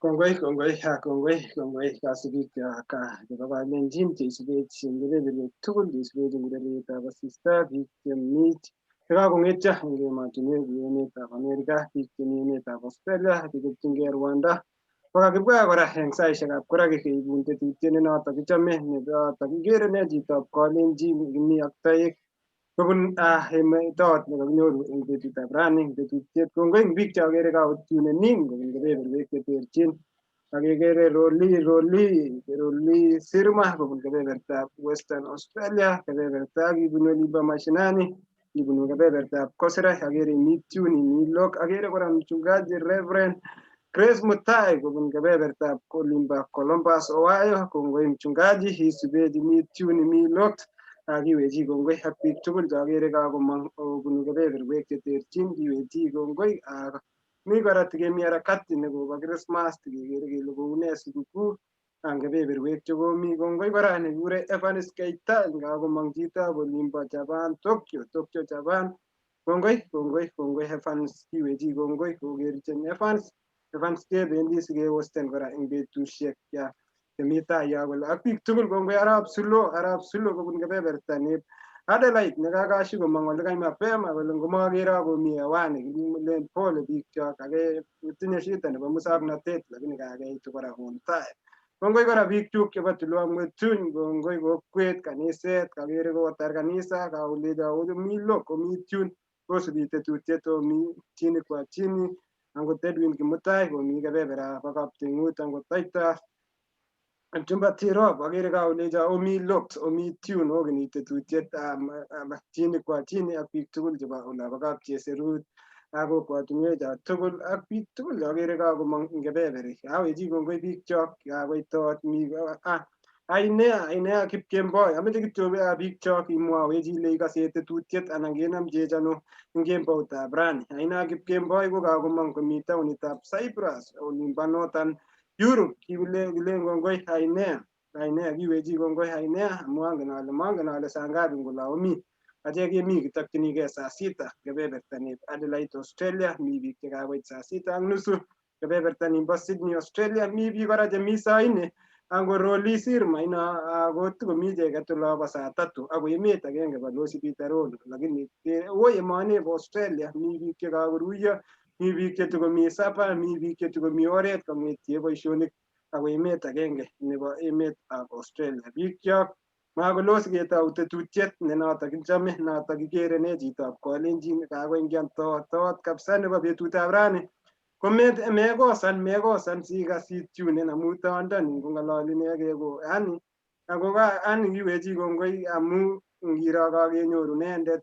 Kongoi, kongoi, kongoi, kongoi, kasubik ka chebo kalenjin cheisubech eng kebeberwek tugul, cheisubech eng urerietab asista, biik chemi chekakong'etyo eng emotinwek kou emetab Amerika, biik chemi emetab Australia, chechopchingei Rwanda. Kokakibwa kora eng saishekab koraki keibun tetutiet ne notok kichome, notok kikere ne chitab kalenjin kimi ak toek kobun emetot nekakinyoru eng betutab rani, tetutiet. Kongoi eng biik cheakere kakotunenin kobun kebeberwek cheterchin. Akekere Roli Roli Roli Sirma kobun kebebertab Western Australia, kebeberta kibunu olimbo mashinani, kibunu kebebertab Kosra, akere imi tune, imi lok, akere kora mchungaji Reverend Grace Mutai kobun kebebertab olimbo Columbus, Ohio. Kongoi mchungaji, isubech, imi tune, imi locked. Kiwechi kongoi ak biik tugul cheakere kakomong kobunu kebeberwek cheterchin, kiwechi kongoi. Mi kora tikemi harakati nekobo Christmas, tikekere kele koune sikukuu ang kebeberwek chekomi. Kongoi kora nekikure Evans Keita, kakomong chitab olimbo Japan, Tokyo, Tokyo, Japan. Kongoi, kongoi, kongoi Evans, kiwechi kongoi kokerchen Evans. Evans kebendi sikehosten kora eng betusiek ya chemi tai ya kole ak biik tugul kongoi. Arap Sulo, Arap Sulo kobun kebeberta neb Adelaide nekakashi komong olikai mapema kole ngomakere akomi hewani, kilen pole biikchok, ake tinye shida nebo musoknotet lakini kakeitu kora on time. Kongoi kora biik chuk chebo Tulwamwetuny, kongoi kokwet, kaniset, kakere kotar kanisa, kaulecho mi lo komi tune, kosubi tetutiet omi chini kwa chini. Angot Edwin Kimutai komi kebeberab Kaptingut, angot Taita Mchumba Tirop, akere kaulecho omi locked, omi tune, okeni tetutiet chini kwa chini ak biik tugul chebo olabo Kapcheserut ak kokwotinwecho tugul ak biik tugul akere kakomong eng kebeberi. Awechi kongoi biikchok kakoitot mi Ainea, Ainea Kipkemboi, ameche kityo biikchok imwowech ile ikose tetutiet anan kenamchech ano eng kemboutab rani. Ainea Kipkemboi ko kakomong komi taonitab Cyprus, olimbo Northern Europe. Kile kilen kongoi Ainea, Ainea kiwechi kongoi Ainea amu angen ale mangen ale saa ngapi ngolo omi. Achek kemi kitokchinigei saa sita kebeberta neb Adelaide, Australia, mi biik chekakoit saa sita ak nusu kebeberta nimbo Sydney, Australia, mi biik kora chemi saa nne ango Roli Sirma ino ako tikomi icheket olobo saa tatu ako emet agenge Balozi Peter Rono, lakini woi emoni bo Australia mi biik chekakoruiyo, mi biik chetikomi sapa, mi biik chetikomi oret kong'etie boisionik ako emet agenge nebo emetab Australia. Biikchok makolo siketou tetutiet ne notok kichome, notok kikere ne chitab kalenjin kakoingian toot toot kabisa nebo betutab rani. Ko mekosan mekosan sikas itunen amu tondoni kong'ololi inegei ko yani ako yani kiwechi kongoi amu ngiro kakenyoru inendet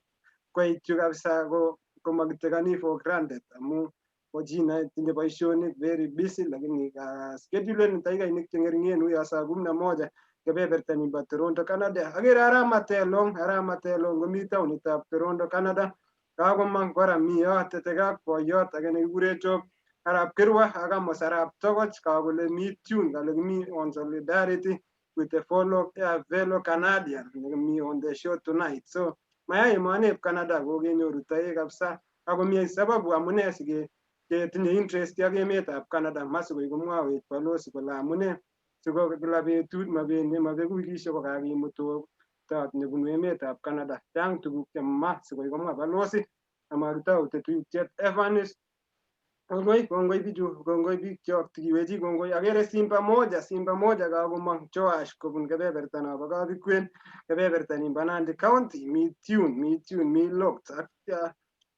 koityu kabisa ko komakitekani for granted amu ko chi netinye boisionik very busy lakini ka schedulen dakikainik cheng'ering'en uyo saa kumi na moja kebeberta nimbo Toronto, Canada. Akere Arap Matelong, Arap Matelong komi taonitab Toronto, Canada. Kakomong kora mi yotet ak boiyot age nekikure Job Arap Kirwa ak Amos Arap Tokoch kakole mi tune, kale kimi on solidarity with the fellow Canadian mi on the show tonight. So mayai emoneb Canada kokenyoru toek kabisa ako mi sababu amune sike ketinye interest ak emetab Canada masikoi komwawech balozi kole amune siko kila betut mabendi mabeku wikishek kokakimutu Kiptaot nebunu emetab Canada. Chang tuguk chemama sikoi komwa balozi amakitou tetutiet Evans. Kongoi, kongoi bichu, kongoi biik chok tikiwechi kongoi. Agere Simba moja, Simba moja kakomong Joash kobun kebeberta nobo Kabikwen, kebeberta nimbo Nandi County. Mi tune, mi tune, mi locked.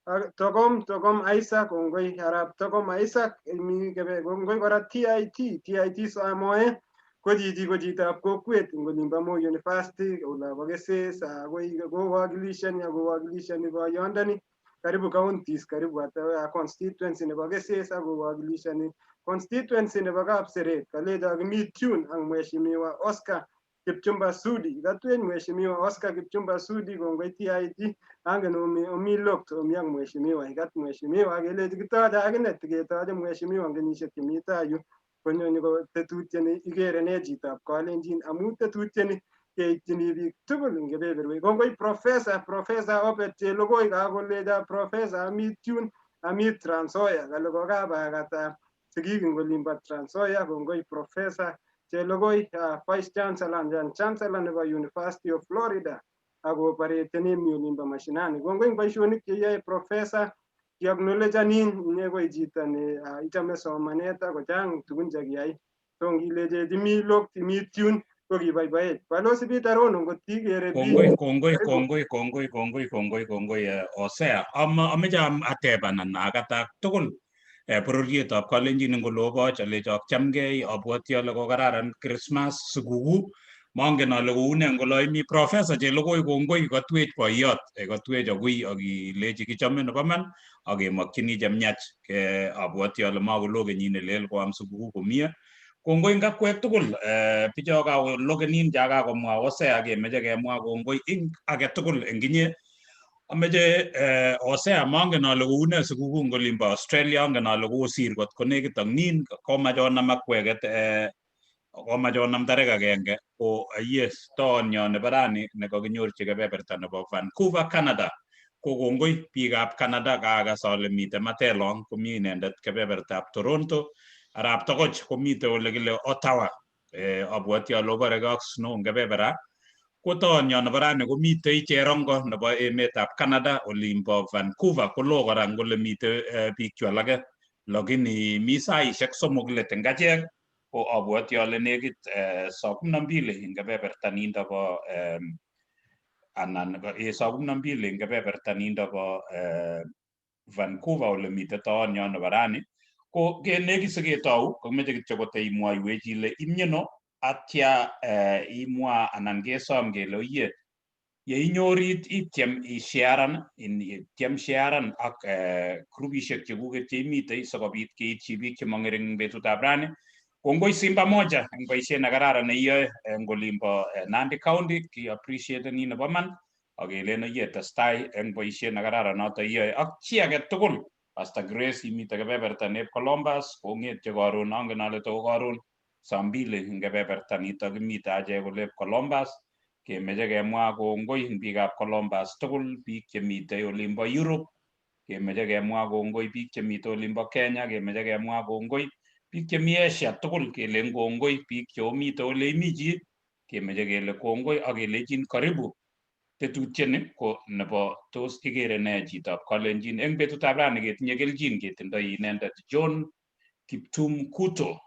Ak Tokom, Tokom Isaac, kongoi Arap Tokom Isaac, mi kebe kongoi kora TIT, TIT Samoe. Ko chichi ko chitab kokwet eng olimbo Moi University, olabo Keses, akoi kowakilishani ak kowakilishani boyondoni karibu counties, karibu ata constituency nebo Keses ak kowakilishani constituency nebo Kapseret. Kalecho kimi tune ak Mheshimiwa Oscar Kipchumba Sudi. Katuen Mheshimiwa Oscar Kipchumba Sudi, kongoi TIT. Angen omi locked omi ak Mheshimiwa. Ikat Mheshimiwa kelechi kitoche akine tiketoche Mheshimiwa eng kenyisiek chemi tai yu konyoni ko tetutieni ikere ne chitab Kalenjin amu tetutieni keitchini biik tugul eng kebeberwek. Kongoi Professor, Professor Obet Chelogoi kakolecho Professor ami tune ami Trans Nzoia kale kokabakat sigik eng olimbo Trans Nzoia. Kongoi Professor Chelogoi, Vice Chancellor and Chancellor nebo University of Florida ako operateni mi olimbo mashinani. Kongoi eng boisionik cheyoe Professor, kiacknowledgeanin inye ko chito ne ichome somanet ako chang tugun chekiyai. So ngilechechi mi locked, mi tune ko kiboiboech. Balozi Peter Rono ngot ikere Kongoi, kongoi, kongoi, kongoi, kongoi, kongoi, kongoi Hosea. Ameche ateb anan akatak tugul bororietab Kalenjin eng oloboch alechok chamgei. Abwoti ale kokararan Christmas, sikukuu. Mongen ale koune eng olo imi. Professor Chelogoi, kongoi kotwech boiyot, kotwech agui akilechi kichome nebo man akemokchini chemiach. Abwoti ale makolo kenyit nelel koam sikukuu komie. Kongoi eng akwek tugul bicho kakolokenin cha kakomwa Hosea, kemeche kemwa kongoi ing age tugul eng inye. Ameche Hosea, mongen ale koune sikukuu eng olimbo Australia, angen ale kosir kot konekit ak nin komach onam akweket, komach onam tarik agenge ko yes toonyo nebo rani nekakinyorchi kebeberta nebo Vancouver, Canada. Ko kongoi biikab Canada, kaakas ale mitei Matelong komi inendet kebebertab Toronto, Arap Tokoch komite ole kile Ottawa. Abwoti ale oboreke ak snow eng kebebera. Ko toonyo nebo rani komitei Cherongo nebo emetab Canada olimbo Vancouver, koloo kora eng ole mitei biik chu alake, lakini mi saishek 3 let eng achek ko abwoti ale nekit saa 12 eng kebeberta nindo bo anan saa 12 eng kebeberta nindo bo Vancouver ole mitei toonyo nebo rani. Ko nekit siketou komeche kityo koteimwoiwech ile imyeno atya imwa anan kesom kele oye yeinyorit ityem isharan, ityem sharan ak grupishek chekuket cheimitei sikobit keityi biik chemong'ering eng betutab rani. Kongoi Simba Moja eng boisiet nekararan neiyoe eng olimbo Nandi County, ki appreciateni nebo man ak kelen oye testai eng boisiet nekararan noto iyoe ak chi age tugul. Pastor Grace imite kebeberta neb Columbus, kong'etye karon, angen ale toko karon saa mbili eng kebeberta nito kimite achek olep Columbus, kemeche kemwa kongoi eng biikab Columbus tugul, biik chemitei olimbo Europe, kemeche kemwa kongoi biik chemitei olimbo Kenya, kemeche kemwa kongoi biik chemi Asia tugul, kelen kongoi biik cheomite ole imi chi, kemeche kele kongoi ak kelechin karibu. Tetutieni ko nebo tos ikere ne chitab Kalenjin. Eng betutab rani ketinye kelchin ketindoi inendet John Kiptum Kuto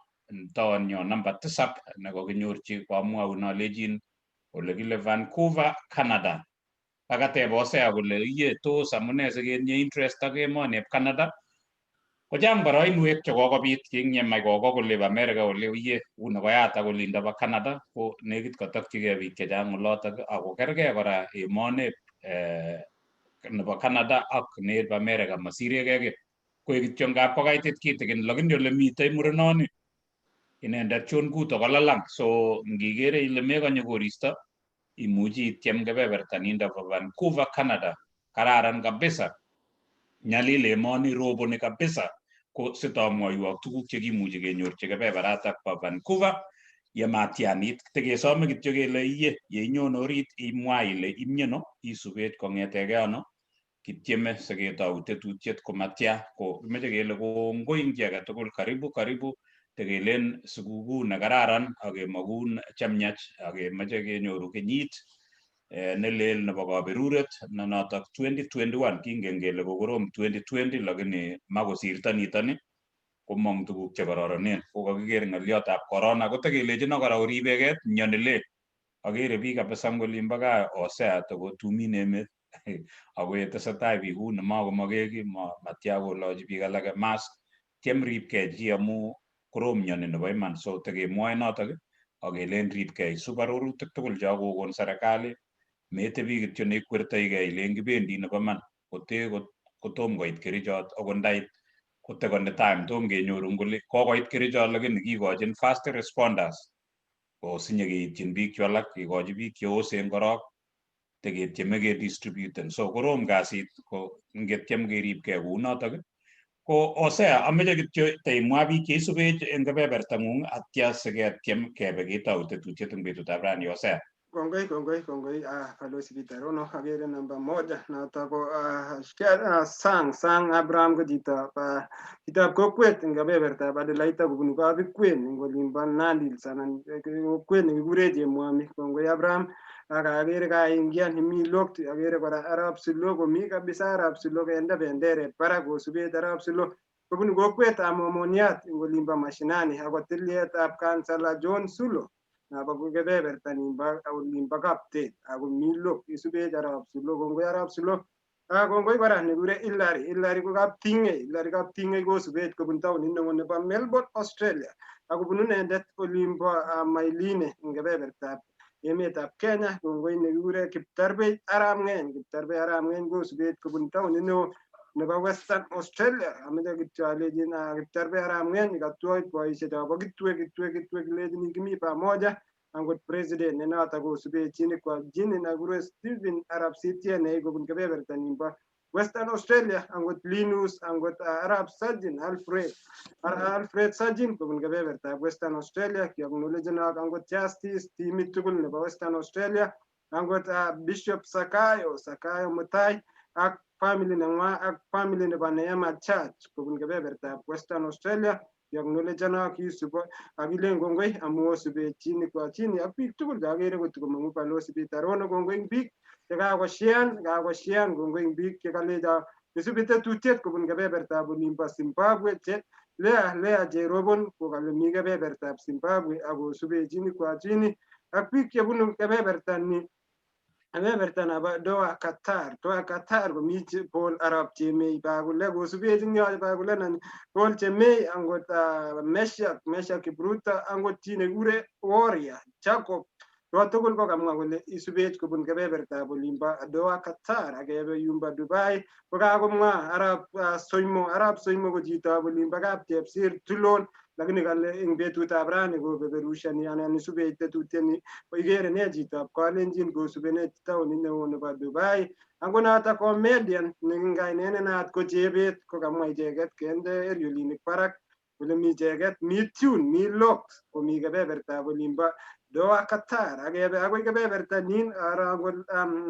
toonyo namba 7 nekokinyorchi komwaun alechin ole kile Vancouver, Canada. Akateb Hosea kole iye tos amune siketinye interest ak emoni Canada. Kochang boroinwek chekokobit kingyemach koko kole America ole iye uu nekoyatak olindo bo Canada ko nekit kotokchigei biik chechang olotok ako kergei kora emoni nebo Canada ak nebo America mosirekei kiy. Koek kityo ngap kokaitit kitikin lakini ole mitei murenoni inendet John Kuto kolalang, so ngikere ile mekonye koristo imuchi ityem kebeberta nindo bo Vancouver, Canada. Kararan kabisa, nyalil emoni, roboni kabisa. Ko sitamwoiwok tuguk chekimuchi kenyorchi kebeberatak bo Vancouver yematianit. Tekesome kityo kele iye yeinyon orit imwa ile imyeno isubet kong'etegei ano kityeme siketou tetutiet komatya. Ko kimeche kele kongoi eng chi age tugul, karibu karibu, tekelen sikukuu nekararan ak kemokun chemiach ak kemoche kenyoru kenyit Nelel nebo kaberuret ne notok 2021. Kingen kele kokorom 2020, lakini makosirto nitoni komong tuguk chekororonen. Kokakiker ng'olyotab corona, kotekelechino kora oribegee myoni lel. Akere biik kabisa eng olimbo gaa Hosea tokotumin emet, ako yetesetai biik kou ni makomake kiy, matya kolochi biik alake mask. Tyem ripkei chi amu korom myoni nebo iman. So tekemwoe notok akelen ripkei, isub arorutik tugul chekokon serikali. Metebi kityo neikwertoigei ilen kibendi nebo iman kote kotom koit kerichot. Akot ndait kotekoni time, tom kenyoru ngole kokoit kerichot, lakini kikochin first responders kosinye keityin biik chu alak, kikochi biik cheosen korok, teketyeme kedistributen. So korom kasit, ko ngetyem keripkei kounotok. Ko Hosea, ameche kityo teimwa biik cheisubech eng kebebertang'ung, atya siketyem kebe ketou tetutiet eng betutab rani. Hosea. Kongoi, kongoi, kongoi, Balozi Peter Rono. Akere namba moja noto ko Sang Abraham, ko chitab kokwet eng kebebertab Adelaida kobunu Kabikwen eng olimbo Nandi Hills anan kokwet nekikure Chemwami. Kongoi, Abraham. Ak akere kaingian imi locked. Akere kora Arap Silo komi kabisa. Arap Silo kende benderet barak kosubet. Arap Silo kobunu kokwetab Momoniat eng olimbo Mashinani, ako tilietab Kansala John Sulo nabo ko kebeberta nimbo olimbo Kaptet, ako mi lock isubech Arap Sulo. Kongoi, Arap Sulo. Kongoi kora nekure Hillary. Hillary ko Kapting'ei. Hillary Kapting'ei kosubech kobun taonit neo nebo Melbourne, Australia, ako bunu inendet olimbo Mailine eng kebebertab emetab Kenya. Kongoi nekikure Kiptarbei Arap Ng'eny. Kiptarbei Arap Ng'eny kosubech kobun taonit neo nebo Western Australia. Ameche kityo alechin Kiptarbei Arap Ng'eny katuoit boisiek chobo Kitwe, Kitwe, Kitwe, kilechini kimi pamoja. Angot president ne noto kosubech kwa jini nakure Stephen Arap Sitien kobun kebeberta nimbo Western Australia. Angot Linus, angot Arap Sajin Alfred, Alfred Sajin kobun kebebertab Western Australia, kiacknowledgenok. Angot Justice, timit tugul nebo Western Australia. Angot Bishop Sakayo, Sakayo Mutai ak family neng'wa ak family nebo Neema Church kobun kebebertab Western Australia, kiacknowledgenok. Kisubo akilen kongoi amu osubech chini kwa chini ak biik tugul cheakere kotikomong'u. Balozi Peter Rono, kongoi eng biik chekakoshean, kakoshean. Kongoi eng biik chekalecho isubi tetutiet kobun kebebertab olimbo Zimbabwe, che Lea, Lea Cherobon kokale mi kebebertab Zimbabwe akosubech chini kwa chini, ak biik chebunu kebeberta ni, kebeberta nebo Doha, Qatar. Doha, Qatar komi Paul Arap Chemei Bakule kosubech eng yo. Bakule nan Paul Chemei, angot Meshak, Meshak Kipruto, angot chi nekikure Warrior Jacob, ko tugul ko kamwa kole isubech kobun kebebertab olimbo Doha, Qatar. Akebe yumbo Dubai ko kakomwa Arap Soimo. Arap Soimo ko chitab olimbo Kapchepsir Tulon, lakini kale eng betutab rani kopeperushani anan isubech tetutiet. Ikere ne chitab Kalenjin kosubenech taonit neo nebo Dubai. Ango notok comedian ne kainet ne naat ko Chebet ko kamwa icheket kende eriolinik barak kole mi icheket, mi tune, mi locked komi kebebertab olimbo Doha, Qatar. Akebe akoi kebeberta nin Arangol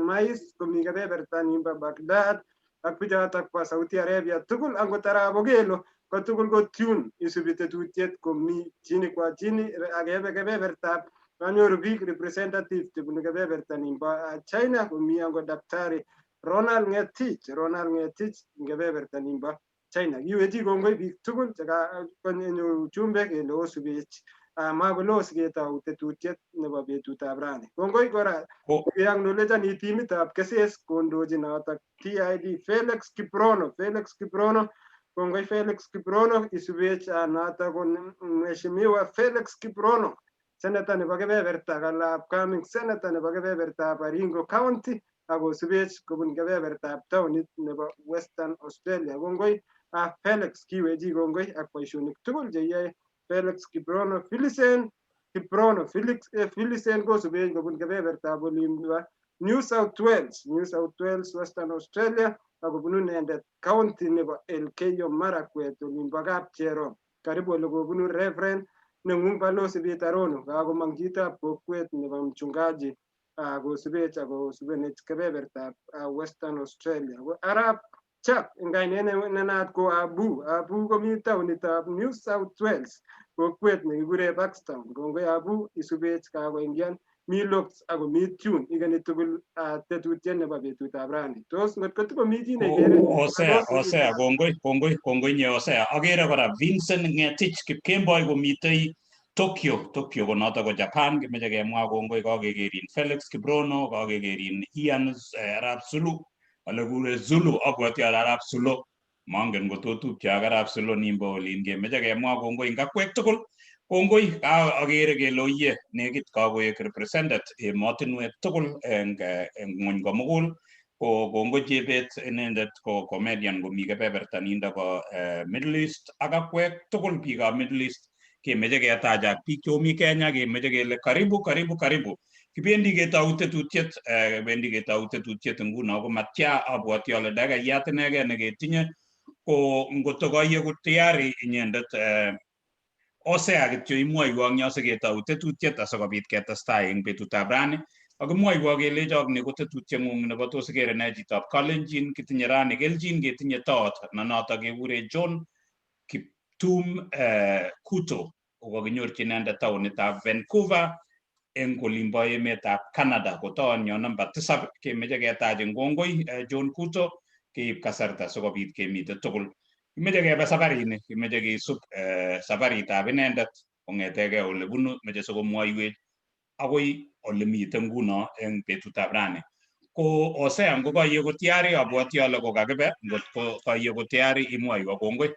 Mais komi kebeberta nimbo Baghdad ak bichotok bo Saudi Arabia tugul. Angot Arap Okelo ko tugul ko tune isubi tetutiet komi chini kwa chini. Akebe kebebertab kanyoru biik representative chebunu kebeberta nimbo China, komi angot Daktari Ronald Ngetich, Ronald Ngetich eng kebeberta nimbo China. Kiwechi kongoi biik tugul chekanyoru chumbek kele osubech makolos ketou tetutiet nebo betutab rani. Kongoi kora kiacknowledgeni timitab Keses kondochi notok TID Felix Kiprono, Felix Kiprono. Kongoi, Felix Kiprono, isubech. Notok ko Mheshimiwa Felix Kiprono, senator nebo kebeberta, kala upcoming senator nebo kebebertab Baringo County, akosubech kobun kebebertab taonit nebo Western Australia. Kongoi, Felix, kiwechi kongoi ak boisionik tugul cheyoe Felix Kiprono. Felicen Kiprono, Felix, Felicen kosubech kobun kebebertab olimbo New South Wales, New South Wales, Western Australia, akobunu inendet county nebo Elgeyo Marakwet olimbo Kapcherop, karibu ole kobunu Reverend neng'ung Balozi Peter Rono. Kakomong chitab kokwet nebo mchungaji kosubech akosubenech kebebertab Western Australia. Arap Chap eng kainet ne naat ko Abu. Abu komi taonitab New South Wales, kokwet nekikure Bankstown. Kongoi, Abu, isubech, kakoingian. Mi looks ako mi tune ikeni tugul tetutiet nebo betutab rani. Tos ngot ko mi chi nekere. Osea, Osea, kongoi, kongoi, kongoi nye Osea. Agere kora Vincent Ngetich Kipkemboi komitei Tokyo, Tokyo ko noto ko Japan, kimeche kemwa kongoi kakekerin Felix Kibrono, kakekerin Ian Arap Sulu, ole kure Zulu, abwati ale Arap Sulu. Mangen ko to tupcho ak Arap Sulu nimbo olin kemeche kemwa kongoi eng akwek tugul. Kongoi akere kele oye nekit kakoek represented emotinwek tugul eng ng'wony komugul. Ko kongoi Chebet inendet ko comedian komi kebeberta nindo bo Middle East ak akwek tugul biikab Middle East kemeche ketachak biik chomi Kenya kemeche kele karibu karibu karibu. Kibendi ketou tetutiet, bendi ketou tetutiet nguno ko matya abwati ale dakikayat inegei neketinye ko ngotko kayeku tayari inyendet Osea kityo imwoiwo eng yo siketou tetutiet asikobit ketestai eng betutab rani. Akimwoiwo kelechok ni ko tetutieng'ung nebo tos ikere ne chitab Kalenjin. Kitinye rani kelchin ketinye toot ne noto kekure John Kiptum Kuto kokakinyorchi inendet taonitab Vancouver eng olimbo emetab Canada. Ko toonyo namba 7 kemeche ketach eng kongoi John Kuto keib kasarta sikobit kemite tugul. Kimeche kebe safarini, kimeche kisub safaritab inendet kong'etegei ole bunu, meche sikomwoiwech akoi ole miten nguno eng betutab rani. Ko Osea ngo kayeku tayari abwati ale kokakibe, ngot ko kayeku tayari imwoiwo kongoi.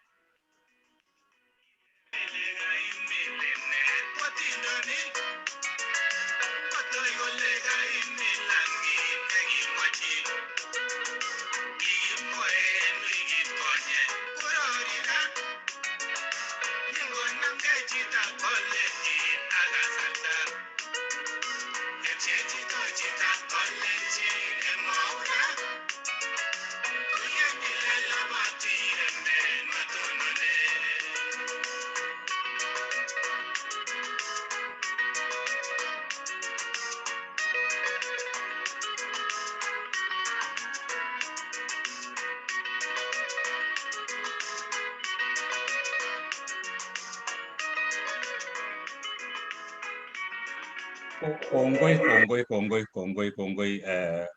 Kongoi, kongoi, kongoi, kongoi, kongoi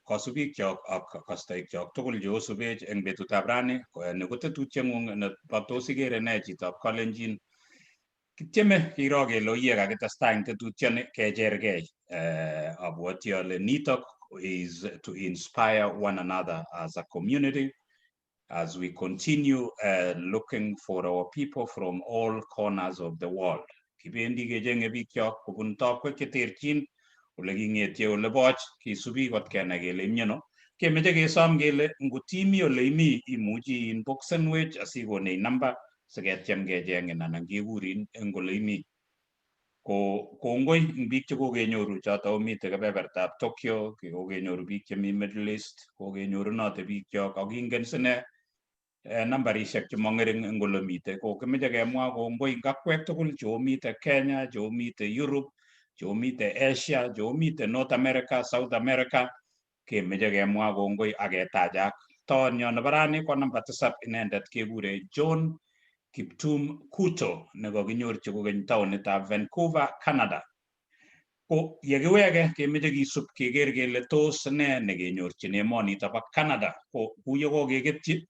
kasubikyok ak kastoikyok tugul cheosubech eng betutab rani. Ni ko tetutieng'ung nebo tos ikere ne chitab Kalenjin. Kityeme kiro kele oye kakitestai eng tetutioni kechergei. Abwati ale nitok is to inspire one another as a community as we continue looking for our people from all corners of the world. Kibendi kechenge bikyok kobun tokwek cheterchin ole king'etye ole boch kisubi kot kenai kele imyeno. Kemeche kesom kele ngotimi ole imi imuchi inboxenwech asikonech namba siketyem kecheng'in anan kekurin eng ole imi. Ko kongoi eng biik chekokenyoru choto omite kebebertab Tokyo, kokenyoru biik chemi Middle East, kokenyorunote bikyok ak kingen sine nambarishek chemong'ering eng ole mite. Ko kimeche kemwa kongoi eng akwek tugul cheomite Kenya, cheomite Europe, cheomite Asia, cheomite North America, South America, kemeche kemwa kongoi ak ketachak. Toonyo nebo rani ko namba 7 inendet kekure John Kiptum Kuto nekakinyorchi kokeny taonitab Vancouver, Canada. Ko yekiweke kemeche kisub keker kele tos ne nekenyorchin emonito bo Canada. Ko kou yekokeketyi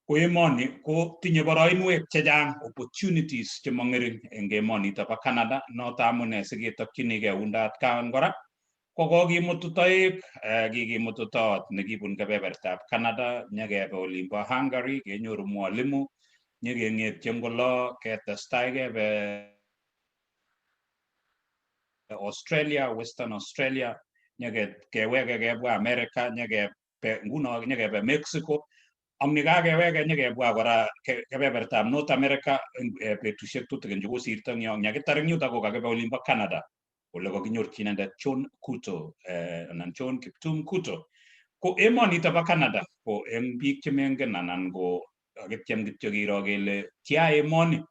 ko emoni ko tinye boroinwek chechang, opportunities chemong'ering eng emonito bo Canada. Noto amune siketokchinigei undat kan kora ko kokimutu toek, kikimutu toot nekibun kebebertab Canada, nyekebe olimbo Hungary kenyoru mwalimu, nyekeng'etyi eng olo ketestai kebe Australia, Western Australia, nyekeweke kebwa America, nyekebe nguno nyekebe Mexico, ak nikakeweke nyekebwa kora kebebertab North America eng betusiek tutikin chekosirto eng yo. Nyakitar eng yuto ko kakibe olimbo Canada ole kokinyorchi inendet John Kuto anan John Kiptum Kuto. Ko emonito bo Canada ko eng biik chemengen anan ko kakityem kityo kiro kele tia emoni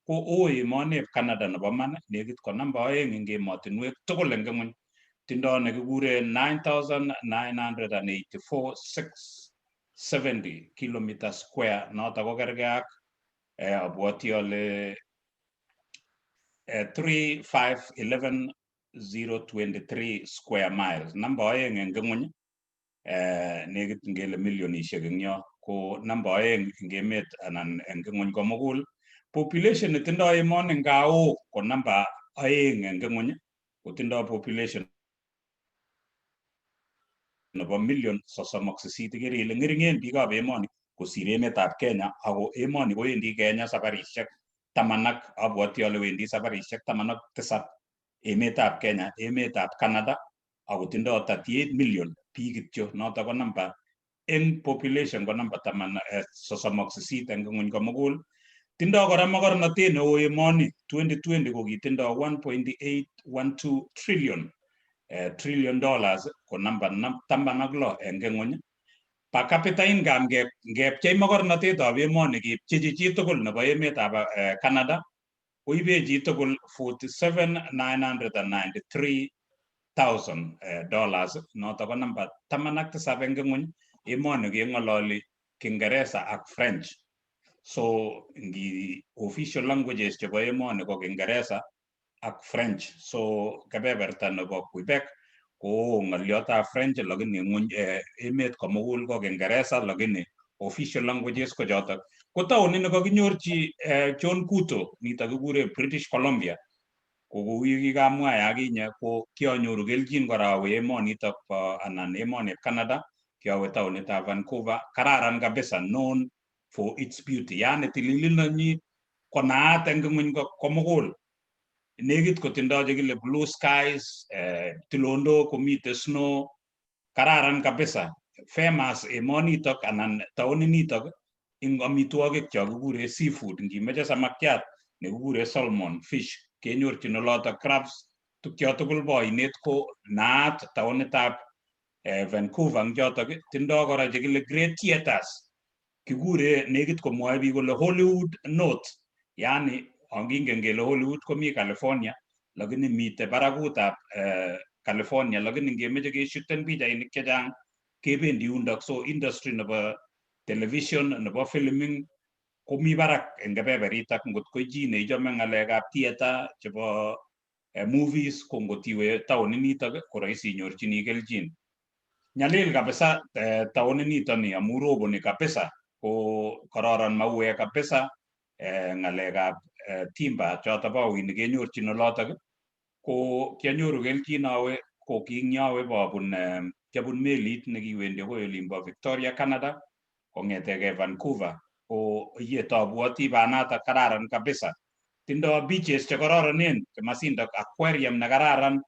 ko oo emoni Canada nebo man nekit ko namba 2 eng emotinwek tugul eng ng'wony. Tindo nekikure 9,984,670 kilometer square, noto ko kergei ak abwoti ale 3511 023 square miles. Namba 2 eng ng'wony, nekit ngele milionishek eng yo, ko namba 2 eng emet anan eng ng'wony komugul. Population netindoi emoni ngao ko namba 2 eng ng'wony, kotindoi population nebo 38 million. Ikere ile ng'eringen biikab emoni kosir emetab Kenya, ako emoni kowendi Kenya sabarishek 10 ak, abwoti ale wendi sabarishek 17 emetab Kenya emetab Canada, akotindoi 38 million biik kityo. Noto ko namba eng population ko namba 38 eng ng'wony komugul. Tindoi kora mokornotet neo emoni. 2020 kokitindoi 1.812 trillion dollars, ko namba 16 eng ng'wony. Per capita income, ngepchei mokornotetab emoni kepchechi chitugul nebo emetab Canada, koibe chitugul 47,993,000 dollars. Noto ko namba 17 eng ng'wony. Emoni keng'ololi Kiingereza ak French. So ngi official languages chebo emoni ko Kiingereza ak French. So kebeberta nebo Quebec ko ng'oliotab French, lakini ng'wony emet komugul ko Kiingereza, lakini official languages ko chotok. Ko taonit nekakinyorchi John Kuto nitok kikure British Columbia. Ko kou yekikamwa akinye, ko kianyoru kelchin kora awe emonitok bo anan emonieb Canada. Kiawe taonitab Vancouver. Kararan kabisa, known for its beauty, yani tililindonyi ko naat eng ng'wony komugul. Nekit kotindoi chekile blue skies, tulondok komite snow, kararan kabisa. Famous emonitok anan taoninitok ing amitwogik cho kikure seafood. Ngimeche samakiat nekikure salmon fish kenyorchin olotok, crabs, tukcho tugul bo oinet. Ko naat taonitab Vancouver eng chotok. Tindoi kora chekile great theaters, kikure, nekit komwoe biik kole Hollywood North, yani angingen kele Hollywood komi California, lakini mite barakutab California, lakini ngemeche keshooten pichainik chechang kebendi yundok. So industry nebo television, nebo filming komi barak eng kebeberitak. Ngot ko chi neichome ng'alekab theatre chebo movies, ko ngot iwe taoninitok ko rahisi inyorchini kelchin. Nyalil kabisa taoninitoni amu roboni kabisa, ko kororon mauek kabisa. Ng'alekab timber choto baoinik kenyorchin olotok. Ko kianyoru kelchin awe, ko kinyawe bobun kiabun melit nekiwendi akoi olimbo Victoria, Canada, kong'etegei Vancouver. Ko yetabwoti banatak, kararan kabisa. Tindoi beaches chekororonen, kimasindok aquarium nekararan.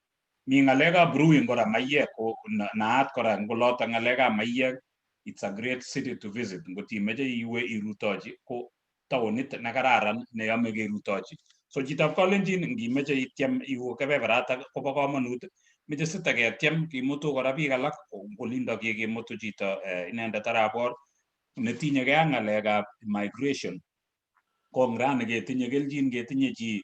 Mi ng'alekab brewing kora, maiyek, ko naat kora eng olotok ng'alekab maiyek. It's a great city to visit. Ngot imeche iwe irutochi, ko taonit nekararan neyome kerutochi. So chitab Kalenjin, ngimeche ityem iwe kebeberatak kobo komonut. Meche sitaketiem kimutu kora biik alak olindok ye kimutu chito inendet arap Bor netinyegei ak ng'alekab migration. Ko eng rani ketinye kelchin ketinye chi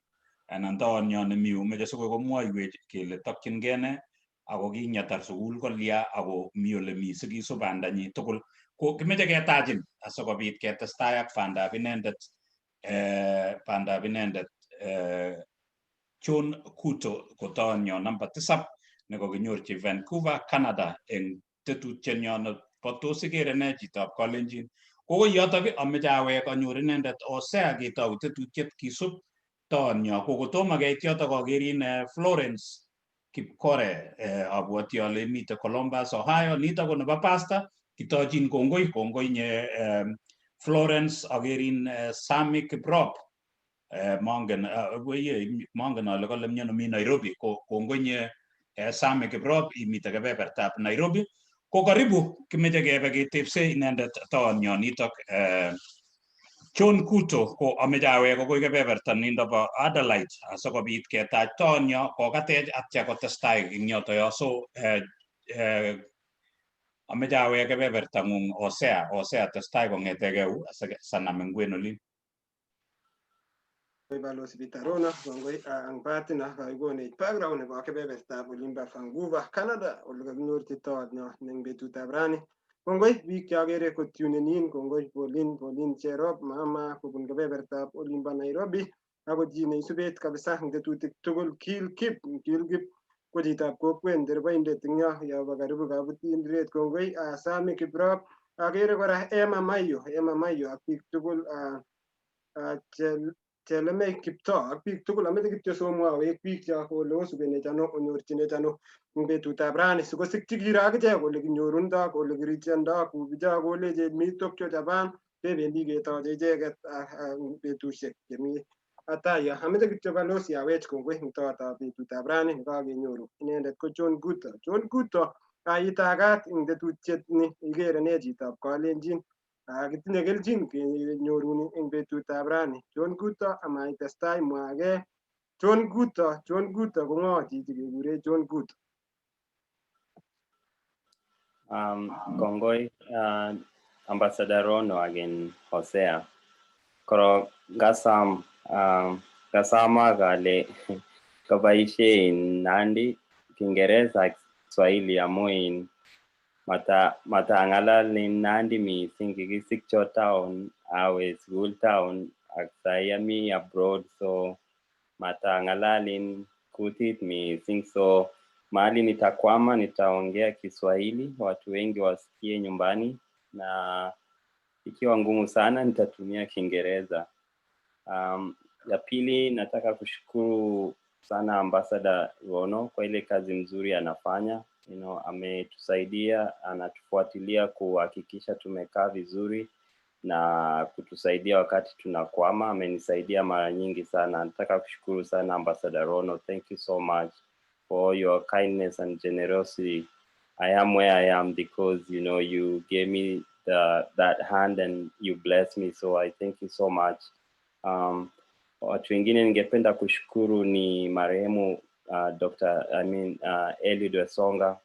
anan toonyo nemi yu, meche sikoi komwoiwech kele tokchingei ne, ako kinyatar sukul kolya, ako mi ole mi sikisub bandanyi tugul. Ko kimeche ketachin asikobit ketestai ak bandab inendet, bandab inendet John Kuto, ko toonyo namba 7 nekokinyorchi Vancouver, Canada eng tetutienyo nebo tos ikere ne chitab Kalenjin. Ko koiyotok ameche awek anyor inendet Hosea ketou tetutiet kisub toonyo. Ko kotomo keit yotok akerin Florence Kipkore, abwoti ale imite Columbus, Ohio. Nitok ko nebo pastor, kitochin kongoi, kongoi nye Florence. Akerin Sami Kiprop, mongen mongen ale kale miono mi Nairobi. Ko kongoi nye Sami Kiprop, imite kebebertab Nairobi. Ko karibu kimeche kebe ketepse inendet toonyo nitok John Kuto. Ko ameche awek akoi kebeberta nindo bo Adelaide asikobit ketach toonyo kokatech atya kotestai eng yoto yo. So ameche awek kebebertang'ung Hosea. Hosea, testai kong'etegei yu sanam eng kwen olin. Balozi Peter Rono, kongoi ang bahati na kakikonech background nebo kebebertab olimbo Vancouver, Canada, ole kakinyorchi toonyo eng betutab rani. Kongoi biik cheakere kotunenin, kongoi Pauline, Pauline Cherop, mama kobun kebebertab olimbo Nairobi, ako chi neisubech kabisa eng tetutik tugul, Kil Kip, Kil Kip. Ko chitab kokwet ndereboindet eng yo yobo karibu Kabutindiret. Kongoi Sami Kiprop. Akere kora Emma Mayo, Emma Mayo ak biik tugul, Chelemei Kiptoo ak biik tugul. Ameche kityo somwowech biik cho kole osubenech ano, onyorchinech ano eng betutab rani sikosikchi kiro akichek ole kinyorundo, ole kirichendo kubicho kolechech mi Tokyo, Japan, kebendi ketoche icheket eng betusiek chemi tai yo. Ameche kityo balozi awech kongoi eng toetab betutab rani nekakenyoru. Inendet ko John Guto. John Guto, itagat eng tetutiet ni ikere ne chitab Kalenjin? Kitinye kelchin kenyorun eng betutab rani. John Guto, ama itestai mwage John Guto, John Guto ko ng'o chichi kekure John Guto? Kongoi, Ambassador Rono again Hosea. Koro gasam gasama kale kaboishe in Nandi, Kiingereza ak Swahili amu in mata matang'alal in Nandi mising. Kikisikcho town, awe school town ak sai ami abroad, so matang'alal in kutit mising, so mahali nitakwama nitaongea Kiswahili watu wengi wasikie nyumbani, na ikiwa ngumu sana nitatumia Kiingereza. Ya pili, nataka kushukuru sana Ambassador Rono kwa ile kazi mzuri anafanya. Ametusaidia, anatufuatilia kuhakikisha tumekaa vizuri na kutusaidia wakati tunakwama. Amenisaidia mara nyingi sana. Nataka kushukuru sana Ambassador Rono. Thank you so much for your kindness and generosity. I am where I am because you gave me that hand and you blessed me. So I thank you so much. Watu wengine ningependa kushukuru ni marehemu Dr. I mean, Eliud Wesonga.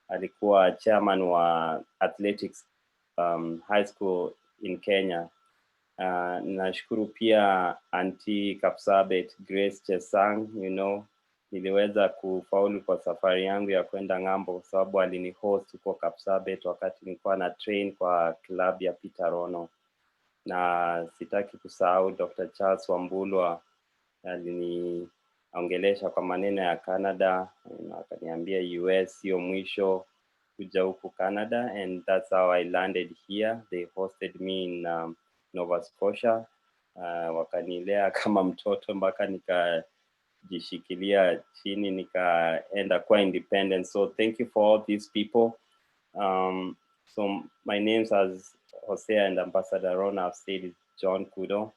Alikuwa chairman wa athletics high school in Kenya. Nashukuru pia Auntie Kapsabet Grace Chesang, niliweza kufaulu kwa safari yangu ya kwenda ng'ambo kwa sababu alinihost huko Kapsabet wakati nilikuwa na train kwa club ya Peter Rono. Na sitaki kusahau Dr. Charles Wambulwa, aliniongelesha kwa maneno ya Canada na akaniambia US sio mwisho, kuja huku Canada, and that's how I landed here. They hosted me in Nova Scotia. Wakanilea kama mtoto mpaka nikajishikilia chini nikaenda kuwa independent. So thank you for all these people. So my names, as Hosea and Ambassador Rono have said, is John Kudo.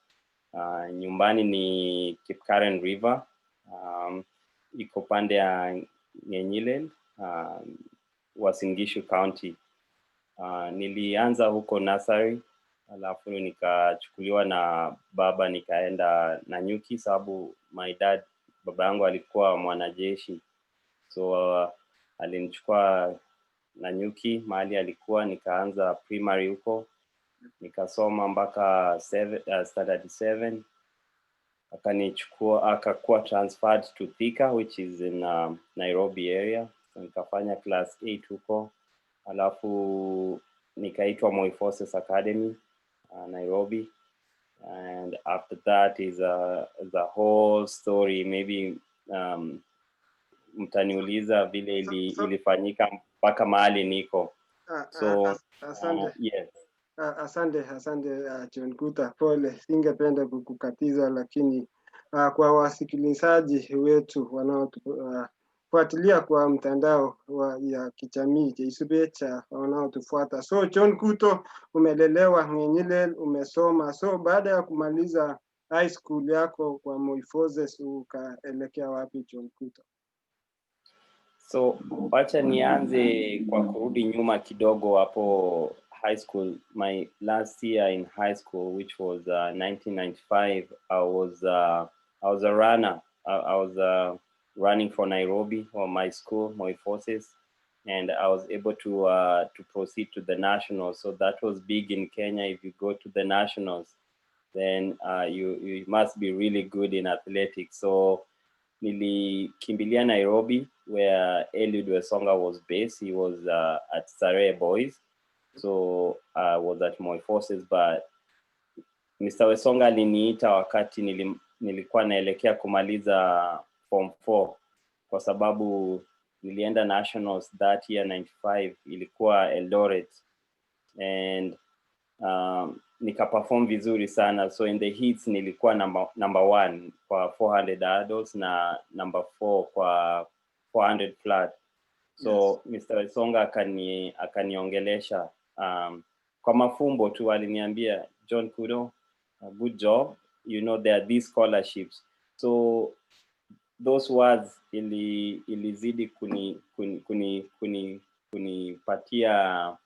Nyumbani ni Kipkaren River. Iko pande ya Ngenyilel, Uasin Gishu County. Nilianza huko nursery, alafu nikachukuliwa na baba nikaenda Nanyuki sababu my dad, baba yangu alikuwa mwanajeshi, so alinichukua Nanyuki mahali alikuwa, nikaanza primary huko, nikasoma mpaka standard 7. Akanichukua, akakuwa transferred to Thika, which is in Nairobi area, so nikafanya class 8 huko, alafu nikaitwa Moi Forces Academy, Nairobi, and after that is the whole story. Maybe mtaniuliza vile ilifanyika mpaka mahali niko. So Asante. Yes. Asante, asante John Kuta, pole, singependa kukukatiza, lakini kwa wasikilizaji wetu wanaotufuatilia kwa mtandao ya kijamii cheisubech wanaotufuata. So John Kuto, umelelewa Ngenyilel, umesoma. So baada ya kumaliza high school yako kwa Moi Forces ukaelekea wapi, John Kuto? So wacha nianze kwa kurudi nyuma kidogo hapo high school. My last year in high school, which was 1995, I was a runner. I was running for Nairobi or my school, Moi Forces, and I was able to proceed to the nationals. So that was big in Kenya. If you go to the nationals, then you must be really good in athletics. So nilikimbilia Nairobi where Eliud Wesonga was based. He was at Starehe Boys. So I was at Moi Forces, but Mr. Wesonga aliniita wakati nilikuwa naelekea kumaliza form 4 kwa sababu Nilienda nationals that year 95, ilikuwa Eldoret, and nikaperform vizuri sana. So in the heats nilikuwa number one kwa 400 hurdles na number four kwa 400 flat. So Mr. Wesonga akaniongelesha kwa mafumbo tu. Aliniambia, "John Kuto, good job. You know there are these scholarships." So those words ilizidi kunipatia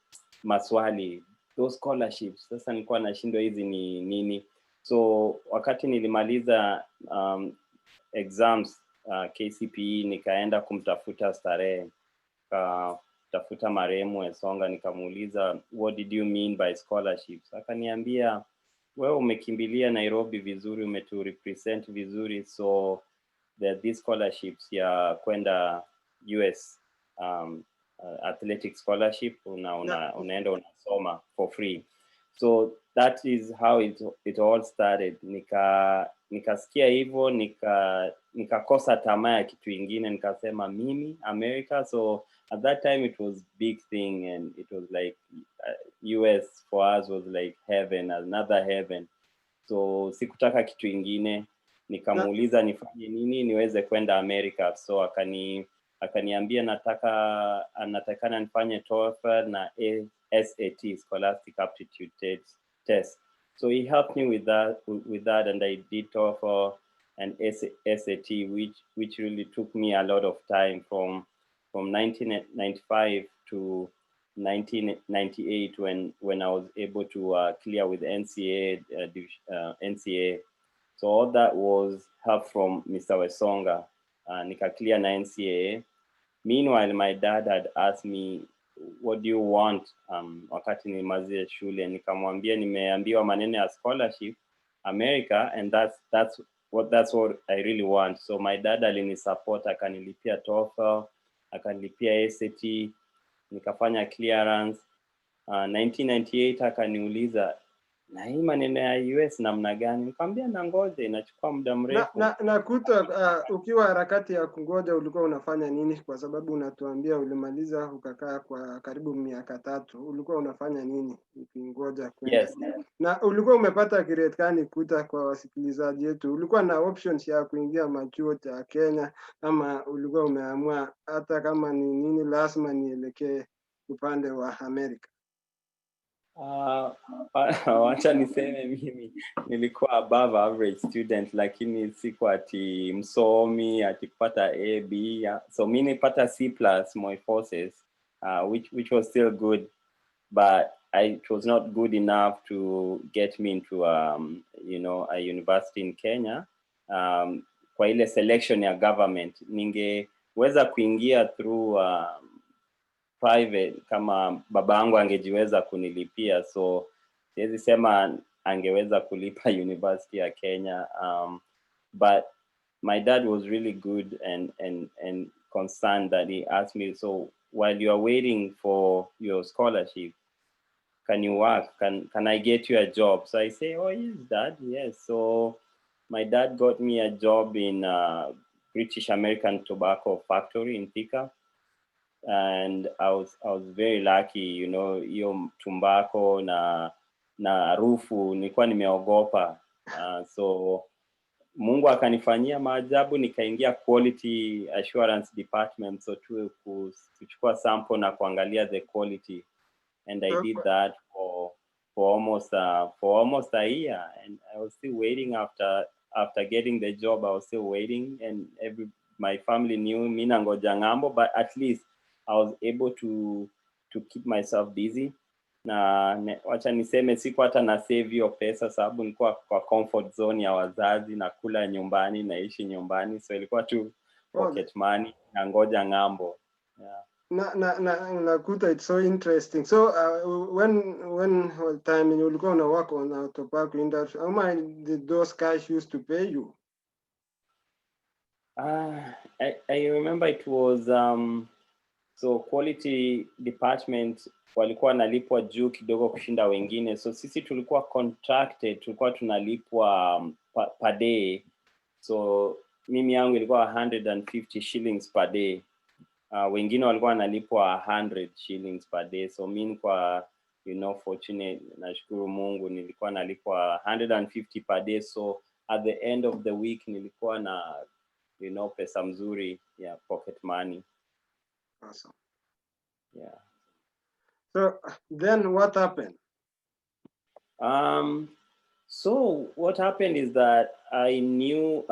maswali, those scholarships. Sasa nilikuwa nashindwa hizi ni nini. So wakati nilimaliza exams, KCPE, nikaenda kumtafuta Starehe, tafuta marehemu Wesonga, nikamuuliza, "What did you mean by scholarships?" Akaniambia, "Wewe umekimbilia Nairobi vizuri, umetu represent vizuri, so there are these scholarships ya kwenda US, athletic scholarship, unaenda unasoma for free." So that is how it all started. Nikasikia hivyo, nikakosa tamaa ya kitu ingine. Nikasema mimi America. So at that time it was big thing and it was like US for us was like heaven, another heaven. So sikutaka kitu ingine. Nikamuuliza nifanye nini niweze kwenda America. So akaniambia anatakana nifanye TOEFL na SAT, Scholastic Aptitude Test. So he helped me with that, and I did TOEFL and SAT, which really took me a lot of time from 1995 to 1998, when I was able to clear with NCA, NCA. So all that was help from Mr. Wesonga. Nika clear na NCAA. Meanwhile, my dad had asked me, "What do you want?" Wakati nilimalizia shule, nikamwambia nimeambiwa maneno ya scholarship America and that's what I really want. So my dad alinisupport, akanilipia TOEFL, akanilipia SAT, nikafanya clearance. 1998 akaniuliza, "Na hii maneno ya US namna gani?" Nikamwambia nangoja, inachukua muda mrefu. Na Kuto, ukiwa harakati ya kungoja ulikuwa unafanya nini? Kwa sababu unatuambia ulimaliza ukakaa kwa karibu miaka 3, ulikuwa unafanya nini ukingoja kwenda? Yes. Na ulikuwa umepata grade gani, Kuto, kwa wasikilizaji wetu? Ulikuwa na options ya kuingia machuo cha Kenya ama ulikuwa umeamua hata kama ni nini lazima nielekee upande wa Amerika? Wacha niseme mimi nilikuwa above average student, lakini sikuwa ati msomi ati kupata A, B. Yeah. So mi nilipata C plus Moi Forces, which was still good, but it was not good enough to get me into a university in Kenya. Kwa ile selection ya government ningeweza kuingia through private kama baba yangu angejiweza kunilipia. So siwezi sema angeweza kulipa university ya Kenya, but my dad was really good and concerned that he asked me, "So while you are waiting for your scholarship, can you work? Can I get you a job?" So I say, "Oh yes, Dad, yes." So my dad got me a job in British American Tobacco Factory in Thika, and I was very lucky. Hiyo tumbako na harufu nilikuwa nimeogopa. So Mungu akanifanyia maajabu, nikaingia quality assurance department, so tu kuchukua sample na kuangalia the quality, and I did that for almost a year, and I was still waiting. After getting the job, I was still waiting, and every my family knew mi nangoja ng'ambo, but at least I was able to keep myself busy. Na wacha niseme siku hata na save hiyo pesa, sababu nilikuwa kwa comfort zone ya wazazi, nakula nyumbani, naishi nyumbani, so ilikuwa tu pocket money na ngoja ng'ambo, yeah. Na Kuto, it's so interesting. So when time yenye ulikuwa una work on a tobacco industry, how much did those guys used to pay you? I remember it was so quality department walikuwa wanalipwa juu kidogo kushinda wengine. So sisi tulikuwa contracted, tulikuwa tunalipwa per day. So mimi yangu ilikuwa 150 shillings per day. Wengine walikuwa wanalipwa 100 shillings per day, so mi nilikuwa fortunate, nashukuru Mungu, nilikuwa nalipwa 150 per day. So at the end of the week nilikuwa na pesa mzuri ya pocket money. Awesome. Yeah. So then what happened? So what happened is that I knew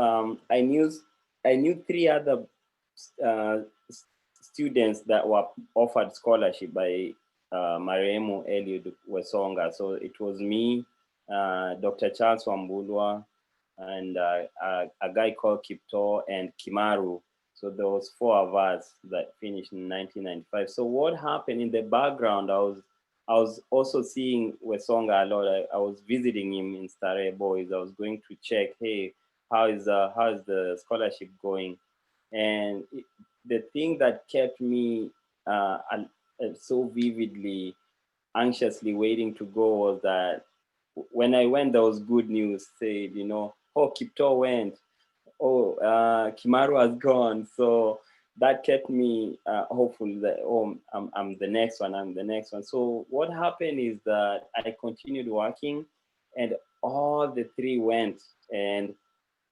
three other students that were offered scholarship by Marehemu Eliud Wesonga. So it was me, Dr. Charles Wambulwa, and a guy called Kipto and Kimaru. So there was four of us that finished in 1995. So what happened in the background, I was also seeing Wesonga a lot. I was visiting him in Starehe Boys. I was going to check, hey, how is the scholarship going? And the thing that kept me so vividly, anxiously waiting to go was that when I went, there was good news. Said, "Oh, Kipto went. Oh, Kimaru has gone." So that kept me hopeful that, oh, I'm the next one, I'm the next one. So what happened is that I continued working and all the three went, and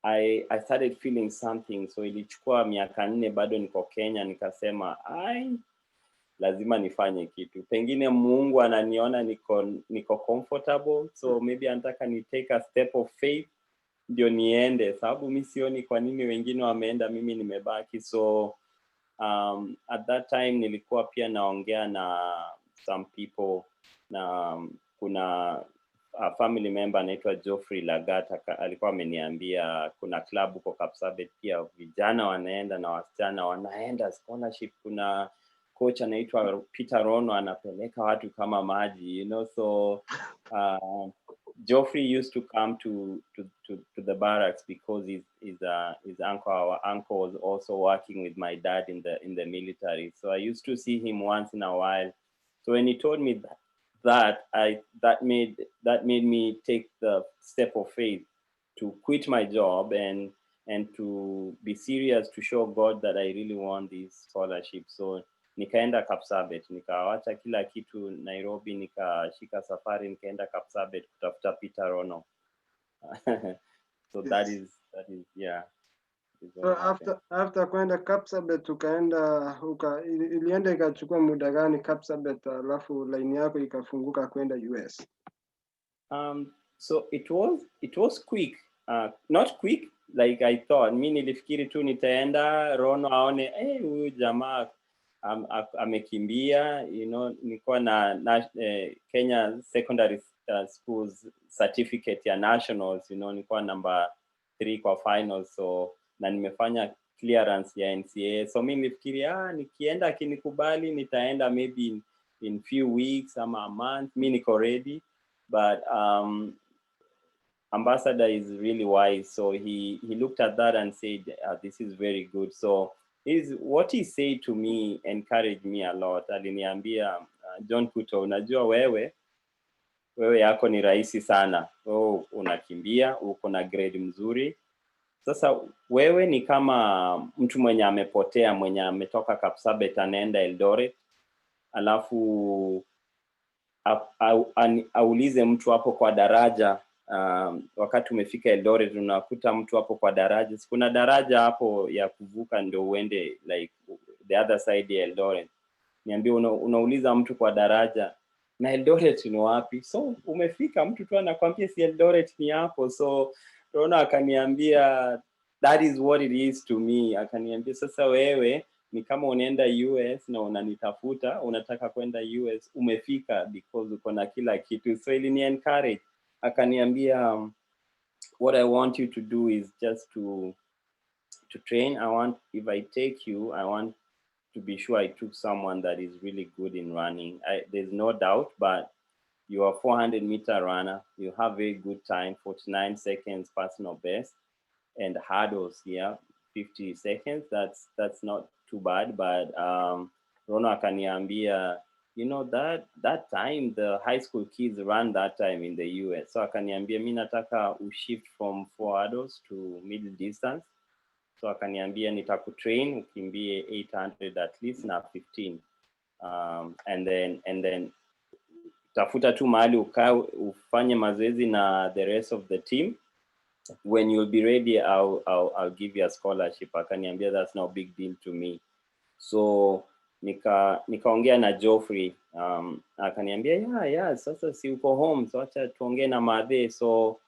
I started feeling something. So ilichukua miaka 4 bado niko Kenya, nikasema, "Ai, lazima nifanye kitu. Pengine Mungu ananiona niko comfortable, so maybe anataka ni take a step of faith ndio niende, sababu mi sioni kwa nini wengine wameenda, mimi nimebaki." So at that time nilikuwa pia naongea na some people na kuna a family member anaitwa Geoffrey Lagat alikuwa ameniambia kuna club huko Kapsabet pia vijana wanaenda na wasichana wanaenda scholarship. Kuna coach anaitwa Peter Rono anapeleka watu kama maji. So Geoffrey used to come to the barracks because his uncle, our uncle, was also working with my dad in the military. So I used to see him once in a while. So when he told me that made me take the step of faith to quit my job and to be serious, to show God that I really want this scholarship. So nikaenda Kapsabet, nikawacha kila kitu Nairobi, nikashika safari, nikaenda Kapsabet kutafuta Peter Rono. So that is, yeah, is So what happened. after kwenda Kapsabet ukaenda ilienda ikachukua muda gani Kapsabet alafu line yako ikafunguka kwenda US? So it was quick, not quick like I thought. Mi nilifikiri tu nitaenda, Rono aone, "Eh, huyu jamaa amekimbia." Nilikuwa na Kenya Secondary Schools certificate ya nationals, nilikuwa number 3 kwa finals, so na nimefanya clearance ya NCAA. So mi nilifikiri, ah, nikienda akinikubali nitaenda maybe in few weeks ama a month, mi niko ready. But Ambassador is really wise, so he looked at that and said, "This is very good." So is what he said to me encouraged me a lot. Aliniambia, "John Kuto, unajua wewe yako ni rahisi sana. Wewe unakimbia, uko na grade mzuri. Sasa wewe ni kama mtu mwenye amepotea, mwenye ametoka Kapsabet anaenda Eldoret, alafu aulize mtu hapo kwa daraja. Wakati umefika Eldoret unakuta mtu hapo kwa daraja. Si kuna daraja hapo ya kuvuka ndio uende like the other side ya Eldoret? Niambie, unauliza mtu kwa daraja, 'Na Eldoret ni wapi?' So umefika, mtu tu anakwambia, 'Si Eldoret ni hapo?' So Rono akaniambia that is what it is to me. Akaniambia, 'Sasa wewe ni kama unaenda US na unanitafuta, unataka kwenda US, umefika because uko na kila kitu.' So ilini encourage. Akaniambia, 'What I want you to do is just to train. I want if I take you, I want to be sure I took someone that is really good in running. There's no doubt, but you are 400 meter runner. You have very good time, 49 seconds personal best, and hurdles, yeah, 50 seconds. That's not too bad.' But Rono akaniambia, that time the high school kids run that time in the US. So akaniambia, 'Mi nataka ushift from four hurdles to middle distance.' So akaniambia, "Nitakutrain ukimbie 800 at least na 15, and then tafuta tu mahali ukae ufanye mazoezi na the rest of the team. When you'll be ready, I'll give you a scholarship." Akaniambia, "That's no big deal to me." So nikaongea na Geoffrey, akaniambia, Yeah, sasa si uko home, so acha tuongee na madhe." So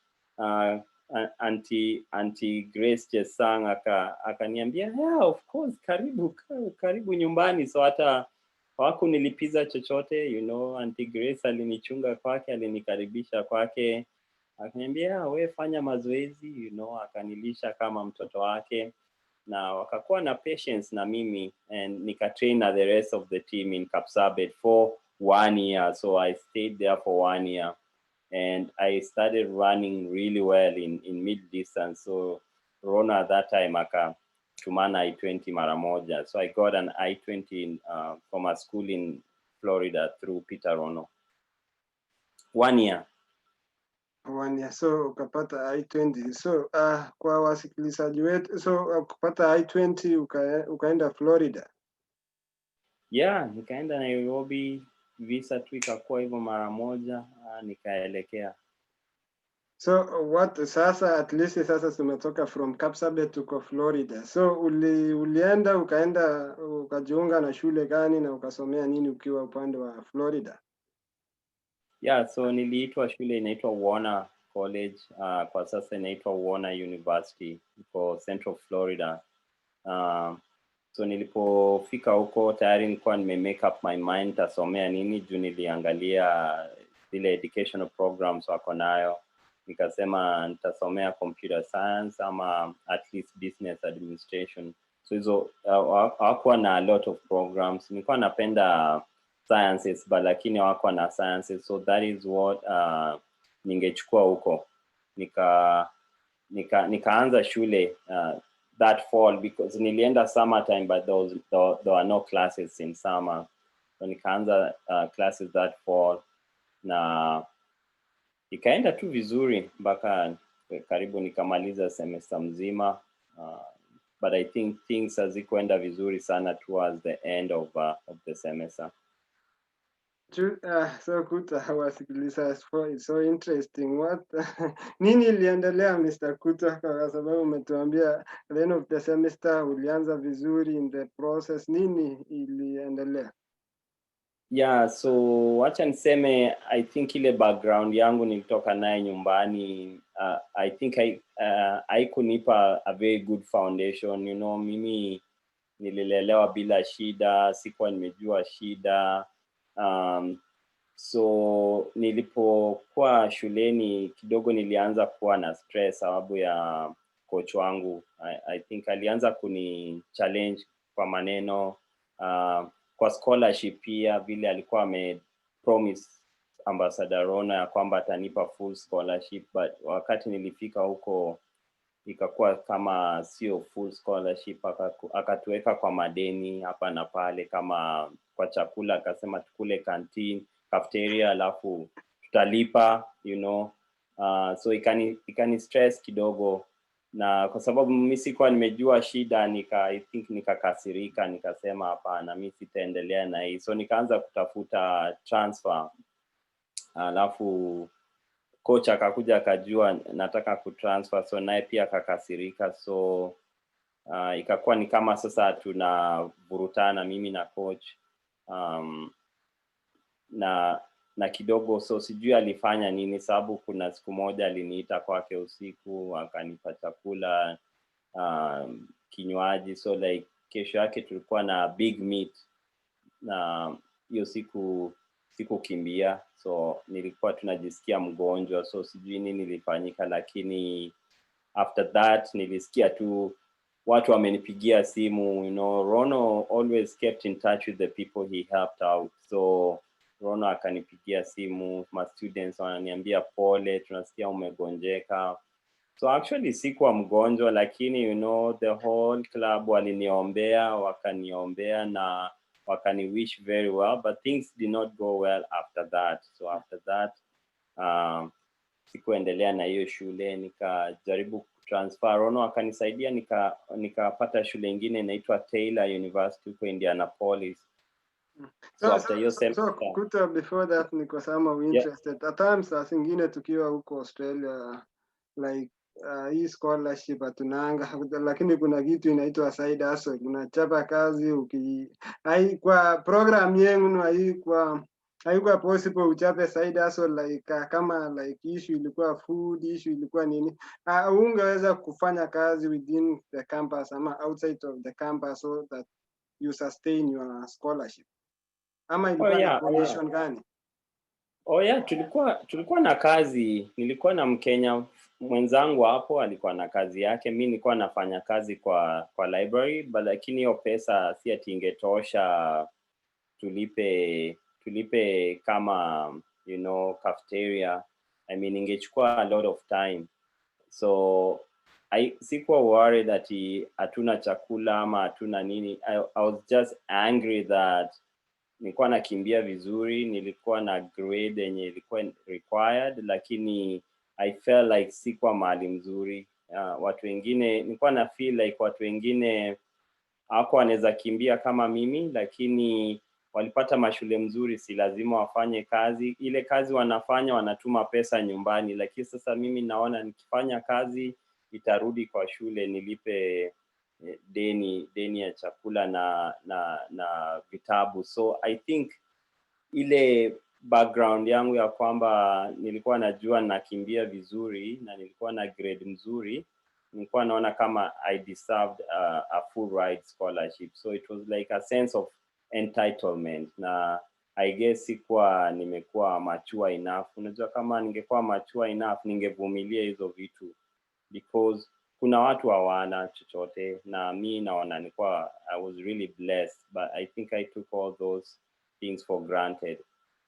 Auntie Grace Chesang akaniambia, "Yeah, of course, karibu karibu nyumbani." So hata hawakunilipiza chochote. Auntie Grace alinichunga kwake, alinikaribisha kwake, akaniambia, "Yeah, we fanya mazoezi," akanilisha kama mtoto wake na wakakuwa na patience na mimi and nikatrain na the rest of the team in Kapsabet for one year. So I stayed there for one year and I started running really well in mid distance. So Rono at that time akatumana I-20 mara moja. So I got an I-20 from a school in Florida through Peter Rono. One year. One year. So ukapata I-20. So kwa wasikilizaji wetu, so kupata I-20 ukaenda Florida. Yeah, nikaenda Nairobi, visa tu ikakuwa hivyo mara moja, nikaelekea. So what sasa, at least sasa tumetoka from Kapsabet tuko Florida. So ulienda ukaenda ukajiunga na shule gani na ukasomea nini ukiwa upande wa Florida? Yeah, so niliitwa shule inaitwa Warner College, kwa sasa inaitwa Warner University, iko Central Florida. So nilipofika huko tayari nilikuwa nime make up my mind tasomea nini, juu niliangalia zile educational programs wako nayo, nikasema nitasomea computer science ama at least business administration. So hizo hawakuwa na a lot of programs. Nilikuwa napenda sciences but lakini hawakuwa na sciences, so that is what ningechukua huko. Nikaanza shule that fall because nilienda summertime, but there were no classes in summer, so nikaanza classes that fall na ikaenda tu vizuri mpaka karibu nikamaliza semester mzima, but I think things hazikuenda vizuri sana towards the end of the semester. So Kuta, wasikiliza, it's so interesting. What nini iliendelea, Mr. Kuta, kwa sababu umetuambia the end of the semester ulianza vizuri in the process, nini iliendelea? Yeah, so wacha niseme I think ile background yangu nilitoka naye nyumbani, I think haikunipa a very good foundation. Mimi nililelewa bila shida, sikuwa nimejua shida. So nilipokuwa shuleni kidogo nilianza kuwa na stress sababu ya coach wangu. I think alianza kuni challenge kwa maneno, kwa scholarship pia, vile alikuwa ame promise Ambassador Rono ya kwamba atanipa full scholarship, but wakati nilifika huko ikakuwa kama sio full scholarship. Akatuweka kwa madeni hapa na pale, kama kwa chakula akasema tukule canteen, cafeteria, alafu tutalipa. So ikani stress kidogo, na kwa sababu mi sikuwa nimejua shida, I think nikakasirika, nikasema, "Hapana, mi sitaendelea na hii." So nikaanza kutafuta transfer, alafu coach akakuja akajua nataka kutransfer, so naye pia akakasirika. So ikakuwa ni kama sasa tunavurutana mimi na coach, na kidogo, so sijui alifanya nini, sababu kuna siku moja aliniita kwake usiku, akanipa chakula, kinywaji. So like kesho yake tulikuwa na big meet na hiyo siku sikukimbia, so nilikuwa tunajisikia mgonjwa, so sijui nini ilifanyika, lakini after that nilisikia tu watu wamenipigia simu. Rono always kept in touch with the people he helped out, so Rono akanipigia simu, ma students wananiambia, "Pole, tunasikia umegonjeka." So actually sikuwa mgonjwa, lakini the whole club waliniombea, wakaniombea na wakani wish very well, but things did not go well after that. So after that sikuendelea na hiyo shule, nikajaribu Transfer. Rono akanisaidia, nikapata shule ingine inaitwa Taylor University huko Indianapolis. So after hiyo So semester Kuta, before that, niko somehow interested. At times, saa zingine tukiwa huko Australia, like hii scholarship hatunanga, lakini kuna kitu inaitwa side hustle. Unachapa kazi uki hai kwa program yenu haikuwa possible uchape side hustle, like kama like issue ilikuwa food, issue ilikuwa nini, ungeweza kufanya kazi within the campus ama outside of the campus so that you sustain your scholarship, ama ilikuwa na condition gani? Oh yeah, tulikuwa na kazi. Nilikuwa na Mkenya mwenzangu hapo, alikuwa na kazi yake. Mi nilikuwa nafanya kazi kwa library, but lakini hiyo pesa si ati ingetosha tulipe kama cafeteria. I mean, ingechukua a lot of time. So I sikuwa worried ati hatuna chakula ama hatuna nini. I was just angry that nilikuwa nakimbia vizuri, nilikuwa na grade yenye ilikuwa required, lakini I felt like sikuwa mahali mzuri. Watu wengine, nilikuwa na feel like watu wengine hawakuwa wanaweza kimbia kama mimi, lakini walipata mashule mzuri, si lazima wafanye kazi. Ile kazi wanafanya, wanatuma pesa nyumbani, lakini sasa mimi naona nikifanya kazi itarudi kwa shule nilipe deni ya chakula na vitabu. So I think ile background yangu ya kwamba nilikuwa najua nakimbia vizuri na nilikuwa na grade mzuri, nilikuwa naona kama I deserved a full ride scholarship. So it was like a sense of entitlement, na I guess sikuwa nimekuwa mature enough. Unajua, kama ningekuwa mature enough, ningevumilia hizo vitu, because kuna watu hawana chochote, na mi naona nilikuwa, I was really blessed, but I think I took all those things for granted.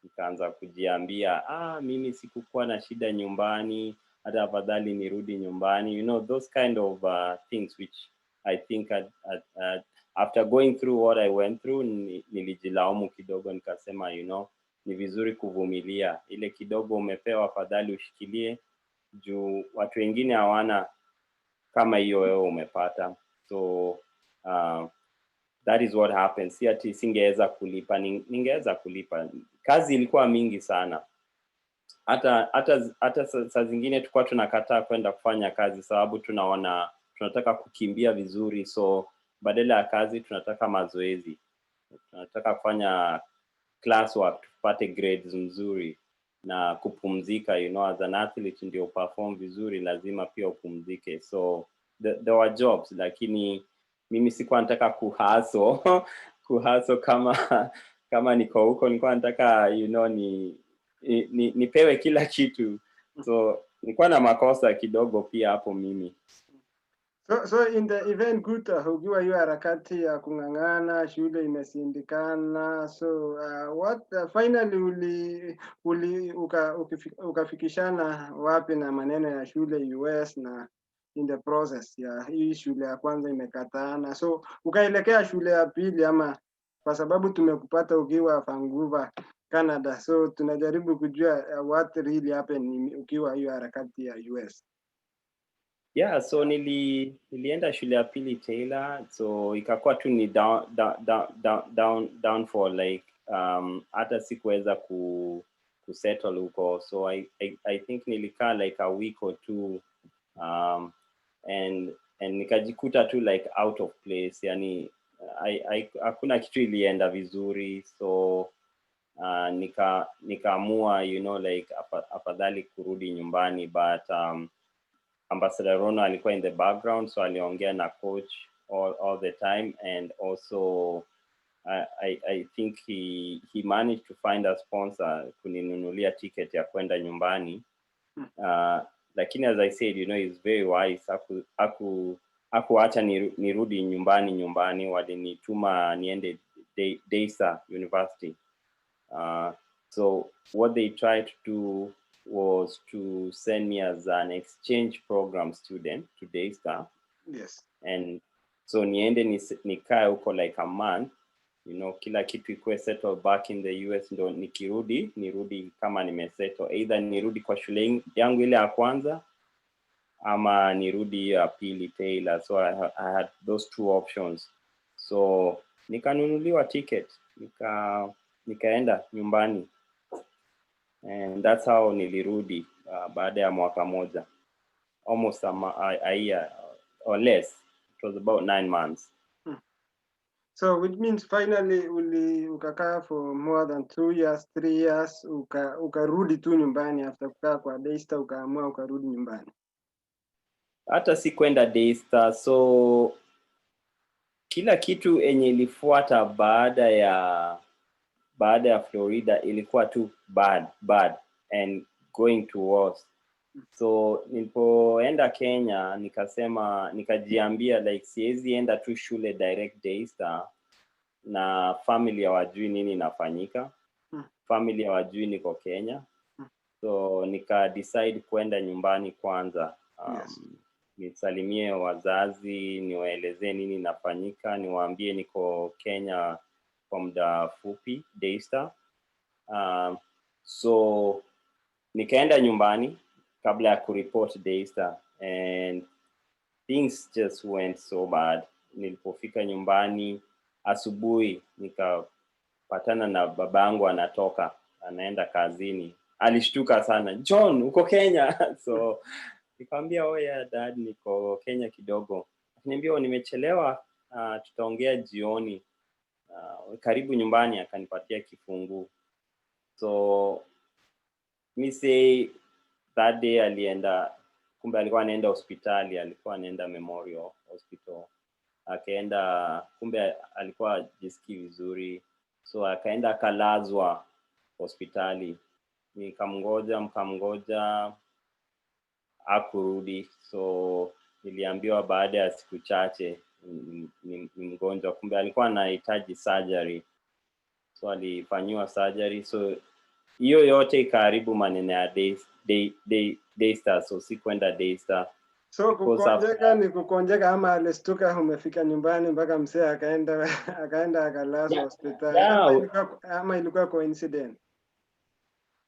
Nikaanza kujiambia, "Ah, mimi sikukuwa na shida nyumbani, hata afadhali nirudi nyumbani," those kind of things which I think after going through what I went through, nilijilaumu kidogo, nikasema, ni vizuri kuvumilia. Ile kidogo umepewa, afadhali ushikilie, juu watu wengine hawana kama hiyo wewe umepata. So that is what happened. Si ati singeweza kulipa, ningeweza kulipa. Kazi ilikuwa mingi sana. Hata saa zingine tulikuwa tunakataa kwenda kufanya kazi sababu tunaona tunataka kukimbia vizuri, so badala ya kazi tunataka mazoezi, tunataka kufanya classwork tupate grades mzuri na kupumzika. As an athlete, ndio perform vizuri, lazima pia upumzike. So there were jobs, lakini mimi sikuwa nataka kuhustle kama niko huko. Nilikuwa nataka nipewe kila kitu, so nilikuwa na makosa kidogo pia hapo mimi. So in the event, Guta, ukiwa hiyo harakati ya kung'ang'ana, shule imeshindikana, so what finally uli ukafikishana wapi na maneno ya shule US, na in the process ya hii shule ya kwanza imekataana, so ukaelekea shule ya pili, ama kwa sababu tumekupata ukiwa Vancouver, Canada, so tunajaribu kujua what really happened ukiwa hiyo harakati ya US. Yeah, so nilienda shule ya pili, Taylor, so ikakuwa tu ni down, down, down, down, down, downfall, like hata sikuweza kusettle huko. So I think nilikaa like a week or two and nikajikuta tu like out of place, yani hakuna kitu ilienda vizuri. So nikaamua like afadhali kurudi nyumbani, but Ambassador Rono alikuwa in the background, so aliongea na coach all the time, and also I think he managed to find a sponsor kuninunulia ticket ya kwenda nyumbani. Lakini as I said, he's very wise. Hakuacha nirudi nyumbani. Walinituma niende Daystar University. So what they tried to do was to send me as an exchange program student to Daystar. And so niende nikae huko like a month, kila kitu ikuwe settled back in the US, ndo nikirudi nirudi kama nimesettle, either nirudi kwa shule yangu ile ya kwanza. Ama nirudi hiyo ya pili, Taylor. So I had those two options, so nikanunuliwa ticket, nikaenda nyumbani, and that's how nilirudi baada ya mwaka moja, almost a year or less. It was about 9 months. So which means finally uli ukakaa for more than 2 years, 3 years, ukarudi tu nyumbani after kukaa kwa Daystar, ukaamua ukarudi nyumbani. Hata si kwenda Daystar. So kila kitu enye ilifuata baada ya Florida ilikuwa tu bad, bad and going to worse. So nilipoenda Kenya, nikasema, nikajiambia like siwezi enda tu shule direct Daystar na family hawajui nini inafanyika. Family hawajui niko Kenya. So nika decide kwenda nyumbani kwanza, nisalimie wazazi, niwaelezee nini inafanyika, niwaambie niko Kenya kwa muda fupi, Daystar. So nikaenda nyumbani kabla ya kureport Daystar, and things just went so bad. Nilipofika nyumbani asubuhi, nikapatana na babangu anatoka anaenda kazini. Alishtuka sana, "John, uko Kenya?" So nikamwambia, "Oh yeah, Dad, niko Kenya kidogo." Akaniambia, "Oh, nimechelewa, tutaongea jioni, karibu nyumbani." Akanipatia kifunguu. So mi say that day alienda, kumbe alikuwa anaenda hospitali, alikuwa anaenda Memorial Hospital. Akaenda, kumbe alikuwa jisikii vizuri, so akaenda akalazwa hospitali. Nikamngoja, mkamngoja, akurudi. So niliambiwa baada ya siku chache ni mgonjwa, kumbe alikuwa anahitaji surgery, so alifanyiwa surgery. So hiyo yote ikaharibu maneno ya Daystar, so sikwenda Daystar. So Because kugonjeka ni kugonjeka ama alistuka umefika nyumbani mpaka mzee akaenda akalazwa hospitali? Ama ilikuwa coincidence?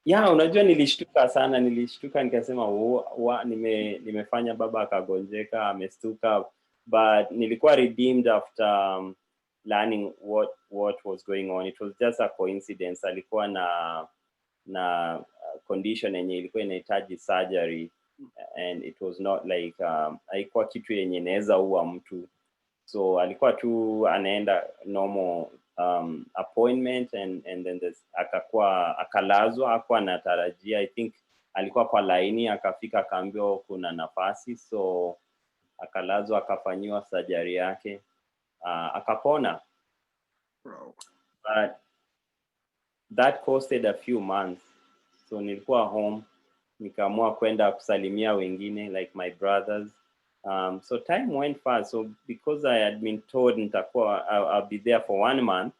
Yeah, unajua nilishtuka sana, nilishtuka nikasema, "Nimefanya baba akagonjeka, amestuka." But nilikuwa redeemed after learning what was going on. It was just a coincidence. Alikuwa na condition yenye ilikuwa inahitaji surgery, and it was not like haikuwa kitu yenye inaweza ua mtu. So alikuwa tu anaenda normal appointment and then akakuwa akalazwa. Akuwa anatarajia. I think alikuwa kwa laini, akafika, akaambiwa kuna nafasi, so akalazwa, akafanyiwa surgery yake, akapona. But that costed a few months. So nilikuwa home, nikaamua kwenda kusalimia wengine, like my brothers. So time went fast. So because I had been told nitakuwa I'll be there for one month,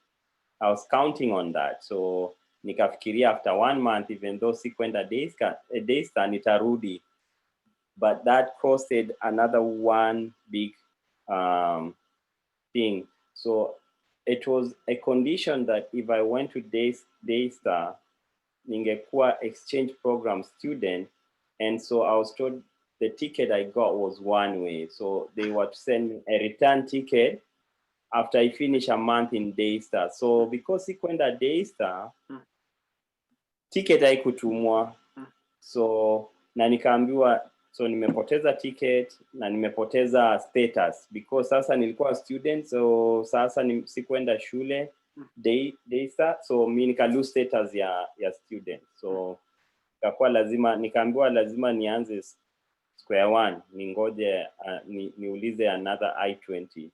I was counting on that. So nikafikiria after one month, even though sikwenda Daystar, nitarudi. But that costed another one big thing. So it was a condition that if I went to Daystar, ningekuwa exchange program student. And so I was told the ticket I got was one way. So they were to send me a return ticket after I finish a month in Daystar. So because sikwenda Daystar, ticket haikutumwa. So na nikaambiwa, so nimepoteza ticket na nimepoteza status because sasa nilikuwa student. So sasa sikwenda shule Daystar, so mi nika lose status ya student. So ikakuwa lazima, nikaambiwa lazima nianze square one, ningoje, niulize another I-20.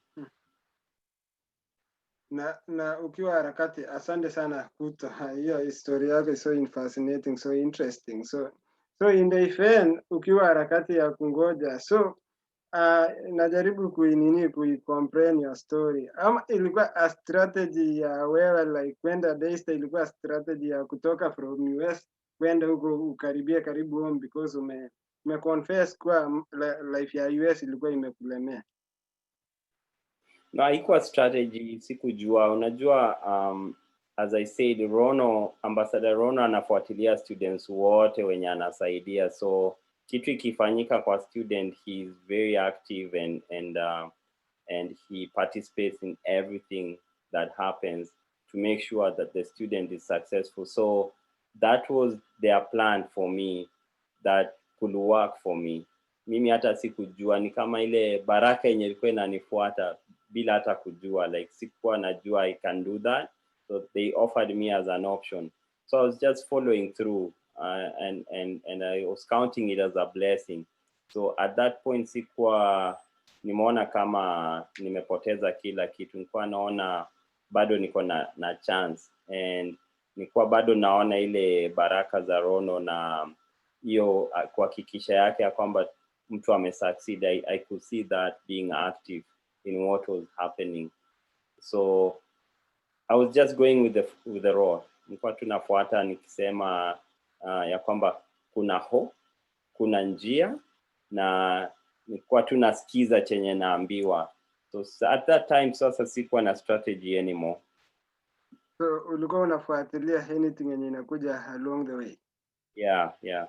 Na ukiwa harakati, asante sana Kuto, hiyo historia yako is so fascinating, so interesting. So in the event ukiwa harakati ya kungoja, so najaribu kuinini, kuicomprehend your story, ama ilikuwa a strategy ya wewe like kwenda Daystar, ilikuwa strategy ya kutoka from US kwenda huko ukaribia karibu home because ume confess kuwa life ya US ilikuwa imekulemea? No, haikuwa strategy, sikujua. Unajua, as I said, Rono, Ambassador Rono anafuatilia students wote wenye anasaidia. So Kitu ikifanyika kwa student, he is very active and he participates in everything that happens to make sure that the student is successful. So that was their plan for me that could work for me. Mimi hata sikujua, ni kama ile baraka yenye ilikuwa inanifuata bila hata kujua. Like, sikuwa najua I can do that. So they offered me as an option, so I was just following through and I was counting it as a blessing. So at that point sikuwa nimeona kama nimepoteza kila kitu. Nilikuwa naona bado niko na chance and nilikuwa bado naona ile baraka za Rono na hiyo kuhakikisha yake ya kwamba mtu amesucceed. I could see that being active in what was happening, so I was just going with the road. Nilikuwa tunafuata nikisema ya kwamba kuna hope, kuna njia, na nilikuwa tu nasikiza chenye naambiwa. So at that time sasa sikuwa na strategy anymore. So ulikuwa unafuatilia anything yenye inakuja along the way? Yeah.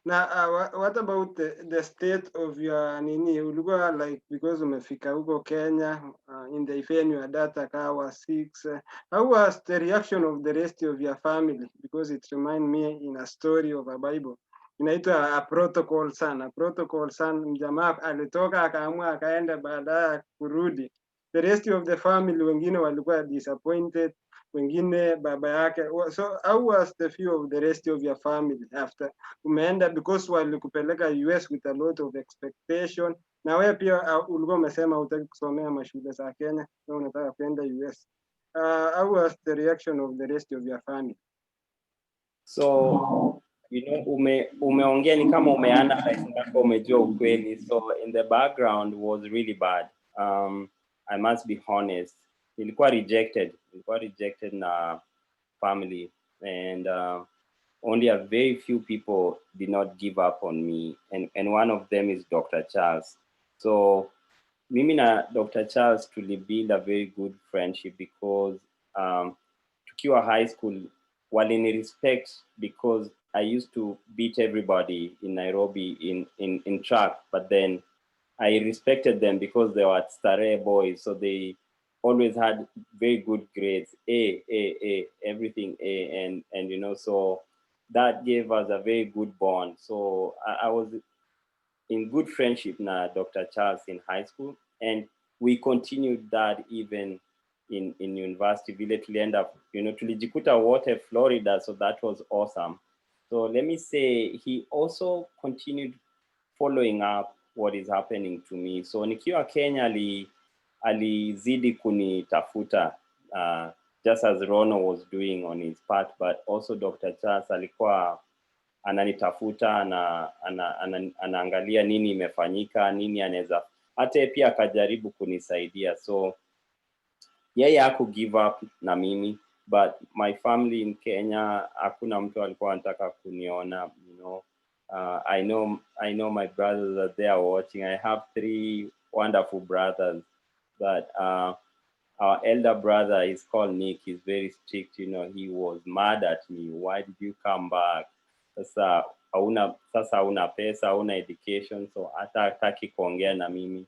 Na what about the state of your nini, ulikuwa like, because umefika huko Kenya, in the event your dad akawa sick, how was the reaction of the rest of your family? Because it remind me in a story of a Bible inaitwa A Prodigal Son. A Prodigal Son, mjamaa alitoka akaamua akaenda, baadaye kurudi, the rest of the family, wengine walikuwa disappointed, wengine baba yake. So how was the view of the rest of your family after umeenda? Because walikupeleka US with a lot of expectation, na wewe pia ulikuwa umesema hutaki kusomea mashule za Kenya, wewe unataka kwenda US. How was the reaction of the rest of your family? So umeongea ni kama umeanalyze mpaka umejua ukweli. So in the background was really bad. I must be honest, nilikuwa rejected na family and only a very few people did not give up on me, and one of them is Dr. Charles. So mimi na Dr. Charles tulibuild a very good friendship because tukiwa high school walini respect because I used to beat everybody in Nairobi in track, but then I respected them because they were Starehe boys, so they always had very good grades, A, A, A, everything A, and so that gave us a very good bond. So I was in good friendship na Dr. Charles in high school, and we continued that even in university. Vile tulienda, tulijikuta wote Florida, so that was awesome. So let me say he also continued following up what is happening to me. So nikiwa Kenya alizidi kunitafuta, just as Rono was doing on his part, but also Dr. Charles alikuwa ananitafuta na anaangalia nini imefanyika, nini anaweza, hata yeye pia akajaribu kunisaidia. So yeye haku give up na mimi, but my family in Kenya, hakuna mtu alikuwa anataka kuniona. I know my brothers are there watching. I have three wonderful brothers, but our elder brother is called Nick. He's very strict. He was mad at me. "Why did you come back? Sasa hauna pesa, hauna education." So hata hataki kuongea na mimi.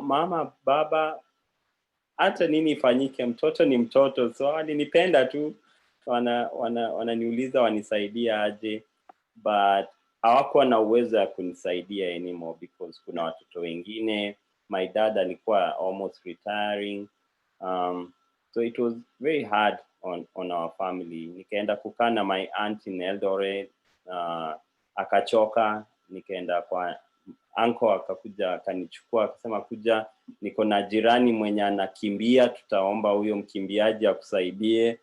Mama, baba, hata nini ifanyike, mtoto ni mtoto, so walinipenda tu, wananiuliza wanisaidie aje, but hawakuwa na uwezo ya kunisaidia anymore because kuna watoto wengine. My dad alikuwa almost retiring, so it was very hard on our family. Nikaenda kukaa na my aunt in Eldoret, akachoka. Nikaenda kwa uncle, akakuja akanichukua, akasema, "Kuja, niko na jirani mwenye anakimbia, tutaomba huyo mkimbiaji akusaidie."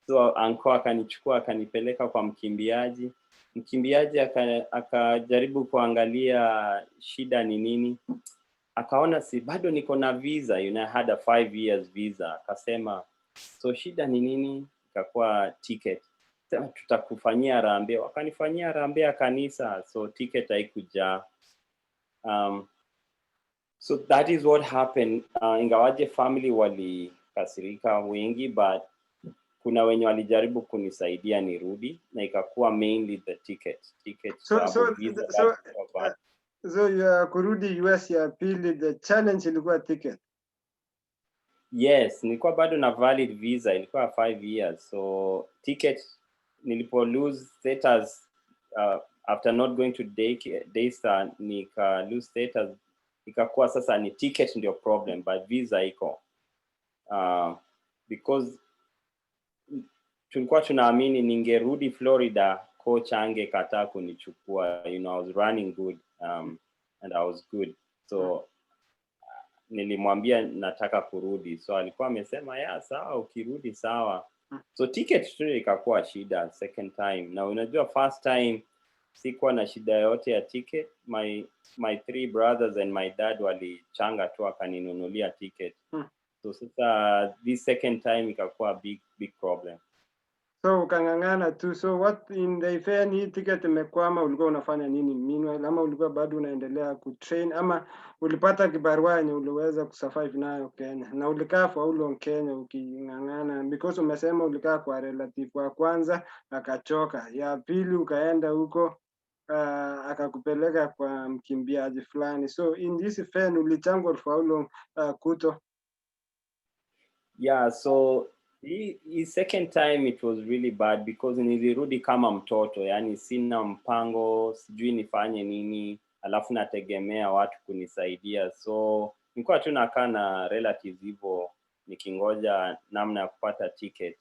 So uncle akanichukua, akanipeleka kwa mkimbiaji. Mkimbiaji akajaribu kuangalia shida ni nini, akaona si bado niko na visa. I had a 5 years visa. Akasema, "So shida ni nini?" Ikakuwa ticket. Sema, "Tutakufanyia harambee." Wakanifanyia harambee ya kanisa, so ticket haikujaa. So that is what happened. Ingawaje family walikasirika wengi, but Kuna wenye walijaribu kunisaidia nirudi na ikakuwa mainly the ticket So sababu so visa so bado ilikuwa bad. So ya kurudi US ya pili, the challenge ilikuwa ticket. Yes, nilikuwa bado na valid visa, ilikuwa 5 years. So ticket, nilipo lose status after not going to Daystar, nika lose status, ikakuwa sasa ni ticket ndio problem, but visa iko, because tulikuwa tunaamini ningerudi Florida, coach angekataa kunichukua. I was running good and I was good, so nilimwambia nataka kurudi, so alikuwa amesema, "Yeah, sawa, ukirudi sawa." So ticket tu ikakuwa shida second time. Na unajua first time sikuwa na shida yote ya ticket. My three brothers and my dad walichanga tu akaninunulia ticket. So sasa this second time ikakuwa big, big problem. So ukang'ang'ana tu. So what in the event hii ticket imekwama, ulikuwa unafanya nini meanwhile? Ama ulikuwa bado unaendelea kutrain, ama ulipata kibarua yenye uliweza kusurvive nayo Kenya? Na ulikaa for how long Kenya uking'ang'ana? Because umesema ulikaa kwa relative wa kwanza akachoka, ya pili ukaenda huko, akakupeleka kwa mkimbiaji fulani. So in this event ulichangwa for how long, Kuto? Yeah, so hii second time it was really bad because nilirudi kama mtoto, yani sina mpango, sijui nifanye nini, alafu nategemea watu kunisaidia. So nilikuwa tu nakaa na relatives hivyo nikingoja namna ya kupata ticket.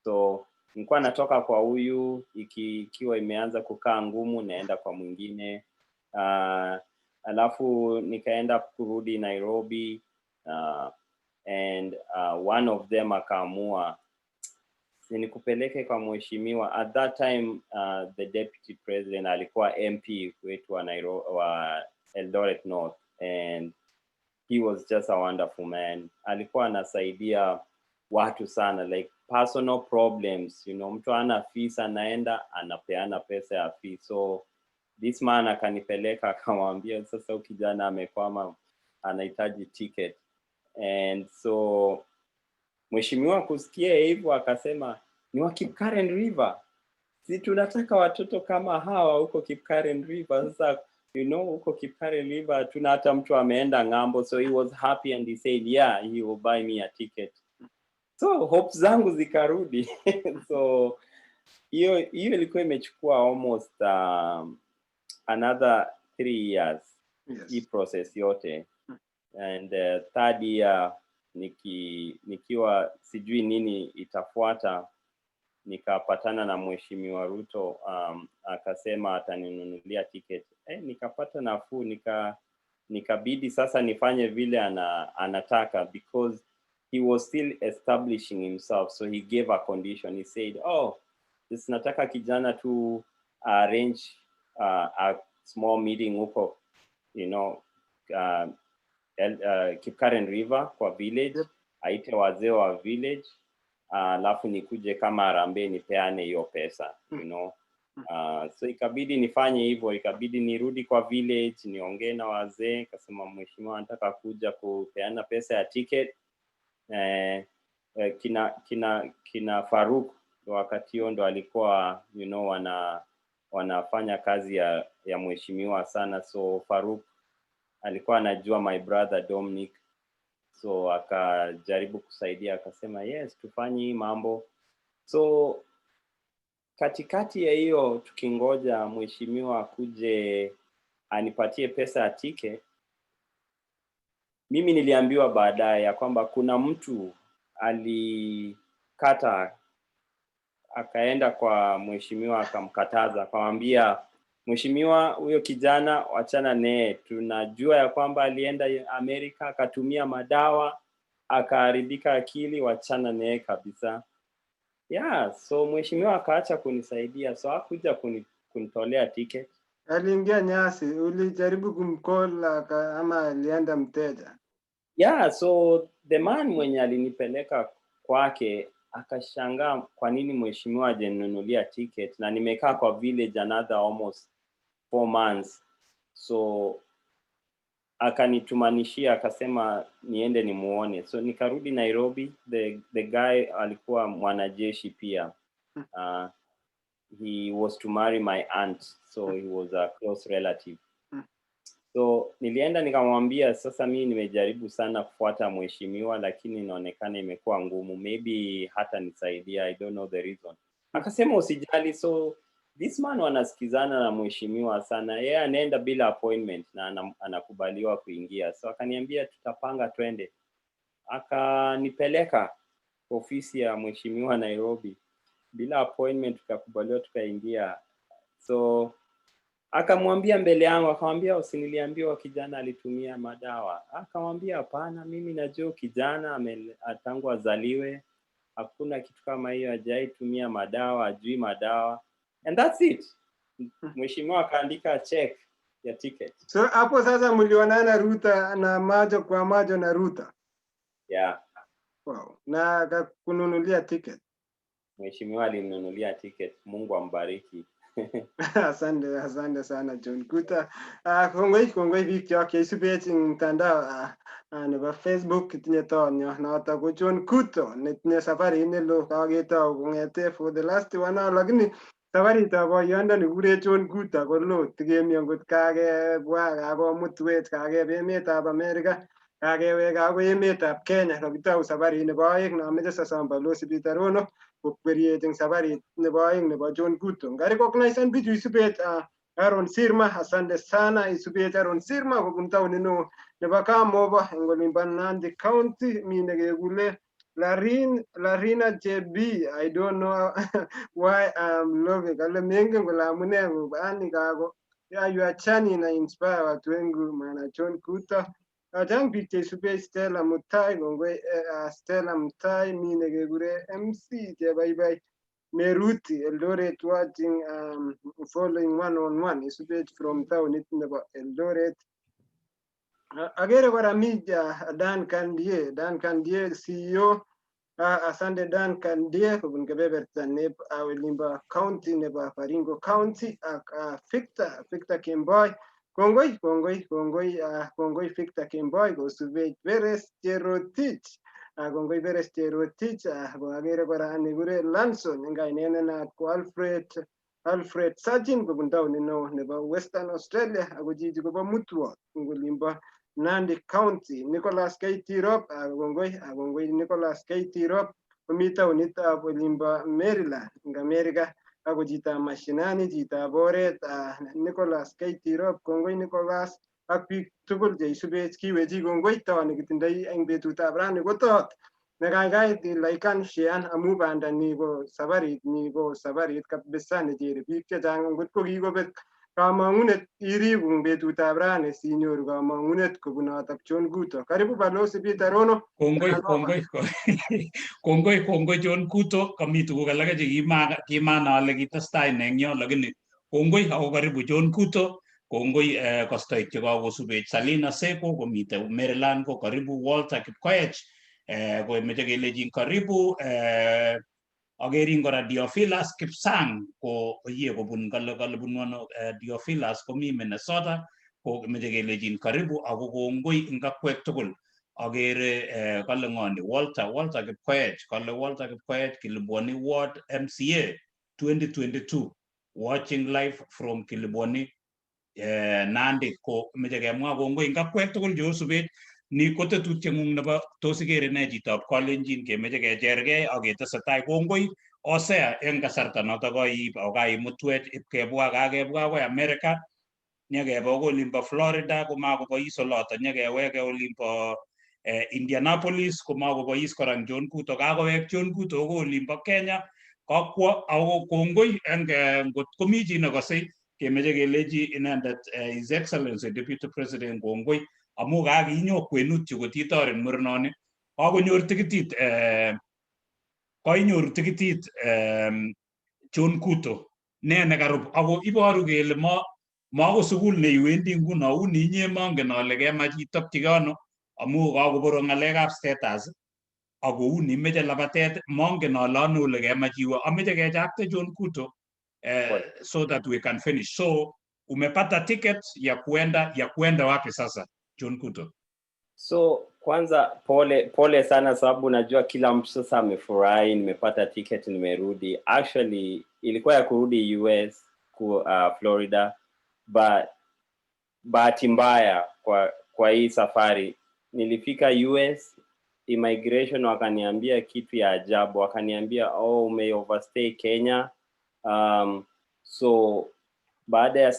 So nilikuwa natoka kwa huyu, ikiwa imeanza kukaa ngumu, naenda kwa mwingine. Alafu nikaenda kurudi Nairobi, and one of them akaamua, "Si nikupeleke kwa mheshimiwa." At that time the deputy president alikuwa MP wetu wa Nairobi, wa Eldoret North, and he was just a wonderful man. Alikuwa anasaidia watu sana, like personal problems, mtu ana fees, anaenda anapeana pesa ya fees. So this man akanipeleka, akamwambia, "Sasa huyu kijana amekwama, anahitaji ticket." And so mheshimiwa kusikia hivyo akasema, "Ni wa Kipkaren River? Si tunataka watoto kama hawa huko Kipkaren River." Sasa huko Kipkaren River tuna hata mtu ameenda ng'ambo. So he was happy and he said, yeah, he will buy me a ticket. So hopes zangu zikarudi. So hiyo hiyo ilikuwa imechukua almost another 3 years, hii process yote. And third year, nikiwa sijui nini itafuata, nikapatana na Mheshimiwa Ruto, akasema ataninunulia ticket. Nikapata nafuu, nikabidi sasa nifanye vile anataka because he was still establishing himself. So he gave a condition. He said, "Oh, this nataka kijana tu arrange a small meeting huko Kipkaren River kwa village, aite wazee wa village, alafu nikuje kama harambee nipeane hiyo pesa." So ikabidi nifanye hivyo, ikabidi nirudi kwa village niongee na wazee, kasema, "Mheshimiwa anataka kuja kupeana pesa ya ticket." Kina Faruk wakati huo ndo alikuwa wanafanya kazi ya mheshimiwa sana. So Faruk alikuwa anajua my brother Dominic, so akajaribu kusaidia, akasema, "Yes, tufanye hii mambo." So katikati ya hiyo, tukingoja mheshimiwa akuje anipatie pesa ya ticket, mimi niliambiwa baadaye ya kwamba kuna mtu alikata akaenda kwa mheshimiwa akamkataza, akamwambia, "Mheshimiwa, huyo kijana wachana naye, tunajua ya kwamba alienda Amerika akatumia madawa akaharibika akili, wachana naye kabisa." Yeah, so mheshimiwa akaacha kunisaidia, so hakuja kunitolea ticket. Aliingia nyasi, ulijaribu kumcall ama alienda mteja? Yeah, so the man mwenye alinipeleka kwake akashangaa kwa nini mheshimiwa hajaninunulia ticket na nimekaa kwa village another almost 4 months. So Akanitumanishia, akasema niende nimuone. So nikarudi Nairobi. The guy alikuwa mwanajeshi pia. He was to marry my aunt, so he was a close relative. So nilienda nikamwambia, "Sasa mimi nimejaribu sana kufuata mheshimiwa, lakini inaonekana imekuwa ngumu, maybe hata nisaidia, I don't know the reason." Akasema, "Usijali." So this man wanasikizana na mheshimiwa sana, yeye anaenda bila appointment na anakubaliwa kuingia. So akaniambia, "Tutapanga twende." Akanipeleka ofisi ya mheshimiwa Nairobi bila appointment, tukakubaliwa, tukaingia. So akamwambia mbele yangu, akamwambia, "Usiniliambiwa kijana alitumia madawa?" Akamwambia, "Hapana, mimi najua kijana tangu azaliwe hakuna kitu kama hiyo, hajai tumia madawa, ajui madawa." And that's it. Mheshimiwa akaandika check ya ticket. So hapo sasa mlionana Ruta na macho kwa macho na Ruta. Yeah. Wow. Na akakununulia ticket. Mheshimiwa alimnunulia ticket. Mungu ambariki. Asante, asante sana, John Kuta. Kongoi, kongoi biik chok cheisubech eng mtandao nebo Facebook. Kitinye tonyo noto ko John Kuto netinye safarit neloo, kaketou kong'ete for the last one hour, lakini safaritab boyondoni kikure John Kuto ko loo, tikemi angot kakebwa, kakomutwech, kakebe emetab Amerika, kakewek akoi emetab Kenya. Kakitou safarit nebo aeng nomeche sasom Balozi Peter Rono kokweriech eng safarit nebo aeng nebo John Kuto. Ngarecognizen bichu isubech. Aaron Sirma, asante sana, isubech Aaron Sirma kobun taonit neo nebo Kamobo eng olimbo Nandi County. Mi nekekule Larin, Larina JB, "I don't know why I'm loving." Kale mengen kole amune ani kako ya your journey na inspire watu wengi maana John Kuto. Chang biik cheisubech. Stella Mutai, kongoi Stella Mutai. Mi nekekure MC Chebaibai Meruti, Eldoret, watching, following one on one, isubech from taonit nebo Eldoret. Agere kora mi Dan Kandie, Dan Kandie CEO. Asante Dan Kandie kobun kebeberta nebo Olimbo County nebo Baringo County ak Victor, Victor Kemboi. Kongoi, kongoi, kongoi, kongoi Victor Kemboi kosubech. Peres Cherotich, kongoi Peres Cherotich. Ko agere kora nekure Lanson eng kainet ne naat ko Alfred, Alfred Sajin kobun taonit neo nebo Western Australia, ako chichi kobo Mutwot eng olimbo Nandi County. Nicholas K. Tirop, kongoi, kongoi Nicholas K. Tirop komi taonitab olimbo Maryland eng America, ako chitab mashinani, chitab oret, Nicholas K. Tirop. Kongoi Nicholas ak biik tugul cheisubech. Kiwechi kongoi. To nekitindoi eng betutab rani ko tot nekaikai laikan, shean, amu banda ni ko safarit, ni ko safarit kabisa nechere biik chechang. Ngot ko kikobet kamang'unet, iribun betutab rani sinyoru kamang'unet kobunotok John Kuto. Karibu Balozi Peter Rono. Kongoi, kongoi, kongoi, kongoi John Kuto. Kami tuguk alake che kimana ale kitestai ne eng yo, lakini kongoi ako karibu John Kuto. Kongoi kostoik chekakosubech. Salina Seko komite Maryland ko karibu. Walter Kipkoech ko meche kelechin karibu. Akerin kora Diophilus Kipsang ko ye kobun kale bunu ano. Diophilus komi Minnesota, ko meche kelechin karibu ako kongoi eng akwek tugul. Akere kale ng'o ni? Walter, Walter Kipkoech. Kale Walter Kipkoech, Kilibwani Ward MCA 2022, watching live from Kilibwani, Nandi. Ko meche kemwa kongoi eng akwek tugul cheosubech. Ni ko tetutieng'ung nebo tos ikere ne chitab Kalenjin, kemeche kechergei ak ketesetai. Kongoi Osea eng kasarta noto koiib ako kaimutwech ipkebwa, kakebwa akoi America, nyekebe akoi olimbo Florida komakobois oloto, nyekeweke olimbo Indianapolis komakobois kora eng John Kuto, kakowek John Kuto akoi olimbo Kenya, kakwo. Ako kongoi eng ngot komi chi nekosei, kemeche kelechi inendet His Excellency Deputy President kongoi amu kakinyo kwenut yu kotitoret murenoni kakonyor tikitit, koinyoru tikitit John Kuto. Ne nekarub ako iboru kele ma mako sukul neiwendi nguno uni inye mongen ale kemach itokchigei ano amu kakoboro ng'alekab status ako uni imeche labatet, mongen ale ano ole kemach iwe. Ameche kechakte John Kuto so that we can finish. So umepata ticket ya kuenda wapi sasa, John Kuto? So kwanza pole pole sana, sababu najua kila mtu sasa amefurahi, nimepata ticket, nimerudi. Actually ilikuwa ya kurudi US ku Florida, but bahati mbaya kwa hii safari nilifika US, immigration wakaniambia kitu ya ajabu, wakaniambia, "Oh, ume overstay Kenya." So baada ya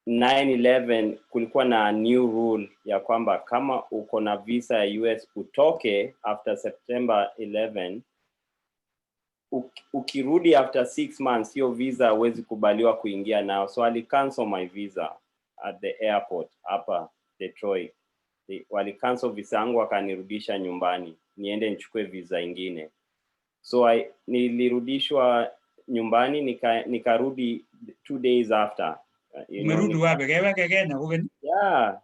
9/11 kulikuwa na new rule ya kwamba kama uko na visa ya US utoke after September 11, ukirudi after 6 months, hiyo visa huwezi kubaliwa kuingia nayo. So wali cancel my visa at the airport hapa Detroit. Wali cancel visa yangu, wakanirudisha nyumbani niende nichukue visa ingine. So nilirudishwa nyumbani, nikarudi 2 days after. Umerudi wapi? Keweke Kenya kokeny?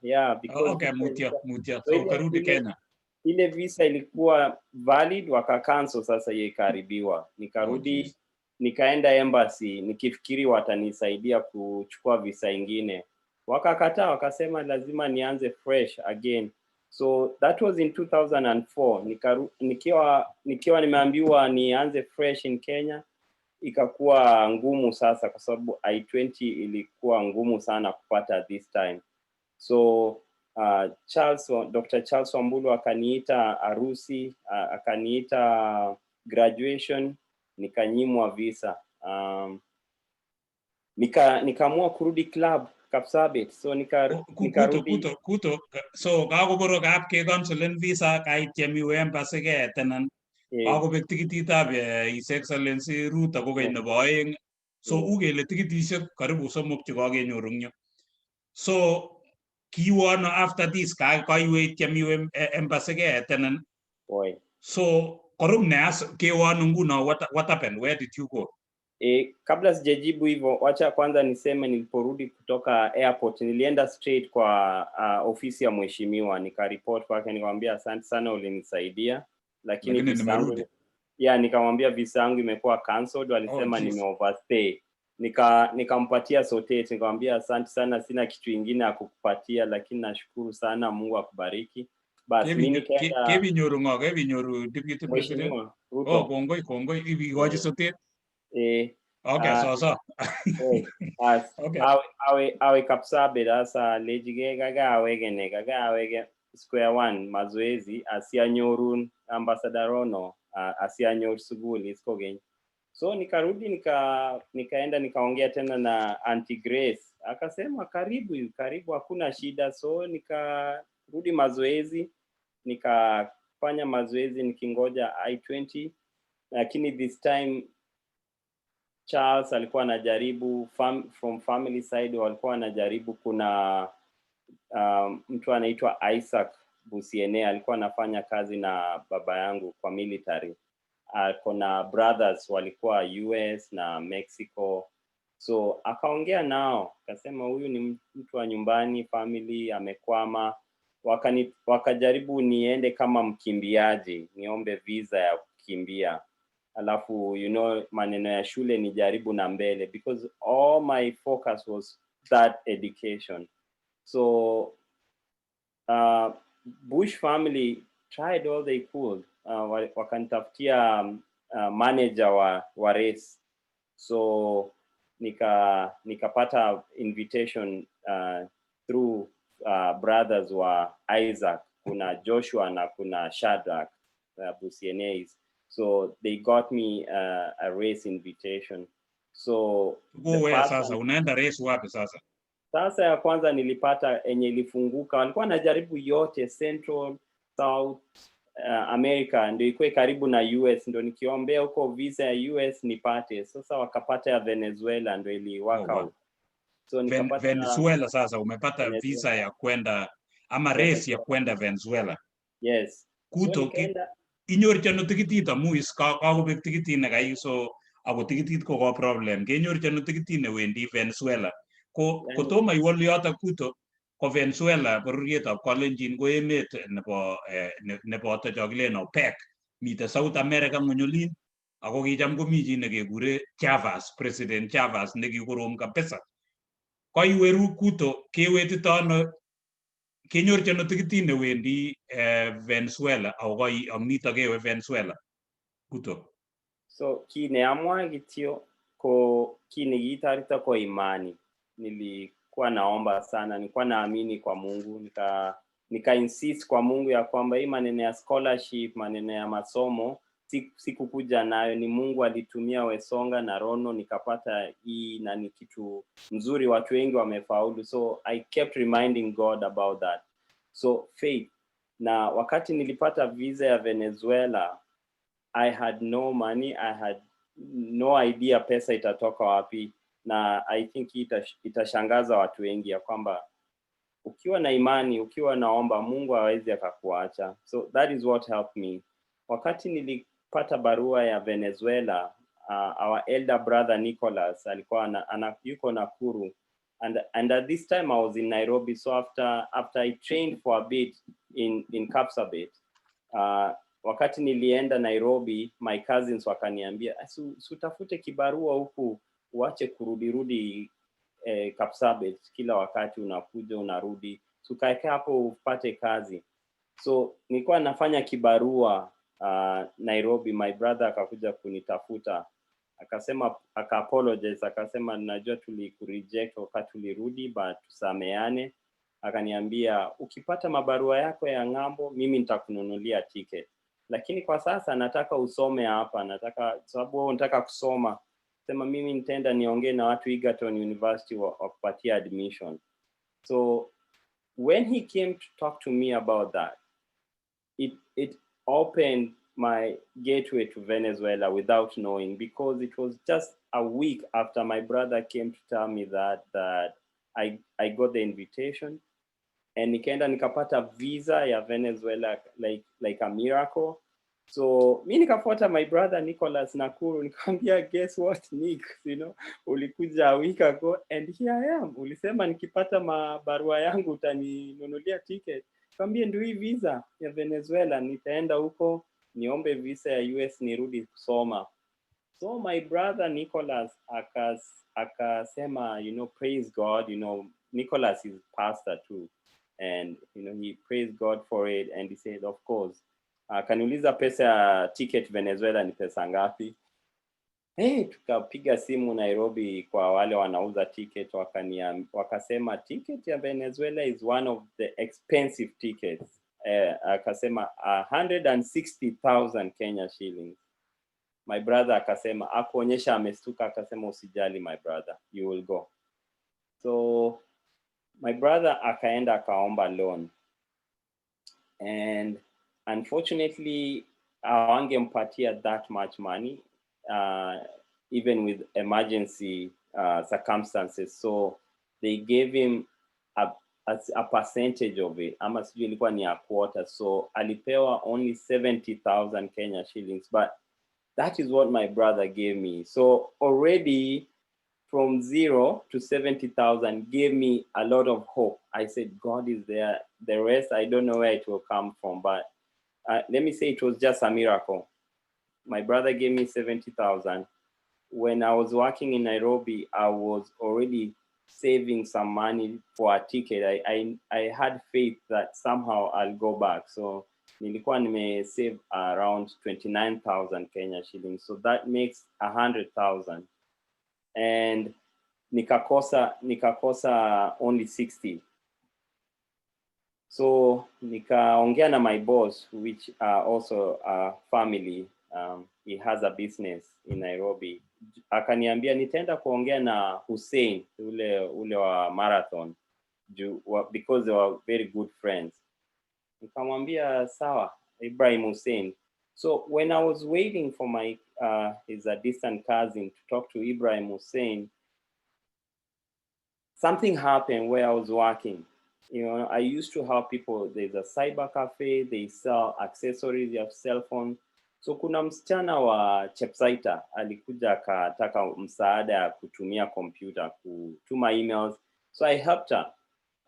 Yeah, because Okay, mutyo, mutyo. So So ukarudi Kenya. Ile visa ilikuwa valid, waka cancel, sasa hiyo ikaharibiwa. Nikarudi, Oh, jeez. Nikaenda embassy nikifikiri watanisaidia kuchukua visa ingine, wakakataa, wakasema lazima nianze fresh again. So that was in 2004. Nikiwa nimeambiwa nianze fresh in Kenya, ikakuwa ngumu sasa kwa sababu I-20 ilikuwa ngumu sana kupata this time. So Dr. Charles Wambulu akaniita harusi, akaniita graduation, nikanyimwa visa. Nikaamua kurudi club Kapsabet. So Kuto, nikarudi. Kuto, Kuto, so kakoborok kap kecancelen visa, kaityem iwe embassy keetenan, kakobek tikititab His Excellency Ruto kokeny nebo oeng. So u kele tikitishek karibu somok chekakenyoru eng yu. So kiwo ano after this? Kaiwe ityem iwe embassy keetenan. Oi. So korum ne as kewo ano nguno? What happened? Where did you go? Kabla sijajibu hivyo, wacha kwanza niseme niliporudi kutoka airport nilienda straight kwa ofisi ya mheshimiwa, nikaripoti kwake, nikamwambia, "Asante sana, ulinisaidia, lakini Lakini visa yangu" nimerudi. Yeah, nikamwambia visa yangu imekuwa cancelled, walisema Oh, jeez. Nime overstay. Nikampatia sotet, nikamwambia, "Asante sana, sina kitu ingine ya kukupatia, lakini nashukuru sana, Mungu akubariki." Bas, mi nikaenda. Kebinyoru ng'o? Kebinyoru deputy president? Mheshimiwa Ruto. Oh, kongoi, kongoi, ibikochi sotet. Okay, so. As, awe Kapsabet sasa alechige kakawekene, kakaweke square one, mazoezi asianyorun Ambassador Rono, asianyor sukul is kokeny. So nikarudi, nikaenda nikaongea tena na Auntie Grace, akasema, "Karibu, karibu, hakuna shida." So nikarudi mazoezi, nikafanya mazoezi nikingoja I-20, lakini this time Charles alikuwa anajaribu from family side walikuwa wanajaribu. Kuna mtu anaitwa Isaac Busiene, alikuwa anafanya kazi na baba yangu kwa military, ako na brothers walikuwa US na Mexico, so akaongea nao, akasema huyu ni mtu wa nyumbani, family amekwama. Wakajaribu niende kama mkimbiaji, niombe visa ya kukimbia, alafu maneno ya shule nijaribu na mbele, because all my focus was that education. So Bush family tried all they could. Wakanitafutia manager wa race, so nikapata invitation through brothers wa Isaac, kuna Joshua na kuna Shadrach Busienes. So they got me a race invitation. So Go the where first sasa? Unaenda race wapi sasa? Sasa ya kwanza nilipata enye ilifunguka, walikuwa wanajaribu yote Central, South America ndio ikuwe karibu na US, ndio nikiombea huko visa ya US nipate. Sasa wakapata ya Venezuela, ndio ili work out. So nikapata Venezuela sasa umepata Venezuela. Visa ya kwenda ama race ya kwenda Venezuela. Yes. So Kuto nikaenda. Inyorchi ano tikitit amu is kakobek tikitit nekai, so ako tikitit ko ko problem, kenyorchi ano tikitit newendi Venezuela? Ko Yani- kotomo iwolu yotok Kuto, ko Venezuela bororietab Kalenjin ko emet nebo neboto cho kilen OPEC, miten South America ng'weny olin, ako kicham komi chi nekekure Chavez, President Chavez nekikorom kabisa. Koiweru Kuto, kewetito ano? Kenyorchi ano tikitit newendi Venezuela ako ak nito kewe Venezuela Kuto? So kii neamua kityo ko kii nikitarita kwa imani. Nilikuwa naomba sana, nilikuwa naamini kwa Mungu, nika insist kwa Mungu ya kwamba hii maneno ya scholarship, maneno ya masomo sikukuja nayo, ni Mungu alitumia Wesonga na Rono nikapata hii, na ni kitu mzuri, watu wengi wamefaulu. So I kept reminding God about that. So faith. Na wakati nilipata visa ya Venezuela, I had no money, I had no idea pesa itatoka wapi, na I think hii itashangaza watu wengi ya kwamba ukiwa na imani, ukiwa naomba, Mungu hawezi akakuacha. So that is what helped me. Wakati nilipata barua ya Venezuela, our elder brother Nicholas alikuwa yuko Nakuru, and at this time I was in Nairobi. So after I trained for a bit in Kapsabet, wakati nilienda Nairobi, my cousins wakaniambia, "Si utafute kibarua huku, uache kurudirudi Kapsabet kila wakati unakuja unarudi, tukaeke hapo upate kazi." So nilikuwa nafanya kibarua Nairobi. My brother akakuja kunitafuta, akasema, aka apologize, akasema, "Najua tulikureject wakati tulirudi, but tusameane." Akaniambia, "Ukipata mabarua yako ya ng'ambo, mimi nitakununulia ticket, lakini kwa sasa nataka usome hapa, nataka sababu wewe unataka kusoma, sema mimi nitaenda niongee na watu Egerton University wakupatia admission." So when he came to talk to me about that, it opened my gateway to Venezuela without knowing, because it was just a week after my brother came to tell me that I got the invitation and nikaenda nikapata visa ya Venezuela like a miracle. So mi nikafuata my brother Nicholas Nakuru, nikamwambia, "Guess what, Nick, ulikuja a week ago and here I am. Ulisema nikipata mabarua yangu utaninunulia ticket. Nikamwambia ndio hii visa ya Venezuela, nitaenda huko niombe visa ya US nirudi kusoma." So my brother Nicholas akasema, "Praise God." Nicholas is pastor too. And he praised God for it and he said, "Of course." Akaniuliza pesa ya ticket Venezuela ni pesa ngapi? Hey, tukapiga simu Nairobi kwa wale wanauza ticket, wakasema ticket ya Venezuela is one of the expensive tickets. Akasema 160,000 Kenya shillings. My brother akasema, akuonyesha amestuka, akasema, "Usijali, my brother, you will go." So my brother akaenda akaomba loan and unfortunately hawangempatia that much money, even with emergency circumstances, so they gave him a percentage of it, ama sijui ilikuwa ni a quarter. So alipewa only 70,000 Kenya shillings, but that is what my brother gave me. So already from zero to 70,000 gave me a lot of hope. I said, "God is there." The rest, I don't know where it will come from, but let me say it was just a miracle. My brother gave me 70,000. When I was working in Nairobi, I was already saving some money for a ticket. I had faith that somehow I'll go back. So nilikuwa nime save around 29,000 Kenya shillings. So that makes 100,000. And nikakosa only 60. So nikaongea na my boss, which are also a family, he has a business in Nairobi. Akaniambia nitaenda kuongea na Hussein ule wa marathon because they were very good friends. Nikamwambia sawa, Ibrahim Hussein. So when I was waiting for my he's a distant cousin, to talk to Ibrahim Hussein, something happened where I was working. I used to help people. There's a cyber cafe, they sell accessories, you have cell phone. So kuna msichana wa Chepsaita alikuja akataka msaada ya kutumia kompyuta kutuma emails. So I helped her.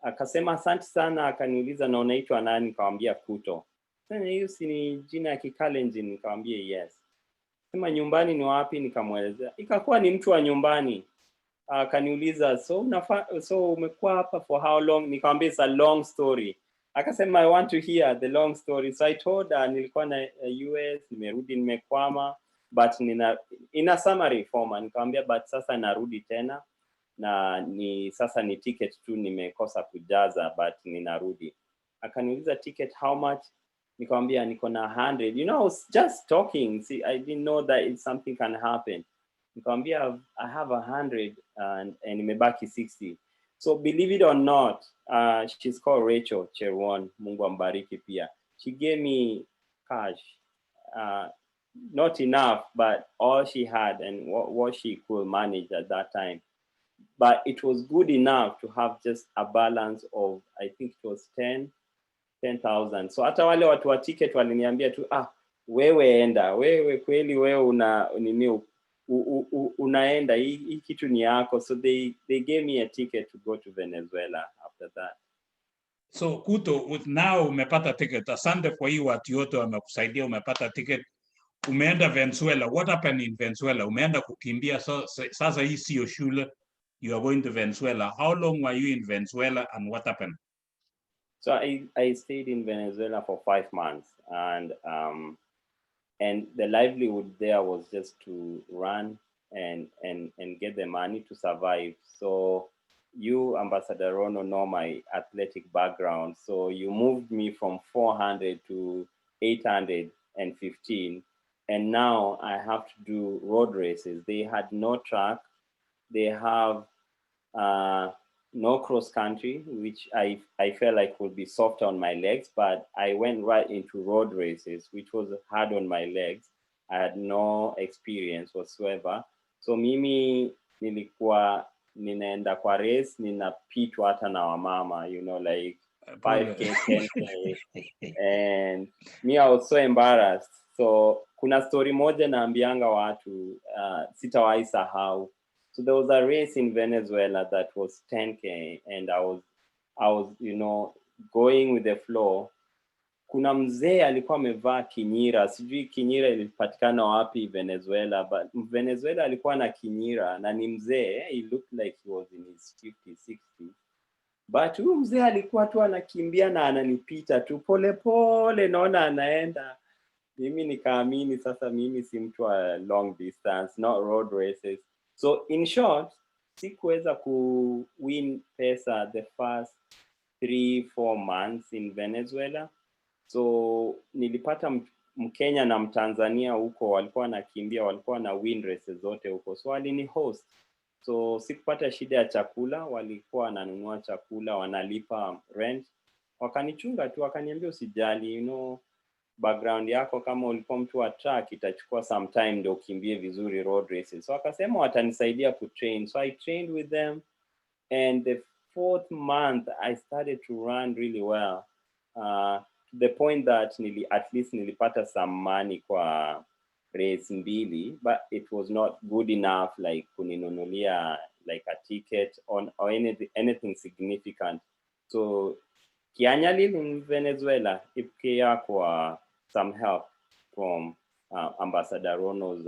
Akasema asante sana, akaniuliza, "Na unaitwa nani?" Nikamwambia Kuto. "Sasa hiyo si ni jina ya Kikalenjin?" Nikamwambia yes. Sema nyumbani ni wapi? Nikamwelezea. Ikakuwa ni mtu wa nyumbani. Akaniuliza, so umekuwa hapa for how long?" Nikamwambia it's a long story. Akasema, "I want to hear the long story." So I told her nilikuwa na US, nimerudi, nimekwama, but nina in a summary form nikamwambia, but sasa narudi tena na ni sasa ni ticket tu nimekosa kujaza, but ninarudi. Akaniuliza, "Ticket how much?" Nikamwambia niko na 100. I was just talking. See, I didn't know that something can happen. Nikamwambia I have 100 and imebaki 60. So believe it or not, she's called Rachel Cherwon, Mungu ambariki pia. She gave me cash, not enough, but all she had and what she could manage at that time. But it was good enough to have just a balance of, I think it was 10 10,000. So hata wale watu wa ticket waliniambia tu, "Ah, wewe enda, wewe kweli wewe una nini, unaenda, hii kitu ni yako." So they gave me a ticket to go to Venezuela after that. So Kuto, with now umepata ticket. Asante kwa hii watu yote wamekusaidia, umepata ticket. Umeenda Venezuela. What happened in Venezuela? Umeenda kukimbia, so, sasa hii sio shule. You are going to Venezuela. How long were you in Venezuela and what happened? So I stayed in Venezuela for 5 months and the livelihood there was just to run and get the money to survive. So you, Ambassador Rono, know my athletic background. So you moved me from 400 to 815. And now I have to do road races. They had no track. They have no cross country, which I felt like would be softer on my legs, but I went right into road races, which was hard on my legs. I had no experience whatsoever. So mimi nilikuwa ninaenda kwa race, ninapitwa hata na wamama, like 5K, 10K. And me, I was so embarrassed. So kuna story moja naambianga watu, sitawahi sahau. So there was a race in Venezuela that was 10K and I was going with the flow. Kuna mzee alikuwa amevaa kinyira, sijui kinyira ilipatikana wapi Venezuela, but Venezuela alikuwa na kinyira na ni mzee, he looked like he was in his 50s, 60s. But huyu mzee alikuwa tu anakimbia na ananipita tu pole pole, naona anaenda. Mimi nikaamini sasa mimi si mtu wa long distance, not road races. So in short, sikuweza ku win pesa the first 3-4 months in Venezuela. So nilipata Mkenya na Mtanzania huko walikuwa wanakimbia, walikuwa na win races zote huko, so walini host. So sikupata shida ya chakula, walikuwa wananunua chakula, wanalipa rent, wakanichunga tu, wakaniambia usijali, background yako kama ulikuwa mtu wa track itachukua some time ndio ukimbie vizuri road races. So wakasema watanisaidia kutrain. So I trained with them and the fourth month I started to run really well, to the point that at least nilipata some money kwa race mbili, but it was not good enough like kuninunulia like a ticket on or anything significant. So kianyalil in Venezuela ipkea some help from Ambassador Rono's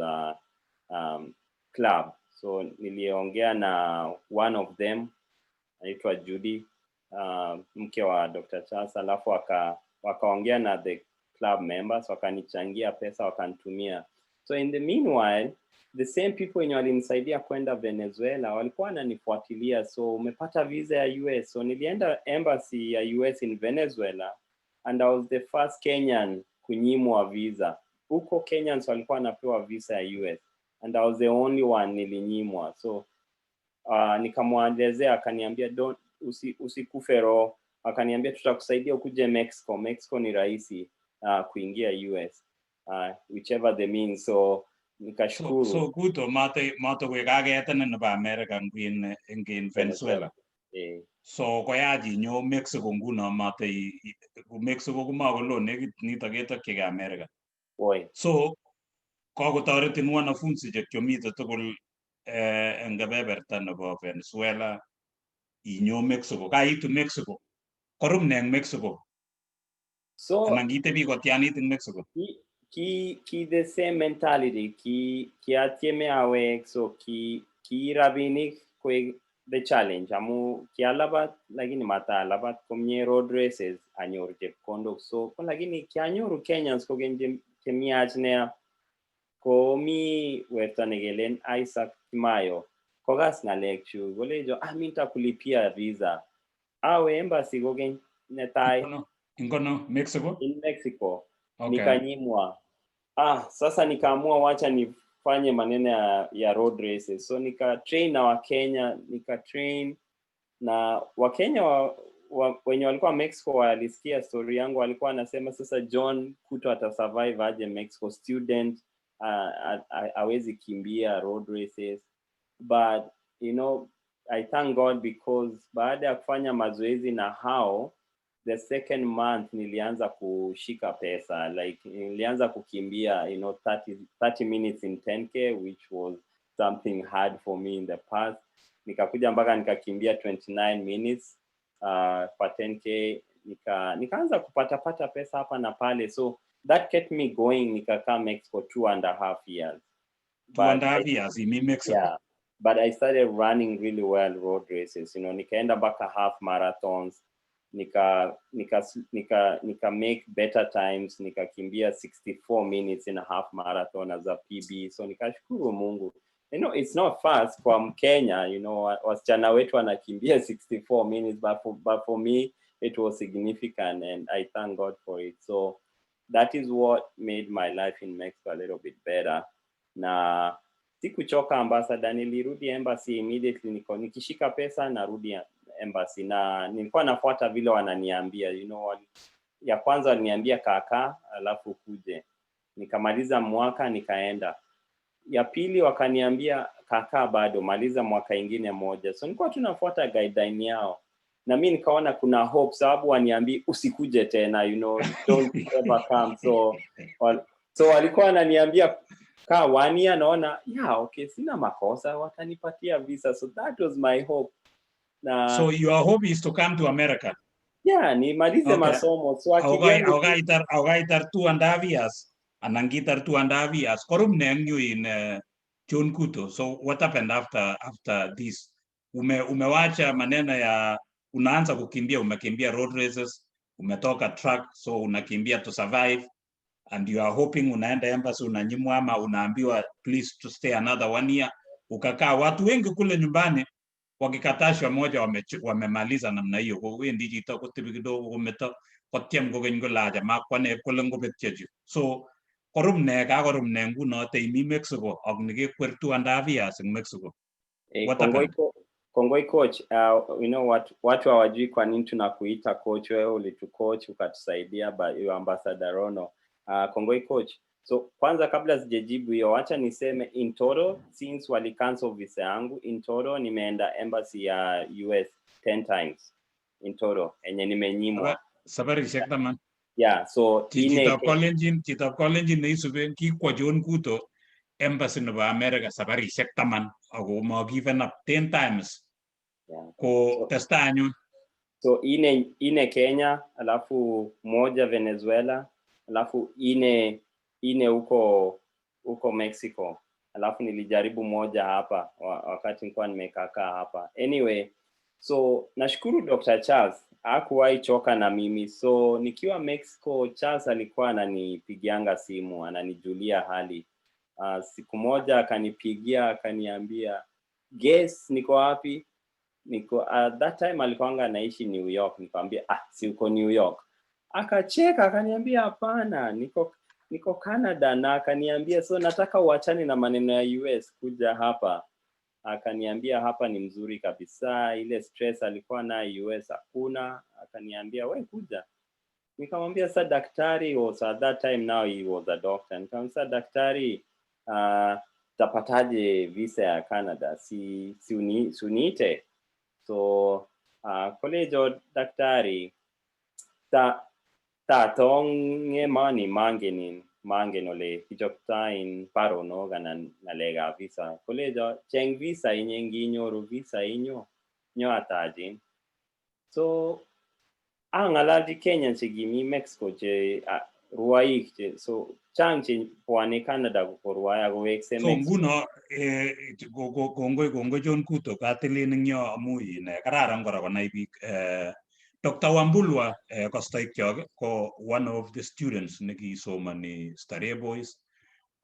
club. So niliongea na one of them anaitwa Judy, mke wa Dr. Charles, alafu wakaongea na the club members, wakanichangia pesa, wakanitumia. So in the meanwhile, the same people wenye walinisaidia kwenda Venezuela walikuwa wananifuatilia, "So umepata visa ya US?" So nilienda embassy ya US in Venezuela and I was the first Kenyan kunyimwa visa. Huko Kenyans walikuwa wanapewa visa ya US and I was the only one nilinyimwa. So nikamwelezea, akaniambia, "Don't, usikufe roho." Akaniambia, "Tutakusaidia ukuje Mexico. Mexico ni rahisi kuingia US, whichever the means." So nikashukuru. So Kuto, mate mate koek kaketenin nebo America ngin Venezuela. Eh. So koyach inyo Mexico nguno, mate Mexico komakolo nekit nito ketokchigei America. Oi. So kokotoretin wanafunzi chekyomite tugul eng kebeberta nebo Venezuela inyo Mexico. Kaitu Mexico. Korum ne eng Mexico? So Anan kitebi kotianit eng Mexico? Ki the same mentality, ki kiatieme awek, so ki rabinik koek the challenge amu kialabat lakini matalabat komie road races anyor chepkondok. So ko lakini kianyoru Kenyans kokeny chemiach nea. Komi werto nekelen Isaac Kimayo kokas ng'alekchu kolecho mi nitakulipia visa. Awe embassy kokeny netai. Ingono Mexico? In Mexico. Okay. Nikanyimwa. Sasa nikaamua wacha nifanye maneno ya road races. So nika train na Wakenya, nika train na Wakenya wenye walikuwa Mexico walisikia story yangu, walikuwa wanasema sasa John Kuto atasurvive aje Mexico, student hawezi kimbia road races. But you know, I thank God because baada ya kufanya mazoezi na hao, the second month nilianza kushika pesa, like nilianza kukimbia, you know, 30 minutes in 10K, which was something hard for me in the past. Nikakuja mpaka nikakimbia 29 minutes kwa 10K, nikaanza kupata pesa hapa na pale. So that kept me going. Nikakaa Mexico 2.5 years. 2.5 years in Mexico. Yeah, but I started running really well road races, you know, nikaenda mpaka half marathons. Nika make better times, nikakimbia 64 minutes in a half marathon as a PB. So nikashukuru Mungu. You know, it's not fast kwa Mkenya, you know, wasichana wetu wanakimbia 64 minutes, but for me it was significant and I thank God for it. So that is what made my life in Mexico a little bit better. Na sikuchoka ambassador, nilirudi embassy immediately, nikishika pesa narudi embassy, na nilikuwa nafuata vile wananiambia, you know, ya kwanza waliniambia kaka alafu kuje. Nikamaliza mwaka nikaenda. Ya pili wakaniambia kaka bado maliza mwaka ingine moja. So nilikuwa tunafuata guideline yao. Na mimi nikaona kuna hope sababu waniambi usikuje tena, you know, don't ever come. So walikuwa wananiambia kaa 1 year, naona yeah, okay, sina makosa, watanipatia visa. So that was my hope. Na, so your hope is to come to America? Yeah, nimalize okay. Masomo. So Akaitar 2.5 years, anan kitar 2.5 years. Korum ne eng yu in John Kuto. So what happened after this? Umewacha maneno ya unaanza kukimbia, umekimbia road races, umetoka track, so unakimbia to survive, and you are hoping unaenda embassy unanyimwa ama unaambiwa please to stay another 1 year. Ukakaa. Watu wengi kule nyumbani wakikatashwa moja wamemaliza namna hiyo. Wendi chito kotebi kidogo kometo kotyem kokeny kole acha makwane kole ngobetyo chu. So korum ne kakorum ne nguno teimi Mexico ak nikekwer 2.5 years in Mexico. What happened? Kongoi coach, you know what, watu hawajui kwa nini tunakuita coach. Wewe ulitucoach ukatusaidia, but you ambassador Rono. Kongoi coach. So kwanza kabla sijajibu hiyo, acha niseme in total since wali cancel visa yangu, in total nimeenda embassy ya US 10 times in total enye nimenyimwa. Sabarishek taman. Yeah, so chitab Kalenjin neisuben kikwo John Kuto embassy nebo America sabarishek taman ako ma given up 10 times. Yeah. Ko testa anyun. So ine Kenya, alafu moja Venezuela, alafu ine huko Mexico, alafu nilijaribu moja hapa wakati nilikuwa nimekaa hapa. Anyway, so nashukuru Dr. Charles hakuwahi choka na mimi. So nikiwa Mexico, Charles alikuwa ananipigianga simu, ananijulia hali. Siku moja akanipigia akaniambia, guess niko wapi? Niko at that time alikuwa anaishi New York. Nikamwambia si uko New York? Akacheka akaniambia hapana, niko Canada. Na akaniambia so nataka uachane na maneno ya US kuja hapa. Akaniambia hapa ni mzuri kabisa, ile stress alikuwa nayo US hakuna. Akaniambia we kuja. Nikamwambia sasa daktari was at that time, now he was a doctor. Nikamwambia sasa daktari, tapataje visa ya Canada? Si uniite. So kolejo daktari ta tonge mani mangenin mangen ole kichoptain baronok anan ng'alekab visa. Kolejo cheng visa inye nginyoru visa inyo nyo atajin. So ang'alalchi Kenya chekimi Mexico che Rwaik che so chang che pwani Canada korwae akowekse. So nguno kongoi, kongoi John Kuto, katilin eng yo amu in kararan kora konai biik. Dr. Wambulwa, kostoikyok, ko one of the students nekisomoni Starehe Boys.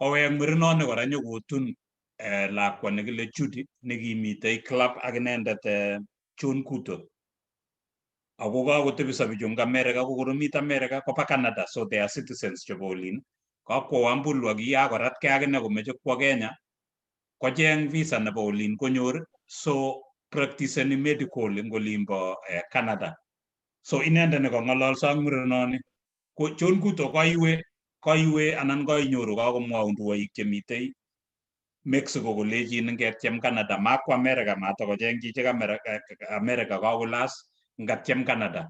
Kowek murenoni kora nyokotun lakwa nekile Judy nekimitei club ak inendet John Kuto. Ako kakotebiso bichu eng America, kokoromit America koba Canada, so they are citizens chebo olin. Kakwo Wambulwa kiyakoratkei akine komeche kwo Kenya kocheng visa nebo olin konyor, so practiceni medical eng olimbo Canada. So inendet nekong'ololso ak murenoni. Ko John Kuto, koiwe anan koinyoru kakomwaun rwoik chemitei Mexico kolechin ngetyem Canada, makwo America, matakocheng chichik America, kakolas ngatyem Canada.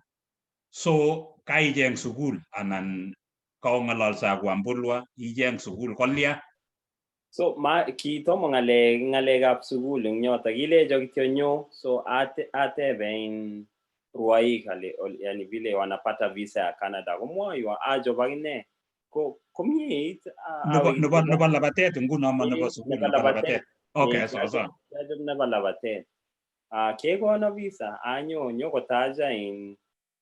So kaicheng sukul anan kaong'ololso ak Wambulwa icheng sukul kolya? So ma kitomo ng'alekab sukul eng yoto, kilecho kityo nyo. So atebe in rwaik ale yani vile wanapata visa ya Canada, komwoiwo achob akine ko komieit. Nebo labatet nguno, ma nebo sukul, nebo labatet? Okay, sawa sawa. Kiachob nebo labatet. Kekono visa anyo nyokotaja in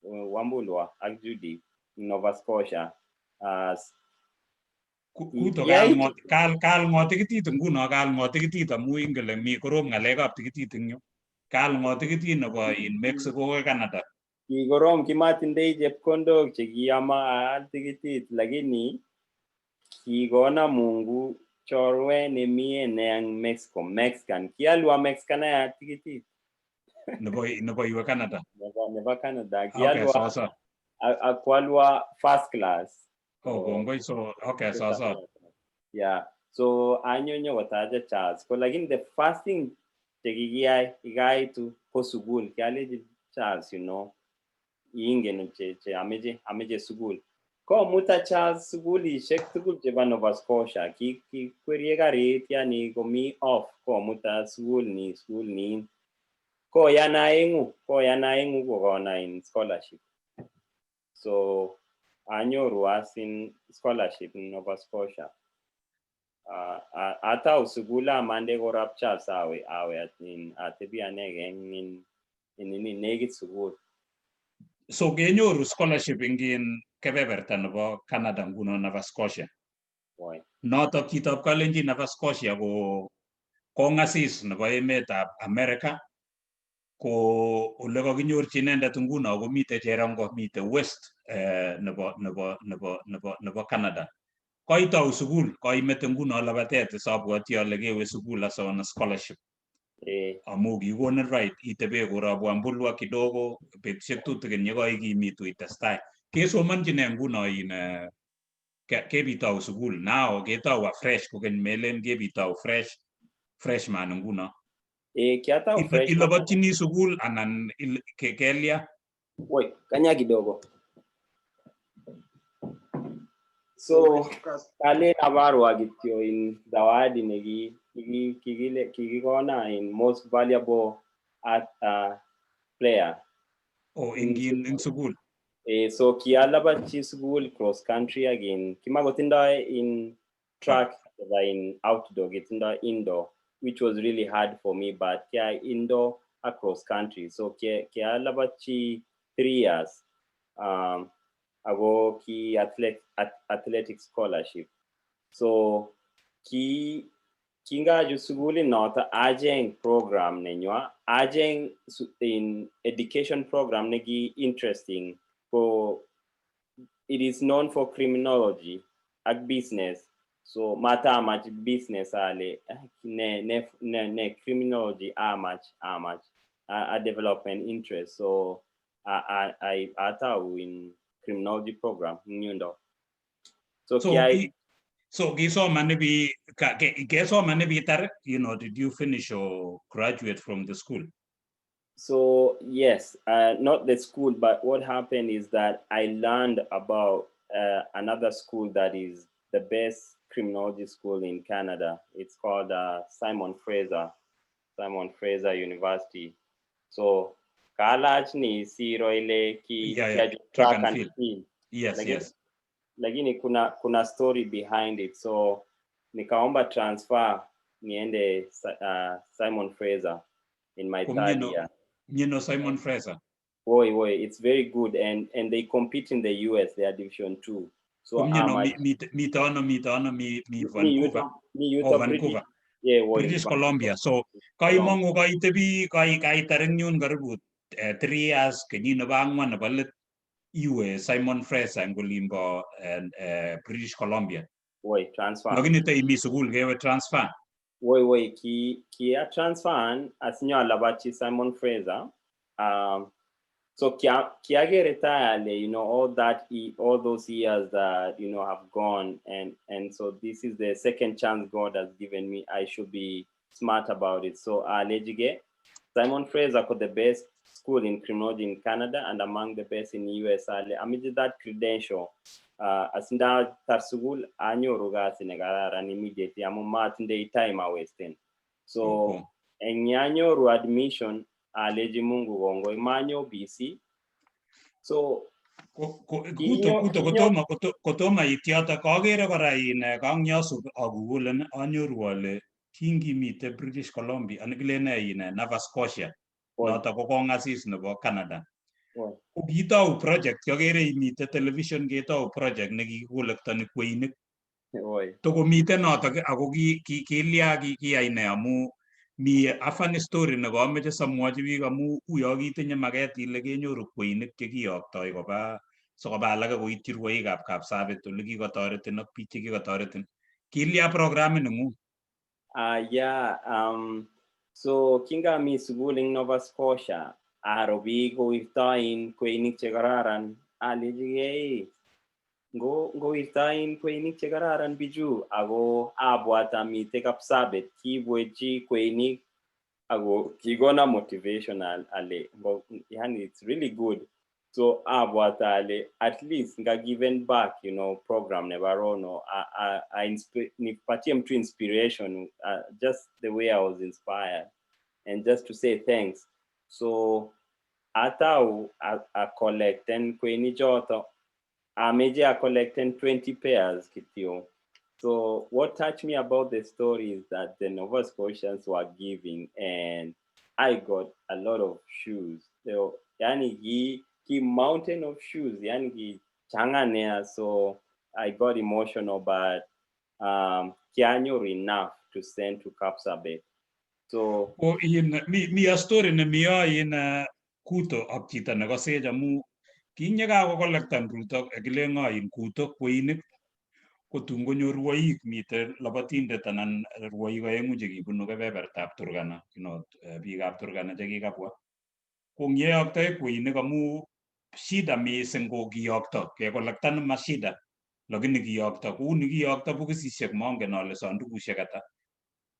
Wambulwa ak Judy Nova Scotia. Kuto, kaal ng'o tikitit nguno? Kaal ng'o tikitit? Amu ingele mi korom ng'alekab tikitit eng yu. Kaal ng'o tikitit nebo in Mexico ak Canada? Kikorom, kimatindoi chepkondok chekiyama aal tikitit, lakini kikona Mungu chorwe nemie ne eng Mexico, Mexican. Kialwa Mexican aya tikitit. Nebo iwe Canada? Nebo Canada kialwa akwalwa first class. Oh, kongoi. So okay, sawa sawa. Yeah, so anyo nyokotaja Charles ko, lakini the first thing chekikiyai ikaitu ko sukul. Kialechi Charles, ingen che ameche sukul. Komuta Charles sukulishek tugul chebo Nova Scotia. Kikwerie karit, yani komi off, komuta sukul ni, sukul nin. Koyan aengu kokona in scholarship. So anyoru as in scholarship in Nova Scotia. Atau sukul amande korap Charles awe in atebi anege eng in nini nekit sukul. So kenyoru scholarship eng in kebeberta nebo Canada nguno, Nova Scotia? Woi. Notok chitab Kalenjin, Nova Scotia ko kong'asis nebo emetab America. Ko ole kakinyorchi inendet nguno komite cherongo, mite west nebo Canada. Koitou sukul, koimete nguno labatet, is abwoti ale kewe sukul asawana scholarship? Amu kikonin right itebe korab Wambulwa kidogo betusiek tutikin yekoikimitu itestai. Kesomonchi nee nguno in kebitou sukul now, ketou afresh kokeny, melen kebitou fresh freshman nguno? Kiatau freshman. Ilobotyini sukul anan kelya? Woi, kanya kidogo. So kalen abarwa kityo in zawadi neki kikikona in most valuable at player. O eng sukul? So kialabatchi sukul cross country again. Kimakotindoi in track chebo in outdoor, kitindoi indoor, which was really hard for me, but kia indoor ak cross country. So kialabatchi 3 years. Ako ki athletic scholarship. So ki kingachut sukulit noto acheng program nenywa, acheng in education program neki interesting ko it is known for criminology ak business. So matamach business, ale ne criminology amach a development interest. So I atau in criminology program eng yundo. So, So kiai so kisoman ibi kesoman ibitar, did you finish or graduate from the school? So yes, not the school, but what happened is that I learned about another school that is the best criminology school in Canada. It's called Simon Fraser University. So kalach ni siro ile ki Yeah, kiaje track and field. Field. Yes. Like Yes. Lakini kuna story behind it. So nikaomba transfer niende Simon Fraser in my Kumye third no year. Mye Simon Fraser. Woi woi, it's very good, and they compete in the US. They are Division Two. So Kumye no I'm mi mi mi mi Vancouver. Utah, mi Oh, Utah British. Vancouver. Yeah, woi, British Vancouver. Columbia. So kaimongu kaitebi kai kaitar eng yun karibu 3 years, kenyit nebo angwan nebo let, iwe Simon Fraser eng olimbo British Columbia. Woi, transfer. Lakini teimi sukul kewe transfer. Woi woi, ki kia transfer asinyo alabachi Simon Fraser. So kia kiagere ale, all those years that have gone, and so this is the second chance God has given me. I should be smart about it. So alejige Simon Fraser ko the best school in criminology in Canada and among the best in US. Ale amije that credential. Asinda tar sukul anyoru kasi nekararan immediately amu matindoi time awasten. So eng yanyoru admission, aleji Mungu kongoi, manyo BC. So Kuto kinyo kuto kinyo kotomo it yoto, kakere kora in kangyosub agooglen anyoru ale kingimite British Columbia anan kilene in Nova Scotia, Woi. Noto ko kongasis nebo Canada. Woi. Ko kitou project, kiokere imite television ketou project nekikikolektoni kweinik. Woi. Tokomite notok ako kilya kiyai ne, amu mi a funny story nekomoche samwochi biik, amu uyo kitinye maket ile kenyoru kweinik chekiyoktoi koba sikoba alake koityi rwoikab Kapsabet ole kikotoretin ak biik chekikotoretin. Kilya programit nengung? Yeah, so kingami sukul eng Nova Scotia, aro biik kowirtoin kweinik chekororon, alechigei ngo ngowirtoin kweinik chekororon bichu, ako abwat amite Kapsabet kiibwechi kweinik ako kikona motivation ale yani it's really good. So abwat ale at least nga given back program nebo Rono nipatie mtu inspiration, just the way I was inspired, and just to say thanks. So atau a collecten kweini choto, ameje a collecten 20 pairs kityo. So what touched me about the story is that the Nova Scotians were giving, and I got a lot of shoes. So, yani ki mountain of shoes, yani ki changa. So I got emotional, but kianyoru enough to send to Kapsabet. So Ko in mi a story nemiyo in kuto ak chito nekosech, amu kinye kakokolektan Ruto, kilen ng'o in kuto kweinik, ko tun konyor rwoik, mite lobotindet anan rwoik oeng'u chekibunu kebebertab Turkana, biikab Turkana chekikabwa. Ko ngyeyoktoi kweinik, amu shida mising ko kiyokto, kekolektan ma shida, lakini kiyokto kou ni kiyokto bokisisiek, mongen ale sandukusiek ata.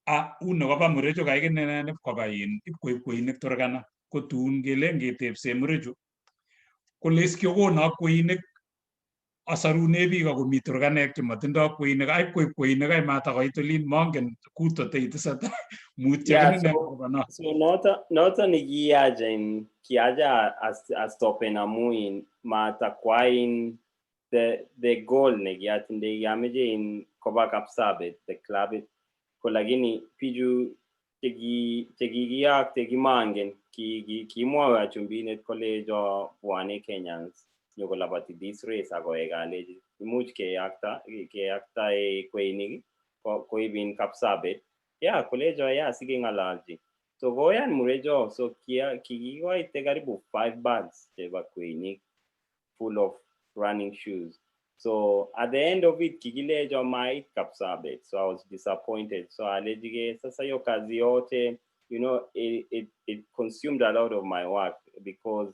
A uni koba murechu kaikinen ipkoba in ipkoib kweinik Turkana, ko tun kelen ketepsen murechu kole kiokonok kweinik asarune biik akomi Turkanek chemotindoi kweinik, aip koib kweinik ai matakoit olin, mongen kuto teitesetai mutyo. Akinine akobo no. So noto nikiaja in kiaja astopen amu in matakwa in the goal nekiatindoi, kiameche in koba Kapsabet the club ko, lakini bichu chekikiyokte kimangen, kimwoiwo chumbinet kolecho bwone Kenyans nyokoloboti this race akowek, alechi imuch keyakta kweinik koib in Kapsabet, yeah, kolecho yeah, sikeng'ololchi. So koyan murecho, so kikikoite karibu five bags chebo kweinik full of running shoes. So at the end of it kikilecho mait Kapsabet, so I was disappointed. So alechige sasa hiyo kazi yote, it consumed a lot of my work because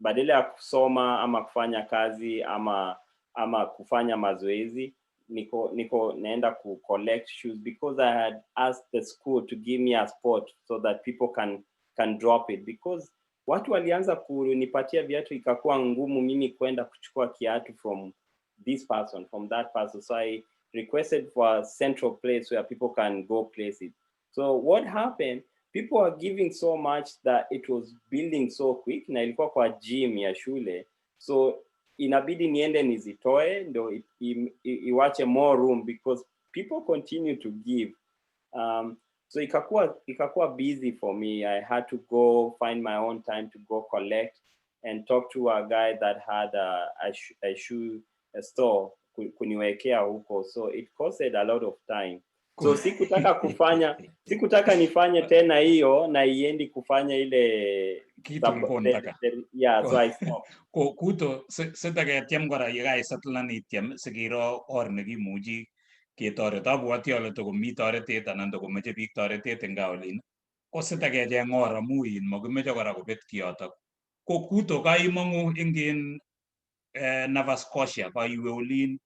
badala ya kusoma ama kufanya kazi ama kufanya mazoezi, niko naenda ku collect shoes because I had asked the school to give me a spot so that people can drop it, because watu walianza kunipatia viatu, ikakuwa ngumu mimi kwenda kuchukua kiatu from this person, from that person. So I requested for a central place where people can go place it. So what happened, people were giving so much that it was building so quick, na ilikuwa kwa gym ya shule. So Inabidi niende nizitoe ndo iwache more room because people continue to give. So ikakuwa busy for me. I had to go find my own time to go collect and talk to a guy that had a shoe a store kuniwekea huko. So it costed a lot of time. So sikutaka nifanye tena hiyo na iendi kufanya ile Kitu ulikuwa unataka. Yeah, so I stopped. Ko kuto sitaketiem kora yekaisettlenan itiem sikiro or nekimuchi ketoret. Abwoti ale tokomi toretet anan tokomeche biik toretet eng gaa olin ko sitakecheng or amu in mokimoche kora kobet kiyotok. Ko kuto kaimong'u eng in Nova Scotia, kaiwe olin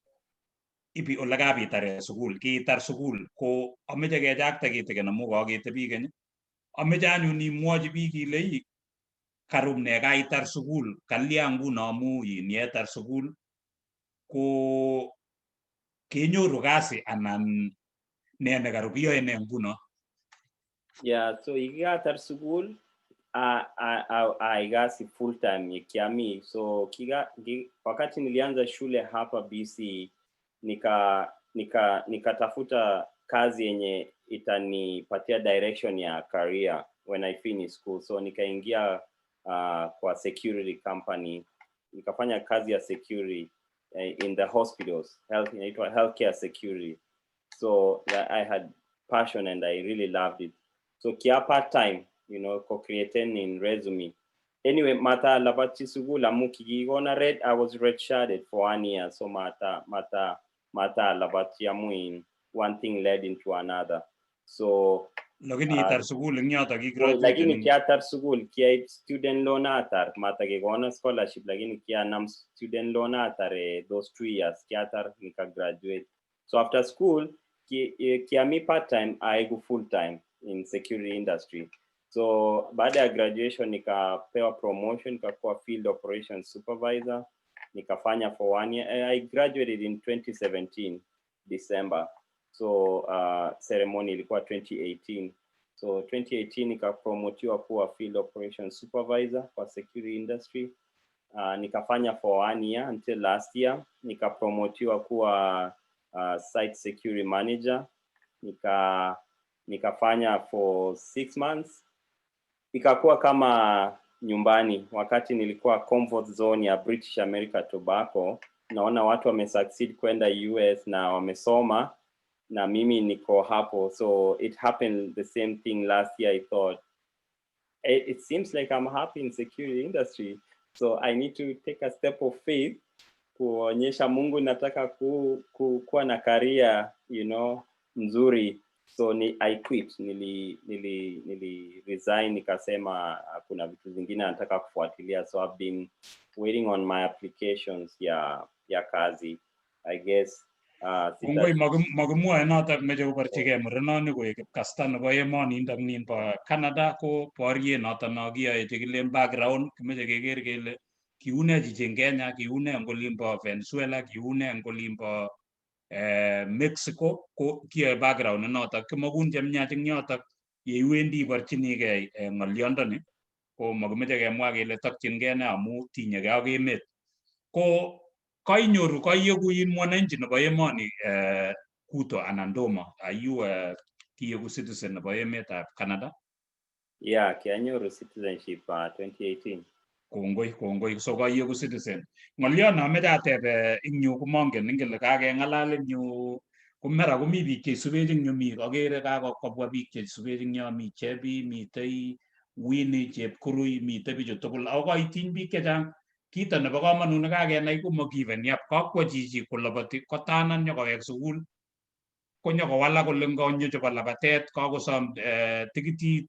ibi ole kabitare sukul, kiitar sukul, ko ameche kechakta kitikin amu kaketebi keny. Ameche anyun imwochi biik ile ii karub ne kaitar sukul, kalya nguno amu in yetar sukul ko kenyoru kasi anan ne nekarub, iyoe ne nguno? Yeah, so ikikatar sukul ai kasi full time kiami. So wakati nilianza shule hapa BC, nikatafuta kazi yenye itanipatia direction ya career when I finish school. So nikaingia kwa security company, nikafanya kazi ya security in the hospitals, health, inaitwa healthcare security. So that I had passion and I really loved it. So kia part time, co-creating in resume. Anyway, mata labachi sukul amu kikikona red, I was red shirted for one year. So mata labachi amu in one thing led into another. So Lakini itar sukul eng yotok lakini igraduaten. Kiatar sukul, kiaip student loan atar, mata kikona scholarship, lakini kianam student loan atar those 2 years, kiatar nika graduate. So after school, kiami part time, aigu full time in security industry. So baada ya graduation nikapewa promotion, nikakuwa field operations supervisor, nikafanya for one year. I graduated in 2017 December. So ceremony ilikuwa 2018. So 2018 nikapromotiwa kuwa field operations supervisor kwa security industry. Nikafanya for one year until last year nikapromotiwa kuwa site security manager. Nikafanya for 6 months, ikakuwa kama nyumbani. Wakati nilikuwa comfort zone ya British America Tobacco, naona watu wamesucceed kwenda US na wamesoma na mimi niko hapo. So it happened the same thing last year. I thought it seems like I'm happy in security industry, so I need to take a step of faith kuonyesha Mungu nataka kuwa na career mzuri. So I quit, nili resign, nikasema kuna vitu zingine nataka kufuatilia. So I've been waiting on my applications ya kazi, I guess. Kongoi, makimwoe notok meche koborchigei murenoni koek kipkasta nebo emonindok nin bo Canada. Ko boriet noton no kiyoe chekilen background, kimoche keker kele kiune chichi eng Kenya, kiune eng olimbo Venezuela, kiune eng olimbo Mexico. Ko kiyoe background notok, kimokun chemiach eng yotok yeiwendi iborchinigei ng'olyondoni. Ko makimoche kemwa kele tokchingei ne amu tinyegei ak emet. Ko kainyoru kaieku in mwananchi nebo emoni Kuto anan tomo? Are you kiieku citizen nebo emetab Canada? Yeah, kianyoru citizenship 2018. Kongoi, kongoi. So kaieku citizen. Ng'olyon ameche ateb eng yu komongen ingele kakeng'alal eng yu ko mara komi biik cheisubech eng yu. Mi akere kakobwa biik cheisubech eng yo, mi Chebi, mitei Winnie Chepkurui, mitei bichu tugul ako kaitiny biik chechang. Kito nebo komonut nekakenai ko makiveni up, kakwo chichi koloboti kotanan nyokowek sukul konyokowalak kole ngonyo chebo labatet kakosom tikitit,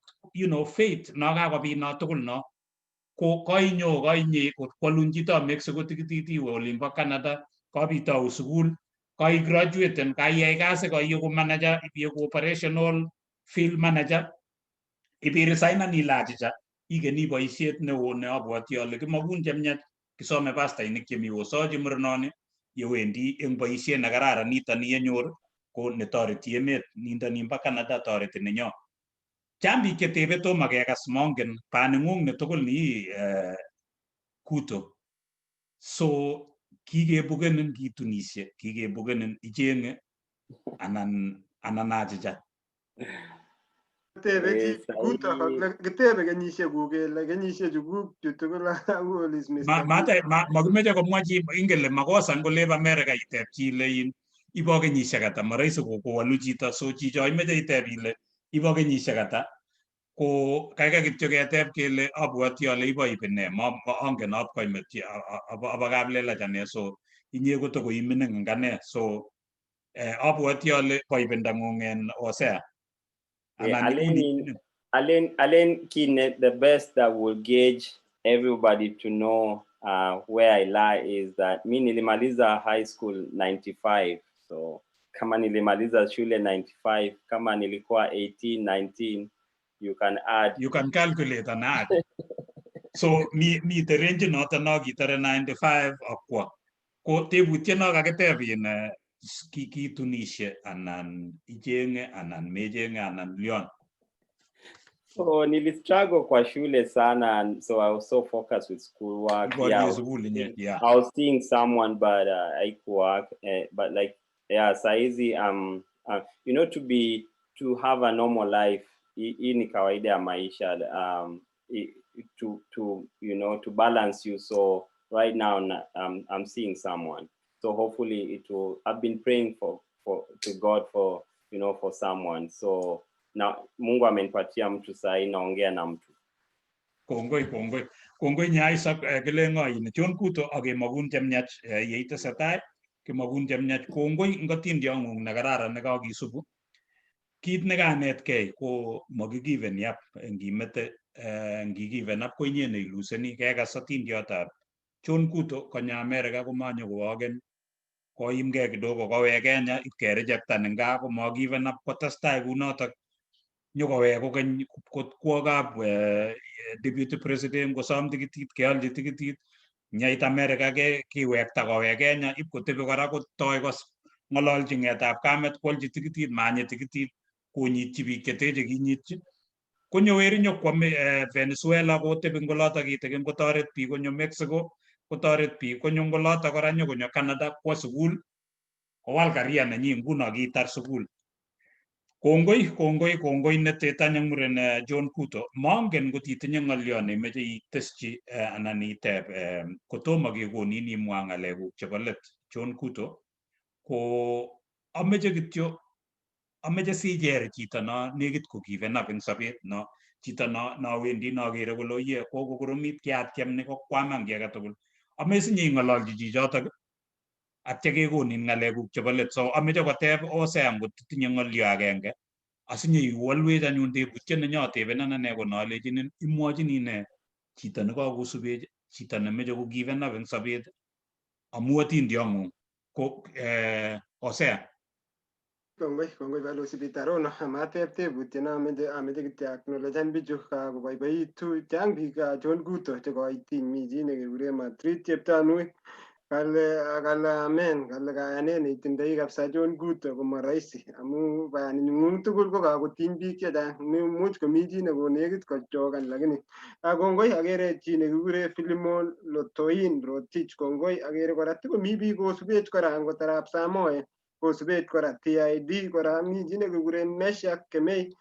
faith no kakobit no tugul no ko kainyo kainye kwalun chito Mexico tikitit iwe olimbo Canada, kabitou sukul, kai graduaten, kaiyai kasi, kaieku manager, ibieku operational field manager, ibiresignan ile achicha ikeni boisiet neo ne abwoti ale kimokun chemiach. Kisome pastainik chemi osochi murenoni yewendi eng boisiet nekararan nitoni yenyor ko netoreti emet nindo nimbo Canada, toreti nenyo. Chang biik chetebe, tomo kekas, mongen baning'ung netugul ni Kuto. So Kikebukenin kitunishe, kikebukenin ichenge anan achicha? Tebe chi Kuto, kitebe kenyisiekuk kele kenyisiechu kuk chu tugul, how old is Mr. Mate makimeche komwa chi, ingele makosa ngolep America itep chi ile in ibo kenyisiek ata, marahisi kowolu chito. So chicho imeche itep ile ibo kenyisiek ata, ko kaikai kityo ketep kele abwoti ale ibo ibe ne, angen apkoimet abo kaplelach ane, so inye kotokoimining eng ane, so abwoti ale bo ibindang'ung en Hosea. Yeah, Alen kine, the best that will gauge everybody to know where I lie is that mi nilimaliza high school 95. So kama nilimaliza shule 95, kama nilikuwa 18, 19, you can add. You can calculate and add. So mi mi range noton no kitore 95 akwo. Ko tebutiet no kakiteb in kitunishe anan ichenge anan mechenge anan lion? So nilistruggle kwa shule sana and so I was so focused with schoolwork. Yeah, yeah. I was seeing someone, but haikuwork. But like, yeah, saizi to have a normal life, hii ni kawaida ya maisha, to you know to balance you. So right now I'm seeing someone. So hopefully it will. I've been praying for to God for you know for someone. So na Mungu amenipatia mtu, sahi naongea na mtu. Kongoi, kongoi, kongoi Nyaisa. Kilen ng'o in John Kuto ak kemakun chemiach yeitesetai, kemakun chemiach. Kongoi eng atindiong'ung nekararan nekakisubu. Kit nekanetkei ko makikiveni up, ngimete ngigiven up ko inye neiluseni. Kekas atindiotab John Kuto, konyo America komanyo koaken, koimgei kidogo, kowek Kenya ipkerejectan eng gaa, komagiven up, kotestai kunotok, nyokowek kokeny kwo kap deputy president kosom tikitit, keolchi tikitit, nyait America kiwekta kowek Kenya, ipkotebi kora kotoi ng'ololchi ng'etab kamet kwolchi tikitit, manyi tikitit, konyitchi biik cheteche kinyitchi, konyo weri nyokwame Venezuela, kotebi ngoloto kitikin kotoret biik, konyo Mexico kotoret biik, konyo ngoloto kora nyokonyo Canada kwo sukul, kowal career nenyi, nguno kitar sukul. Kongoi, kongoi, kongoi neteta muren John Kuto. Mongen ngot itinye ng'olyo neimeche iteschi anan iteb kotomo kekonin imwa ng'alekuk chebo let. John Kuto, ko ameche kityo ameche sicher chito no nekit ko given up eng sobet, no chito no wendi nokere kole oye kokokoromit, kiatyem ni kokwaman kiy age tugul. Amesinye ing'ololchi chichotok atya kekonin ng'alekuk chebo let. So ameche koteb Hosea ngot itinye ng'olyo agenge asinye iwolwech anyun tebutiet nenyotebenan ane ko nolechinin imwochini ne chito nekakosubech, chito nemeche ko given up eng sobet amu atindiong'ung ko Hosea? Kongoi, kongoi Balozi Peter Rono. Mateb tebutiet nomeche, ameche kityo acknowledgen bichu kakoboiboitu. Chang biik John Kuto chekoitiny. Mi chi nekekuren Madrid Cheptanui, kale amen, kale kayanet neitindoi kabisa John Kuto komo rahisi amu baningung tugul ko kakotiny biik chechang. Much komi chi nekonekit kochokan, lakini kongoi. Akere chi nekikure Philemon Lotoin Rotich, kongoi. Akere kora tikomi biik kosubech kora, angot arap Samoe kosubech kora, TID kora, mi chi nekikuren Meshack Kemei,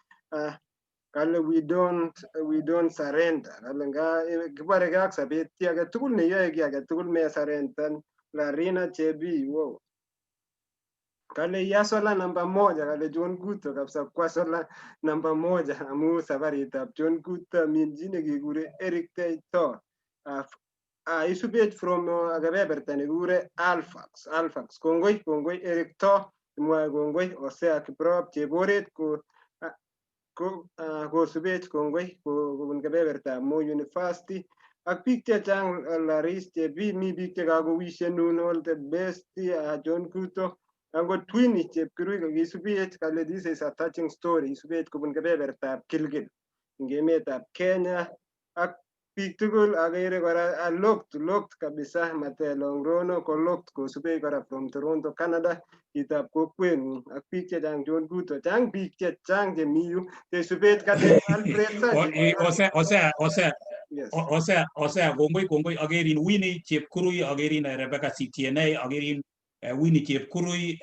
kale we don't surrender, kale nga kiboreke ak sobet, chi agetugul neyoe kiy agetugul mesurrendan. Larina Chebi, wow, kale yasola namba moja, kale John Kuto kabisa kwasola namba moja amu safaritab John Kuto. Mi chi nekikure Eric Teito, isubech from kebeberta nekikure Alfax, Alfax. Kongoi, kongoi Eric To, mwae kongoi Hosea Kiprop Cheboret ko kosubech, kongoi kobun kebebertab Moi University ak biik chechang, Laris Chebi, mi biik chekakowishenun all the best, John Kuto. Angot Twini Chepkirui kakisubech, kale this is a touching story, isubech kobun kebebertab Gilgil eng emetab Kenya ak biik tugul. Akere kora locked, locked kabisa, Matelong Rono ko locked, kosubech kora from Toronto, Canada, chitab kokwengung ak biik chechang. John Kuto, chang biik chechang chemi yu chesubech, kate Alfred. Osea, Osea, Osea. Yes. Hosea, kongoi, kongoi. Akerin Winnie Chepkurui, akerin Rebecca CTNA, akerin Winnie Chepkurui,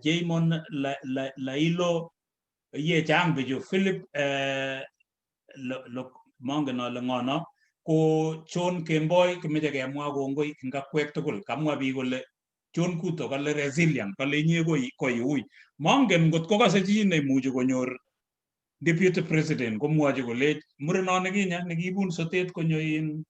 Jamon Lailo, ye chang bichu, Philip, mongen ale ng'o no, ko John Kemboi. Kimeche kemwa kongoi eng akwek tugul. Kamwa biik kole John Kuto kale resilient, kale inye koiui. Mongen ngot kokase chi neimuchi konyor deputy president komwochi kolech murenon nekinye nekibun sotet konyo in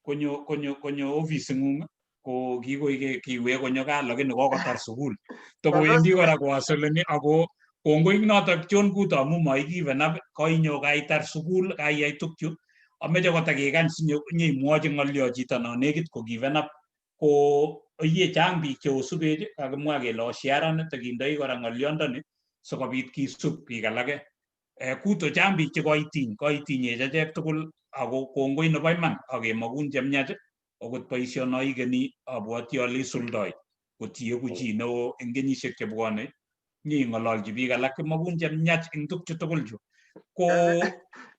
konyo ofising'ung ko kikoik kiwek konyo gaa, lakini kokotar sukul, tokowendi kora koasoleni. Ako kongoi notok John Kuto amu maigiven up, koinyo kaitar sukul, kaiyai tukchu. Ameche kotakikany sinyeimwochi ng'olyo chito no nekit ko given up. Ko iye chang biik cheosubech, kakimwa kele osharan tekindoi kora ng'olyondoni sikobit kisub biik alake. Kuto, chang biik chekoitiny, koitinyech achek tugul, ako kongoi nebo iman, akemokun chemiach. Okot boisiono ikeni, abwoti ale isuldoi kotieku chi neo eng kenyisiek chebwone, nying'ololchi biik alak. Kimokun chemiach eng tukchu tugul chu ko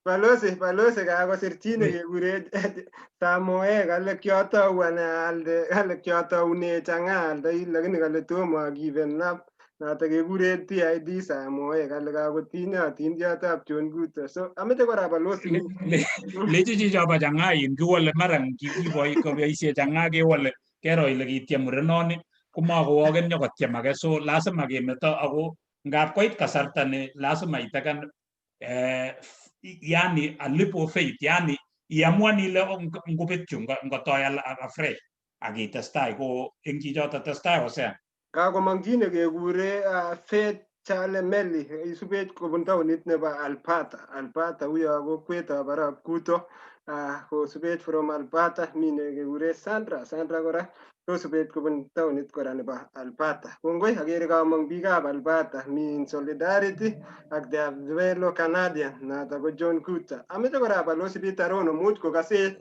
Balozi, balozi, kakosir chi nekekure Samoe, kale kiotou ane aalde, kale kiotoune chang'aa aldoi, lakini kale tomo agiven up. Noto kekure TID Samoe, kale kakotinye atindiotab John Kuto. So ameche kora balozi. Lechi chichobo chang'aa in kiwole, mara kiboisie chang'aa kewole, kero ile kityem murenoni komakowoken nyokotyem age, so lazima kemeto. Ako ngap koit kasarta ne lazima itakan yani a leap of faith, yani iamuan ile ngobetyu ngotoi afresh ak itestai ko eng chichoto testai, Hosea. Kakomong chi nekekure Faith Chale Meli, isubech kobun taonit nebo Alberta. Alberta uyo kokwetab arap Kuto, kosubech from Alberta. Mi nekekure Sandra, Sandra kora kosubech kobun taonit kora nebo Alberta. Kongoi, akere kamong biikab Alberta, mi in solidarity ak their fellow Canadian, noto ko John Kuto. Ameche kora balozi Peter Rono, much kokasech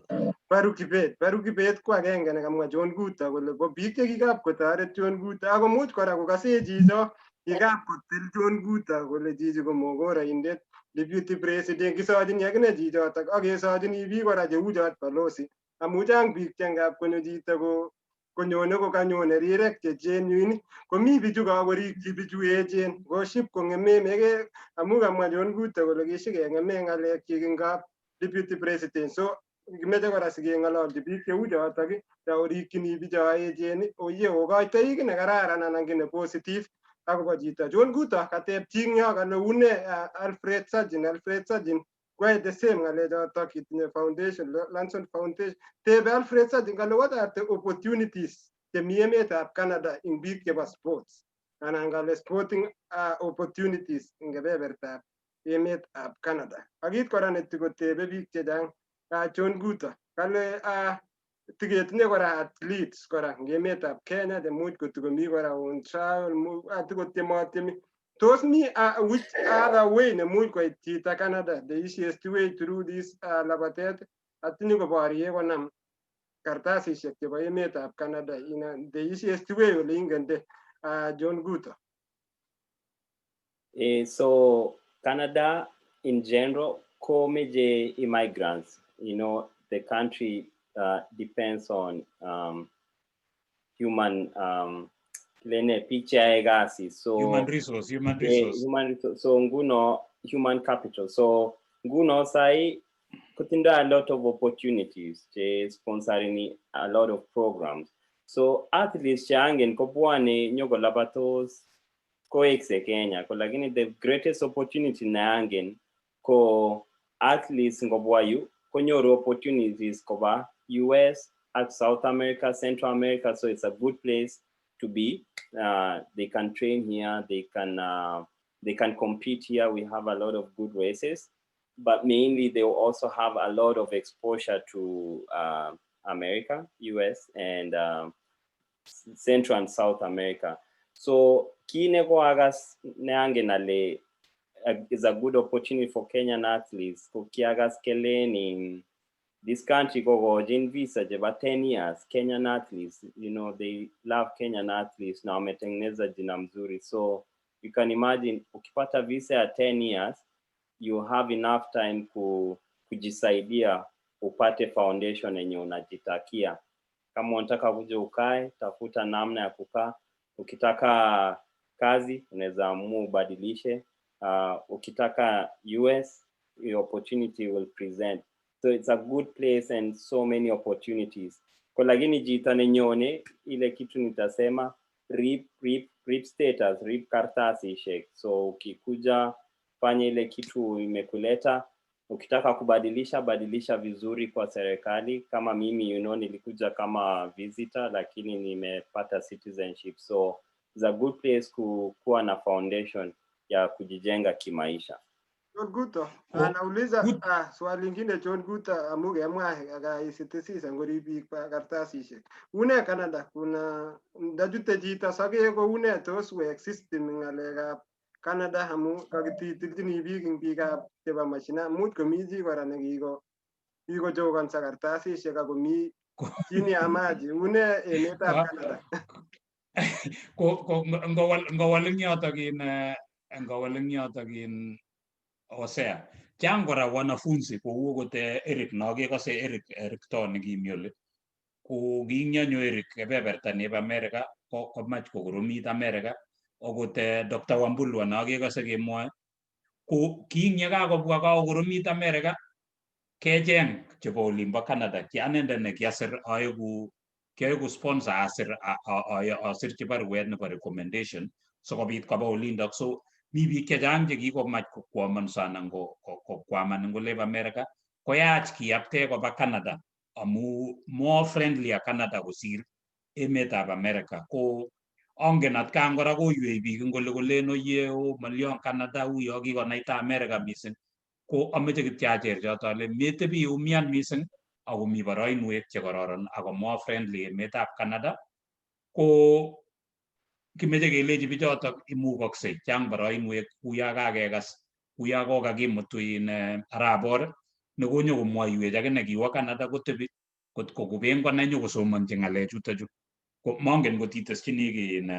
Baru Kibet. Baru Kibet ko agenge nekamwa John Kuto kole bo biik chekikap kotoret John Kuto, ako much kora kokasech chicho kikap kotil John Kuto kole chichi ko mokoraindet, deputy president. Kisochini akine chichotok ak kesochini biik kora cheu chot, balozi, amu chang biik che ngap konyo chito ko konyone ko kanyone rirek che genuine, komi bichu kakorikyi bichu echen koship kong'eme meke, amu kamwa John Kuto kole kishikeng'eme ng'alekchik eng kap deputy president. So kimeche kora sikeng'ololchi biik cheu chotok chaorikyini bicho echen, oye okoitoi kiy nekararan anan kiy ne positive akobo chito John Kuto. Kateb chi eng yo, kale une Alfred Sajin. Alfred Sajin koyae the same ng'alechotok, kitinye foundation, Lanson Foundation. Tebe Alfred Sajin, kale what are the opportunities chemi emetab Canada eng biik chebo sports, anan kale sporting opportunities eng kebebertab emetab Canada. Ak kit kora netikotebe biik chechang John Kuto, kale tiketinye kora athletes kora eng emetab Kenya chemuch kotikomi kora on trial, atikotyematiemi tos mi which other way nemuch koit chito Canada, the easiest way through this labatet atinye koborye konam kartasisiek chebo emetab Canada ina the easiest way ole ingende, John Kuto? So Canada in general, komeche immigrants. The country depends on human lene biik cheyoe kasit. So human resource, human resource. Human resource. So nguno human capital. So nguno sai kotindo a lot of opportunities che sponsoring a lot of programs. So athletes cheangen kobwane nyokolabatos kowekse Kenya ko, lakini the greatest opportunity neangen ko athletes ngobwa yu konyoru opportunities koba US at South America, Central America. So it's a good place to be. They can train here, they can compete here. We have a lot of good races, but mainly they will also have a lot of exposure to America, US, and Central and South America. So kii nekoakas neangen ale is a good opportunity for Kenyan athletes ko kiakas kelen in this country kokochin visa chebo 10 years Kenyan athletes. They love Kenyan athletes na wametengeneza jina mzuri. So you can imagine ukipata visa ya 10 years, you have enough time kujisaidia. upate foundation yenye unajitakia. Kama unataka kuja ukae, tafuta namna ya kukaa. Ukitaka kazi unaweza amua ubadilishe. Ukitaka US, the opportunity will present. So it's a good place and so many opportunities. Kwa lakini jita nenyone ile kitu nitasema, rip rip rip status, rip kartasishek. So ukikuja, fanya ile kitu imekuleta. Ukitaka kubadilisha, badilisha vizuri kwa serikali. Kama mimi, nilikuja kama visitor, lakini nimepata citizenship. So it's a good place kuwa na foundation ya kujijenga kimaisha. John Guto anauliza swali lingine. John Guto, amu kemwa akaisitisis angorib biik kartasisiek, une Canada? Kuna ndachute chito sokek ko une tos wek system eng ng'alekab Canada? Amu kakititilchini biik eng biikab chebo mashinani, much komi chi kora nekiko kikochokonso kartasisiek akomi chini ya maji. Une emetab Canada? Ko ngowal eng yotok in ngowal eng yotok in Hosea, chang kora wanafunzi kou okot Eric no kekose Eric, Eric to nekimi oli ko kinyanyo Eric kebeberta nebo America, ko komach kokoromit America. Okot Dr. Wambulwa no kekose kemwoe ko king yekakobwa kakokoromit America, kecheng chebo olimbo Canada. Ki anendet ne kiasir aeku kiaeku sponsor, asir asirchi baruet nebo recommendation sikobit koba olindok. So mi biik chechang chekikomach kokwamonso anan kokwaman eng olebo America, koyach kiyapte koba Canada amu more friendly Canada kosir emetab America. Ko angen atkan kora koywei biik eng ole kolen oye o malyon Canada uyo kikonaita America mising. Ko ameche kityo acher choto ale metebi umian mising ako mi boroinwek chekororon ako more friendly emetab Canada. Ko kimeche kelechi bichotok imukoksei, chang boroinwek uya kakekas uya kokakimutu in arap nekonyo komwoiwech akine kiwo Canada kotebi kot ko kuben konai nyokosomonchi ng'alechuto chu. Ko mongen kot iteschini kiy in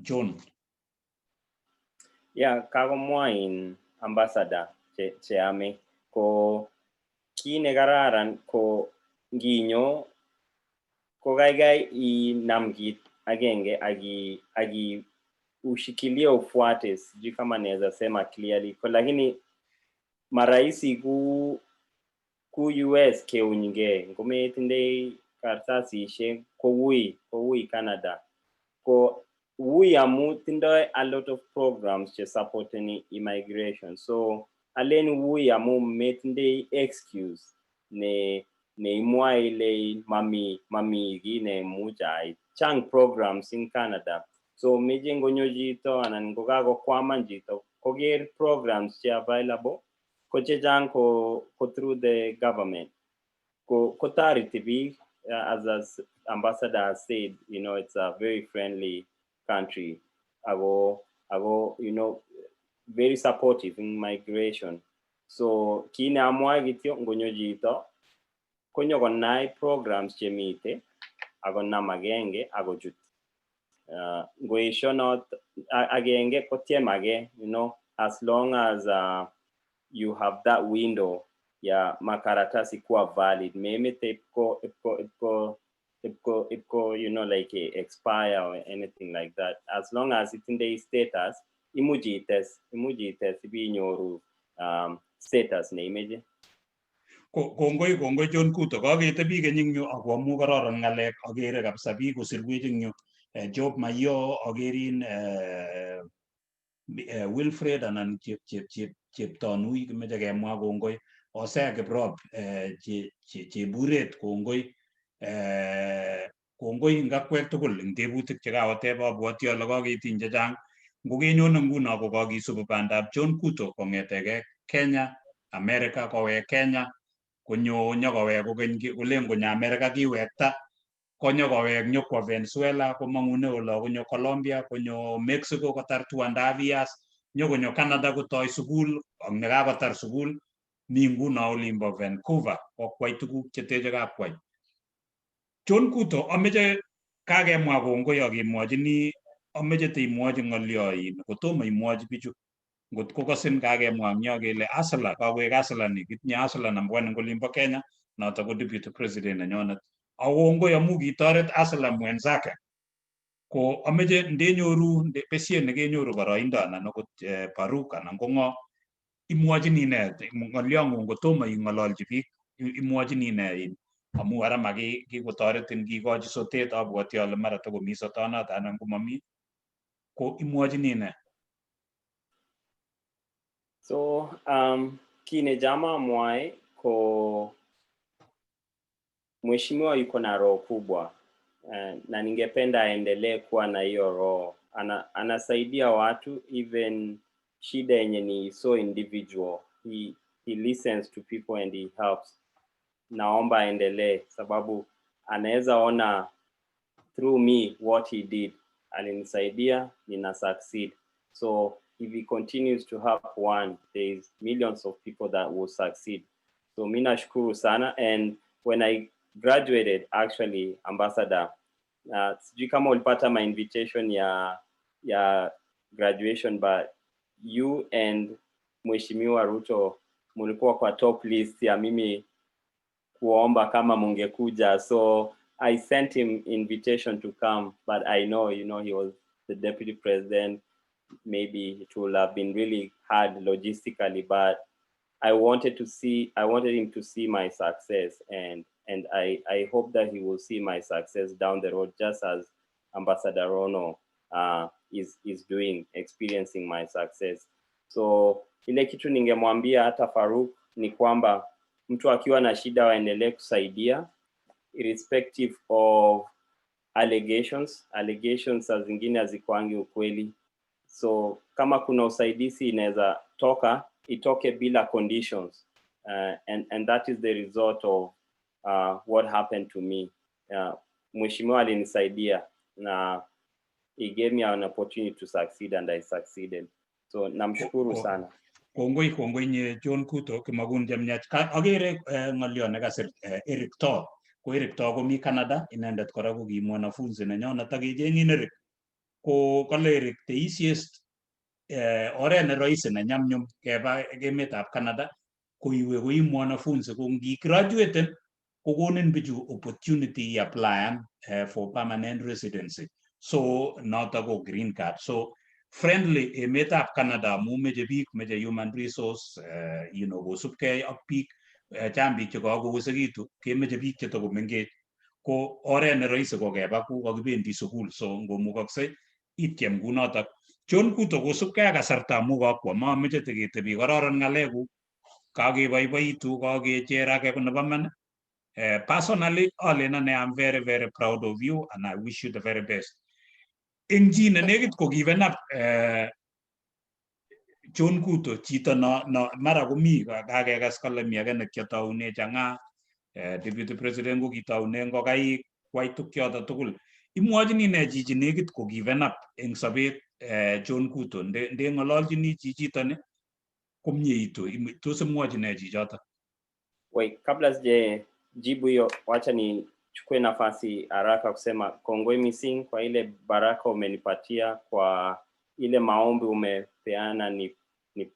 John. Yeah, kakomwa in ambassador cheame ko kii nekararan ko nginyo ko kaikai inam kit agenge aki ushikilie, ufuate. Sijui kama naweza sema clearly ko, lakini marahisi ku US keunyge ngometindei kartasishek ko wui Canada, ko wui amu tindoi a lot of programs che supporteni immigration. So alen wui amu metindei excuse ne imwae ile mami kiy nemuch ait. Chang programs in Canada. So meche ngonyo chito anan kokakokwaman chito koker programs che available ko chechang ko through the government ko kotoreti biik. As ambassador has said, it's a very friendly country ako very supportive in migration. So kit ne amwae kityo, ngonyo chito konyo konai programs chemite akonam agenge akochut. Ngoesio not agenge kotyem age, as long as you have that window ya makaratasi kuwa valid, memete ipko like expire or anything like that. As long as itindei status, imuch ites ibinyoru status neimeche. Kongoi, kongoi John Kuto. Kaketebi keny eng yu ako amu kororon ng'alek akere kabisa biik kosirwech eng yu. Job Mayo akerin, Wilfred anan Cheptanui kimeche kemwa kongoi, Hosea Kiprop, Cheburet kongoi, kongoi eng akwek tugul eng tebutik chekawateb. Abwoti ale kaketiny chechang. Ngokenyone nguno ko kakisubi bandab John Kuto kong'eteke Kenya, America, kowek Kenya, konyo nyokowek kokeny kolen konyo America kiwekta, konyo kowek nyokwo Venezuela, komong'une olo konyo Colombia, konyo Mexico kotar 2.5 years, nyokonyo Canada kotoi sukul ak nekakotar sukul mi nguno olimbo Vancouver kokwai tuguk cheteche kapkwai. John Kuto, ameche kakemwa kongoi akemwochini, ameche teimwochi ng'olyo in kotomo imwochi bichu. Ngot kokasin kakemwa eng yo kele hustler, kakoek hustler ni, kitinye hustler number one eng olimbo Kenya, noto ko deputy president nenyonet. Ako kongoi amu kitoret hustler mwenzake. Ko ameche ndenyoru besiet nekenyoru boroindo anan okot Faruk anan ko ng'o, imwochini nee ng'olyong'ung kotomo ing'ololchi biik, imwochini nee amu ara kikotoretin kikochi sotet, abwoti ale mara tokomi sotonoto anan komami, ko imwochini nee? So kine jama amwae ko mheshimiwa yuko na roho kubwa, na ningependa aendelee kuwa na hiyo roho. Anasaidia watu even shida yenye ni so individual. He listens to people and he helps. Naomba aendelee sababu anaweza ona through me what he did. Alinisaidia, nina succeed. So if he continues to help one, there is millions of people that will succeed. So mi nashukuru sana, and when I graduated, actually, Ambassador, sijui kama ulipata my invitation ya graduation, but you and Mheshimiwa Ruto mulikuwa kwa top list ya mimi kuomba kama mungekuja. So I sent him invitation to come, but I know, he was the deputy president. Maybe it would have been really hard logistically, but I wanted him to see my success, and I hope that he will see my success down the road, just as Ambassador Rono is doing, experiencing my success. So ile kitu ningemwambia hata Faruk ni kwamba mtu akiwa na shida waendelee kusaidia irrespective of allegations. Allegations saa zingine hazikuangi ukweli, so kama kuna usaidizi inaweza toka, itoke bila conditions, and that is the result of what happened to me. Mheshimiwa alinisaidia na he gave me an opportunity to succeed, and I succeeded. So namshukuru sana. Kongoi, kongoi nye John Kuto, kimakun chemiach. Akere ng'olyo nekasir Eric To. Ko Eric To komi Canada, inendet kora ko ki mwanafunzi nenyonet akecheng'in Eric. Ko kale Eric, the easiest, oret ne rahisi ne nyumnyum keba emetab Canada ko iwe koi mwanafunzi, ko ngi graduaten kokonin bichu opportunity i-applyan for permanent residency. So noto ko green card. So friendly emetab Canada amu meche biik, meche human resource, kosubkei ak biik, chang biik chekakowesekitu, kemeche biik chetokomengech. Ko oret ne rahisi ko keba ku kakibendi sukul, so ngomukokse ityem kunotok. John Kuto, kosubkei ak kasarta amu kakwo, mameche teketebi, kororon ng'alekuk, kakeboiboitu, kakecher ake nebo man. Personally, alen ane I'm very, very proud of you and I wish you the very best. Eng chi ne nekit ko given up, John Kuto, chito no mara komi kakekas kole mi age nekiatoune chang'aa, deputy president ko kitoune ngokaik, kwai tukchoto tugul. Imwochini ne chichi nekit ko given up eng sobet, John Kuto? Ndeng'ololchini chichitoni komyeitu, tos imwochi ne chichoto? Wait, kabla sijajibu hiyo, wacha nichukue nafasi haraka kusema kongoi mising kwa ile baraka umenipatia, kwa ile maombi umepeana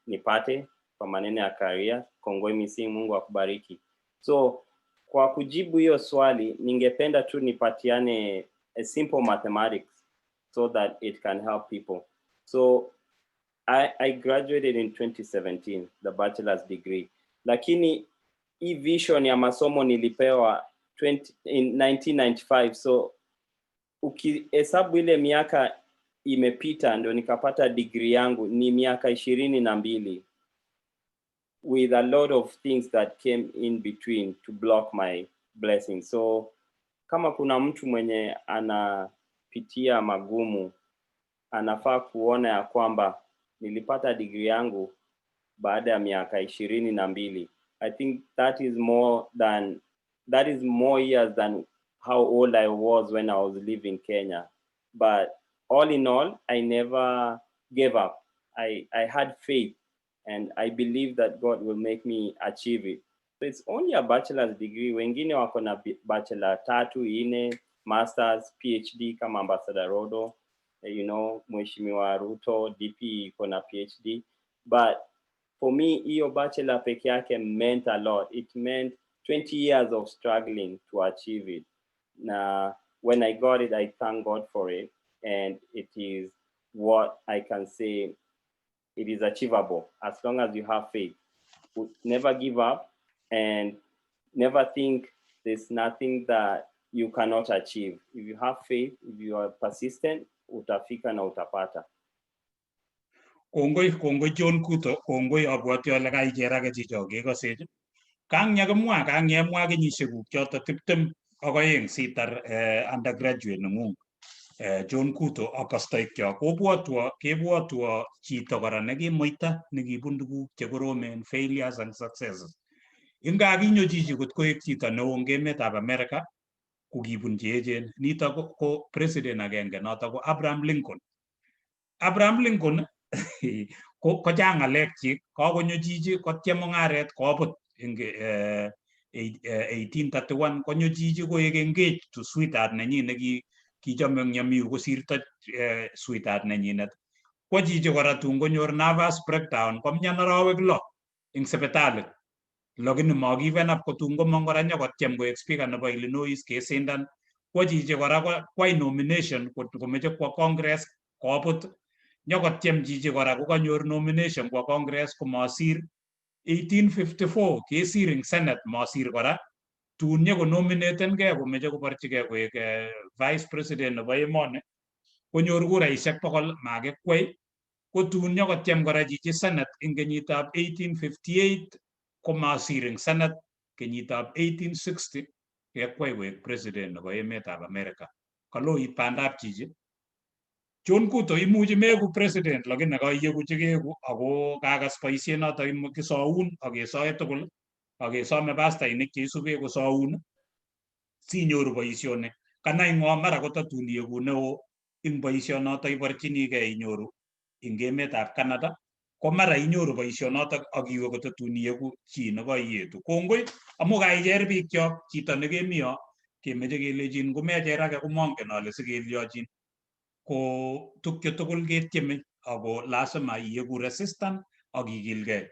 nipate kwa maneno ya career. Kongoi mising, Mungu akubariki. So kwa kujibu hiyo swali, ningependa tu nipatiane a simple mathematics so that it can help people. So I graduated in 2017, the bachelor's degree, lakini hii vision ya masomo nilipewa in 1995. So ukihesabu ile miaka imepita ndio nikapata degree yangu, ni miaka 22, with a lot of things that came in between to block my blessing. So kama kuna mtu mwenye anapitia magumu, anafaa kuona ya kwamba nilipata degree yangu baada ya miaka 22. I think that is more years than how old I was when I was living Kenya. But all in all, I never gave up. I had faith and I believe that God will make me achieve it. So it's only a bachelor's degree. Wengine wako na bachelor tatu, ine, masters, PhD kama Ambassador Rodo, Mheshimiwa Ruto, DP iko na PhD. But for me, hiyo bachelor peke yake meant a lot. It meant 20 years of struggling to achieve it. Na when I got it, I thank God for it, and it is what I can say, it is achievable as long as you have faith. Never give up and never think there's nothing that you cannot achieve. If you have faith, if you are persistent, utafika na utapata. Kongoi, kongoi John Kuto, kongoi. Abwoti ale kaicher ake chicho kekosech. Kang yakimwa kang yemwa kenyisiekuk choto 22 sitar undergraduate nengung, John Kuto, ak kastoikyok kobwotwo kebwotwo chito kora nekimuita nekibun tuguk chekoromen, failures and successes. Inga kinyo chichi kot koek chito neo eng emetab America ko kibun cheechen. Nito ko president agenge, noto ko Abraham Lincoln. Abraham Lincoln ko kochang ng'alek chik. Kakonyo chichi kotyem mung'aret kobut eng 1831. Konyo chichi koek engaged to sweetheart nenyin neki kichome eng Yamiu kosirto sweetheart nenyinet. Kwo chichi kora tun konyor nervous breakdown, komyan arawek 6 eng sipitali, lakini magiven up. Kotun komong kora nyokotyem koek speaker nebo Illinois, kesindan. Kwo chichi kora kwai nomination komeche kwo Congress, kobut. Nyokotyem chichi kora kokanyor nomination kwo Congress, komasir. 1854 kesir eng Senate, masir kora. Tun nyokonominatenkei komeche koborchigei koek vice president nebo emoni, konyor kuraishek 100, makikwei. Ko tun nyokotyem kora chichi Senate eng kenyitab 1858, komasir eng Senate. Kenyitab 1860 kekwei koek president nebo emetab America. Kaloit bandab chichi John Kuto. Imuchi meku president, lakini kaiyeku chekeku ako kakas boisiet noto kisoun ak kesoe tugul ak kesome pastainik cheisube kosoun sinyoru boisionik. Kanai ng'o, mara kotatun iyeku neo ing boisionoto iborchinigei inyoru ing emetab Canada, ko mara inyoru boisionotok ak iwe kotatun iyeku chi nekoiyetu. Kongoi amu kaicher biikchok chito nekemi yo kemeche kelechin komecher ake komongen ale sikelyochin ko tukche tugul ketyeme ako lazima iyeku resistant ak ikilgei.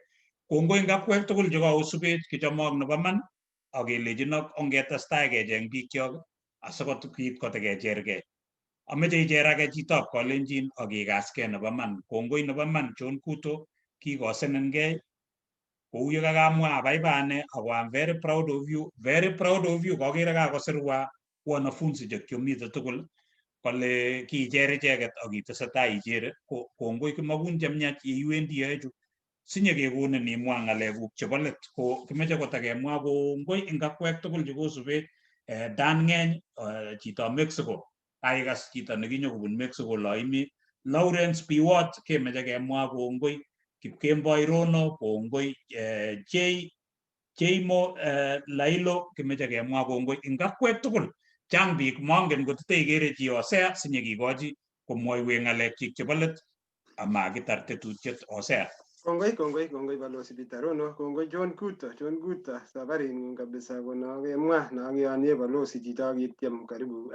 Kongoi eng akwek tugul chekosubech, kichomok nebo man ak kelechinok ongetestai kecheng biikchok asikobit kotekechergei. Ameche icher ake chitab Kalenjin ak ikaskei nebo man. Kongoi nebo man John Kuto, kikosenengei kou ye kakamwa. Abaibai ane ako I'm very proud of you, very proud of you. Kakere kakosirwa wanafunzi chekiomite tugul kole kiicher icheket ak itesetai ichere. Ko kongoi, kimakun chemiach yeiwendi yoechu sinyekekonin imwa ng'alekuk chebo let. Ko kimeche kotakemwa kongoi eng akwek tugul chekosubech. Dan Ngeny, chito Mexico, kaikas chito nekinyo kobun Mexico loimi. Lawrence Biwott, kemeche kemwa kongoi. Kipkemboi Rono, kongoi. J Jmo Lailo, kimeche kemwa kongoi eng akwek tugul. Chang biik, mongen kotiteikere chi Hosea sinyekikochi komwoiwech ng'alekchik chebo let amakitar tetutiet. Hosea. Kongoi, kongoi, kongoi Balozi Peter Rono, kongoi John Kuto. John Kuto, sabaring'ung kabisa ko nokemwa nokiyonye balozi chicho kityem karibu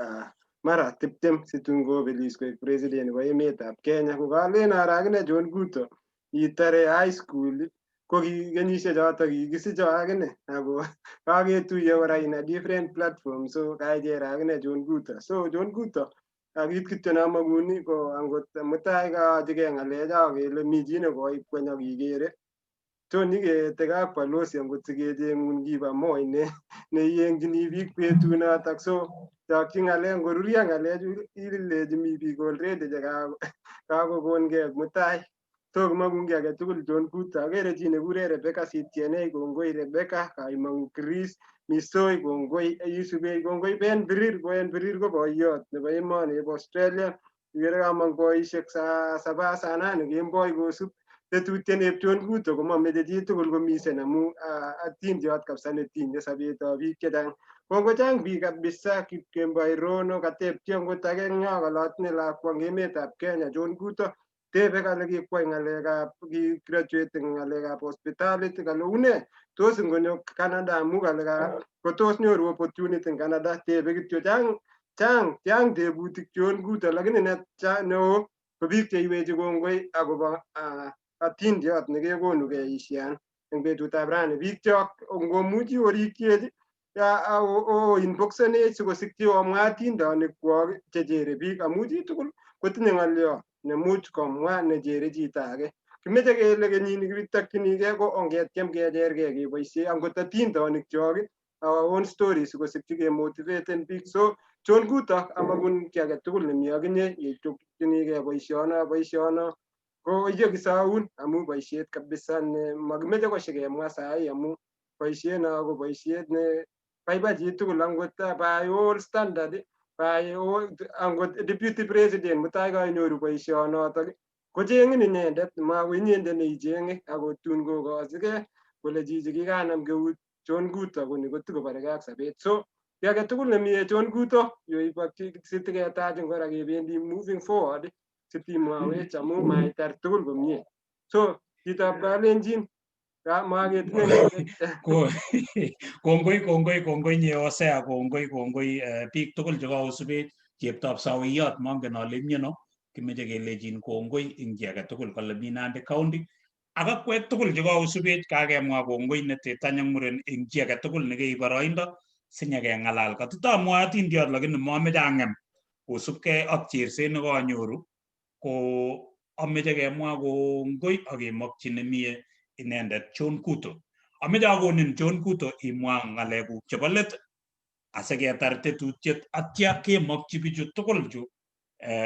mara 20 situn kobelis koek president nebo emetab Kenya. Ko kalen aro akine John Kuto itare high school ko ki kenyisiek choto kikisicho akine ako kaketuiye kora in a different platform, so kaicher akine John Kuto. So John Kuto, kit kityo nomokuni ko angot mutai kaachigei ng'alecho kele mi chi nekoib kweny ak ikere to niketeke ak balozi angot sikecheng'un kiba Moi ne neiyengchini biik betunotok. So chokchi ng'alek ngoruryo ng'alechu ilechi mi biik already che kakokonkei mutai. So kimokun kiy agetugul John Kuto. Akere chi nekure Rebecca Sitienei, kongoi Rebecca. Kaimong'u Chris Misoi, kongoi isubech. Kongoi Ben Birir, ko Ben Birir ko boiyot nebo emoni nebo Australia. Ikere kamong boisiek saa saba saa nane kemboi kosub tetutiet neb John Kuto komomeche chitugul komisen amu atindiot kabisa netinye sobetab biik chechang. Kongoi, chang biik kabisa. Kipkemboi Rono katepche ngot ake eng yo kole atinye lakwa eng emetab Kenya. John Kuto tebe kale kikwai ng'alekab ki graduate eng ng'alekab hospitality, kale une tos ngonyo Canada amu kale kotos nyoru opportunity eng Canada. Tebe kityo, chang chang chang tebutik John Kuto, lakini neo ko biik cheiwechi kongoi akobo Atindiot nekekonu keisyan eng betutab rani biik chok ngomuchi orikyech o inboxenech sikosikyi omwa atindonikwok chechere biik amu chitugul kotinye ng'olyo nemuch komwa nechere chito age. Kimeche kele kenyini kitokyinigei ko ongetyem kechergei keboisie angot atindonik chok, our own stories, sikosikyi kemotivaten biik. So John Kuto, amabun kiy agetugul nemi akinye yeitokchinigei boisiono boisiono ko yekisoun amu boisiet kabisa ne makimeche koshikemwa sahi amu boisiet no ko boisiet ne baibai chitugul angot by all standard, by all, angot deputy president mutai kainyoru boisionotok kocheng'in inendet, mako inyendet neicheng'e ako tun kokosikee kole chichi kikanam keut John Kuto koni kotikoborekee ak sobet. So kiy agetugul nemie John Kuto sitiketachin kora kebendi moving forward sitimwowech amu maitar tugul komie. So chitab Kalenjin maketinye. Kongoi, kongoi, kongoi nye Hosea, kongoi, kongoi biik tugul chekosubech. Cheptob Sawiyot, mongen ale imyeno, kimeche kelechin kongoi ing chi age tugul kole mi Nandi County ak akwek tugul chekosubech. Kakemwa kongoi nete tany ak muren ing chi age tugul nekeib boroindo sinyekeng'alal. Katitamwoe atindiot lakini mameche ang'em kosubkei ak cherset nekanyoru ko ameche kemwa kongoi ak kemokyi nemie inendet John Kuto. Ameche akonin John Kuto imwa ng'alekuk chebo let asiketar tetutiet atya kemokyi bichu tugul chu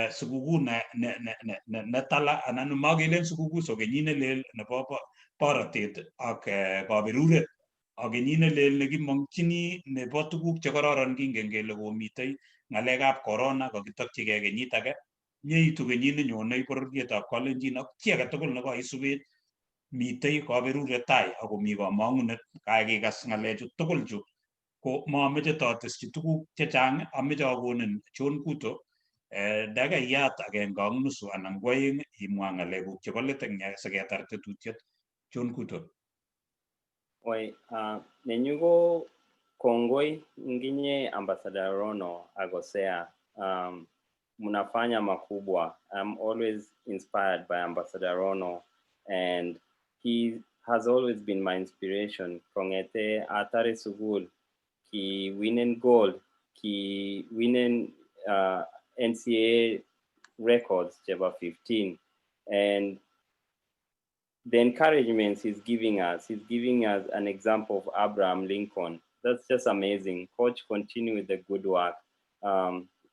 sikukuu ne tala anan makelen sikukuu, so kenyit nelel nebo borotet ak kaberuret ak kenyit nelel nekimongchini nebo tuguk chekororon. Kingen kele komitei ng'alekab corona, kakitokchigei kenyit age. Myeitu kenyit nenyone bororietab Kalenjin ak chi age tugul nekoisubech. Mitei kaberuret tai akomi kamang'unet kakikas ng'alechu tugul chu ko mameche tateschi tuguk chechang. Ameche akonin John Kuto dakikayat agenge ak nusu anan ko 2 imwa ng'alekuk chebo let eng siketar tetutiet. John Kuto. Oi, nenyu ko kongoi nginye Ambassador Rono ak Hosea. Mnafanya makubwa. I'm always inspired by Ambassador Rono and he has always been my inspiration. Kongete atare sukul, ki winen gold, ki winen NCAA records chebo 15, and the encouragements he's giving us an example of Abraham Lincoln. That's just amazing. Coach, continue with the good work.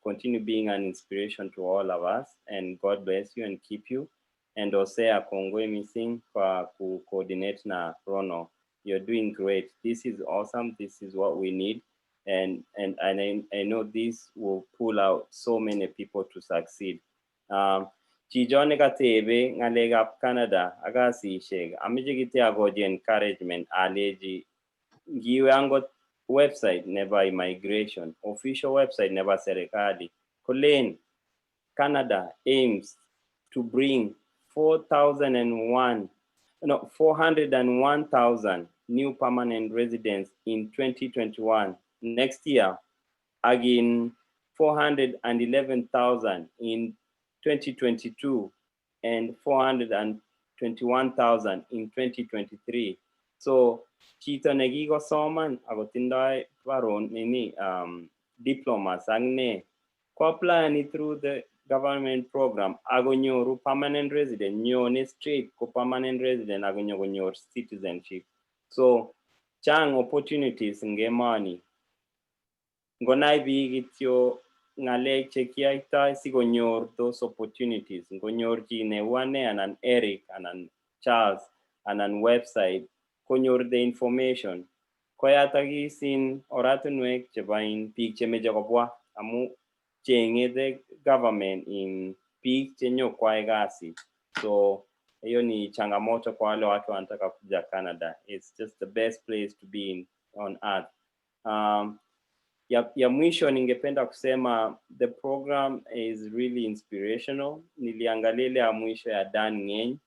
Continue being an inspiration to all of us, and God bless you and keep you. And Hosea, kongoi mising kwa ku coordinate na Rono. You're doing great. This is awesome. This is what we need. And I know this will pull out so many people to succeed. Chicho nekatebe ng'alekab Canada ak kasisiek, ameche kityo akochi encouragement alechi ngiwe angot website nebo immigration, official website nebo serikali, kolen Canada aims to bring 4001, no, 401,000 new permanent residents in 2021, next year, again 411,000 in 2022 and 421,000 in 2023. So chito nekikosoman akotindoi baron nini diplomas ak ne ko apply through the government program akonyoru permanent resident, nyone straight ko permanent resident akonyo konyor citizenship. So chang opportunities eng emoni ngonai biik kityo ng'alek chekiyoitoi sikonyor those opportunities. Ngonyor chi neu ane anan Eric anan Charles anan website konyor the information koyatokisin oratinwek chebo in biik chemeche kobwa amu cheng'e the government in biik chenyokwai kasit. So hiyo ni changamoto kwa wale watu wanataka kuja Canada. It's just the best place to be in on earth. Ya mwisho ningependa kusema the program is really inspirational. Niliangalia ile ya mwisho ya Dan Ngeny.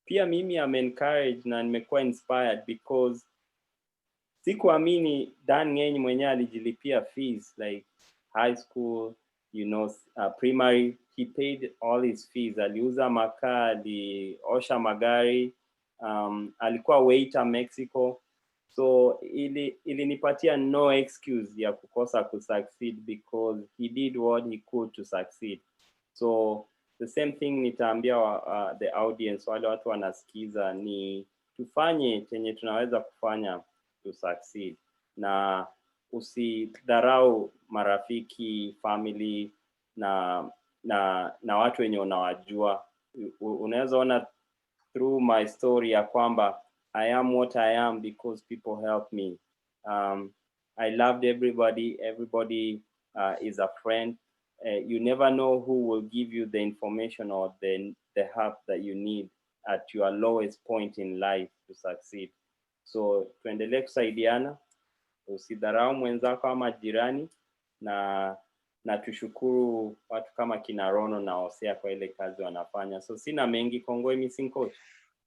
Pia mimi am encouraged na nimekuwa inspired because sikuamini Dan Ngeny mwenyewe alijilipia fees like high school. Primary, he paid all his fees. Aliuza makaa, aliosha magari, alikuwa waiter Mexico. So ilinipatia no excuse ya kukosa kusucceed because he did what he could to succeed. So the same thing nitaambia the audience, wale watu wanasikiza, ni tufanye chenye tunaweza kufanya to succeed, na usidharau marafiki, family na watu wenye unawajua. Unaweza ona through my story ya kwamba I am what I am because people help me. I loved everybody. Everybody is a friend. You never know who will give you the information or the help that you need at your lowest point in life to succeed. So tuendelee kusaidiana, usidharau mwenzako ama jirani, na tushukuru watu kama kina Rono na Hosea kwa ile kazi wanafanya. So sina mengi, kongoi missing coach.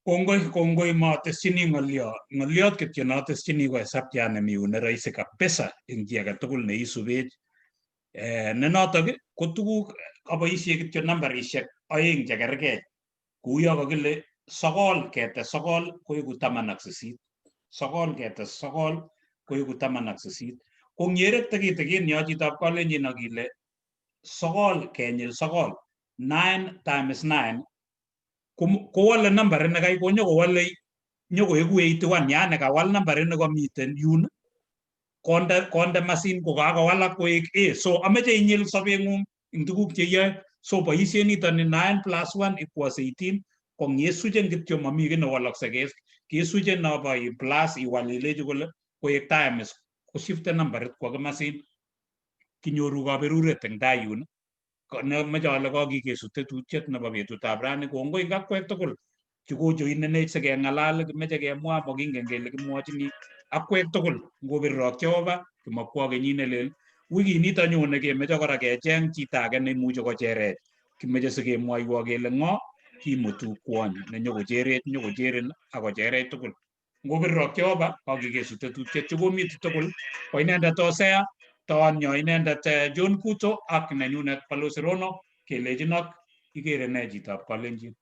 Kongoi, kongoi, mateschini ng'olyo. Ng'olyot kityo noteschini ko hesabchat nemi yu ne rahisi kabisa eng chi age tugul neisubech. Ne notok ko tuguk aboisie kityo nambarishek 2 chekergei. Kou yo kakile 9 ketes 9 koeku 18. 9 ketes 9 koeku 18. Ko ngierekte kitikin yo chitab kalenjin ak ile 9 kenyil 9, 9 times 9, kowole nambarit nekai konyokowole nyokoeku 81, yani kawal nambarit nekomiten yun, konde masin kokakowalak koek A. So ameche inyil sobeng'ung eng tuguk cheiyoe, so boisien nitoni 9 plus 1 equals 18. Ko ngesuchen kityo mami kiy newolokse, kesuchen nobo plus iwal ilechi kole koek times, koshiften nambarit kwo komasin, kinyoru kaberuret eng tai yun. Nemoche ale kakikesu tetutiet nebo betutab rani. Kongoi eng akwek tugul chekojoinenech sikeng'alal. Kimeche kemwa, mokingen kele kimwochini akwek tugul. Ngobirok Jehova kimokwo kenyit nelel, wikinito nyone kemeche kora kecheng chito age neimuchi kocherech. Kimeche sikemwoiwo kele ng'o kimutu kwony nenyokocherech, nyokocherin ak kocherech tugul. Ngobirok Jehova kakikesu tetutiet chekomitu tugul ko inendet Hosea toonyo, inendet John Kuto ak nenyunet Balozi Rono, kelechinok ikere ne chitab kalenjin.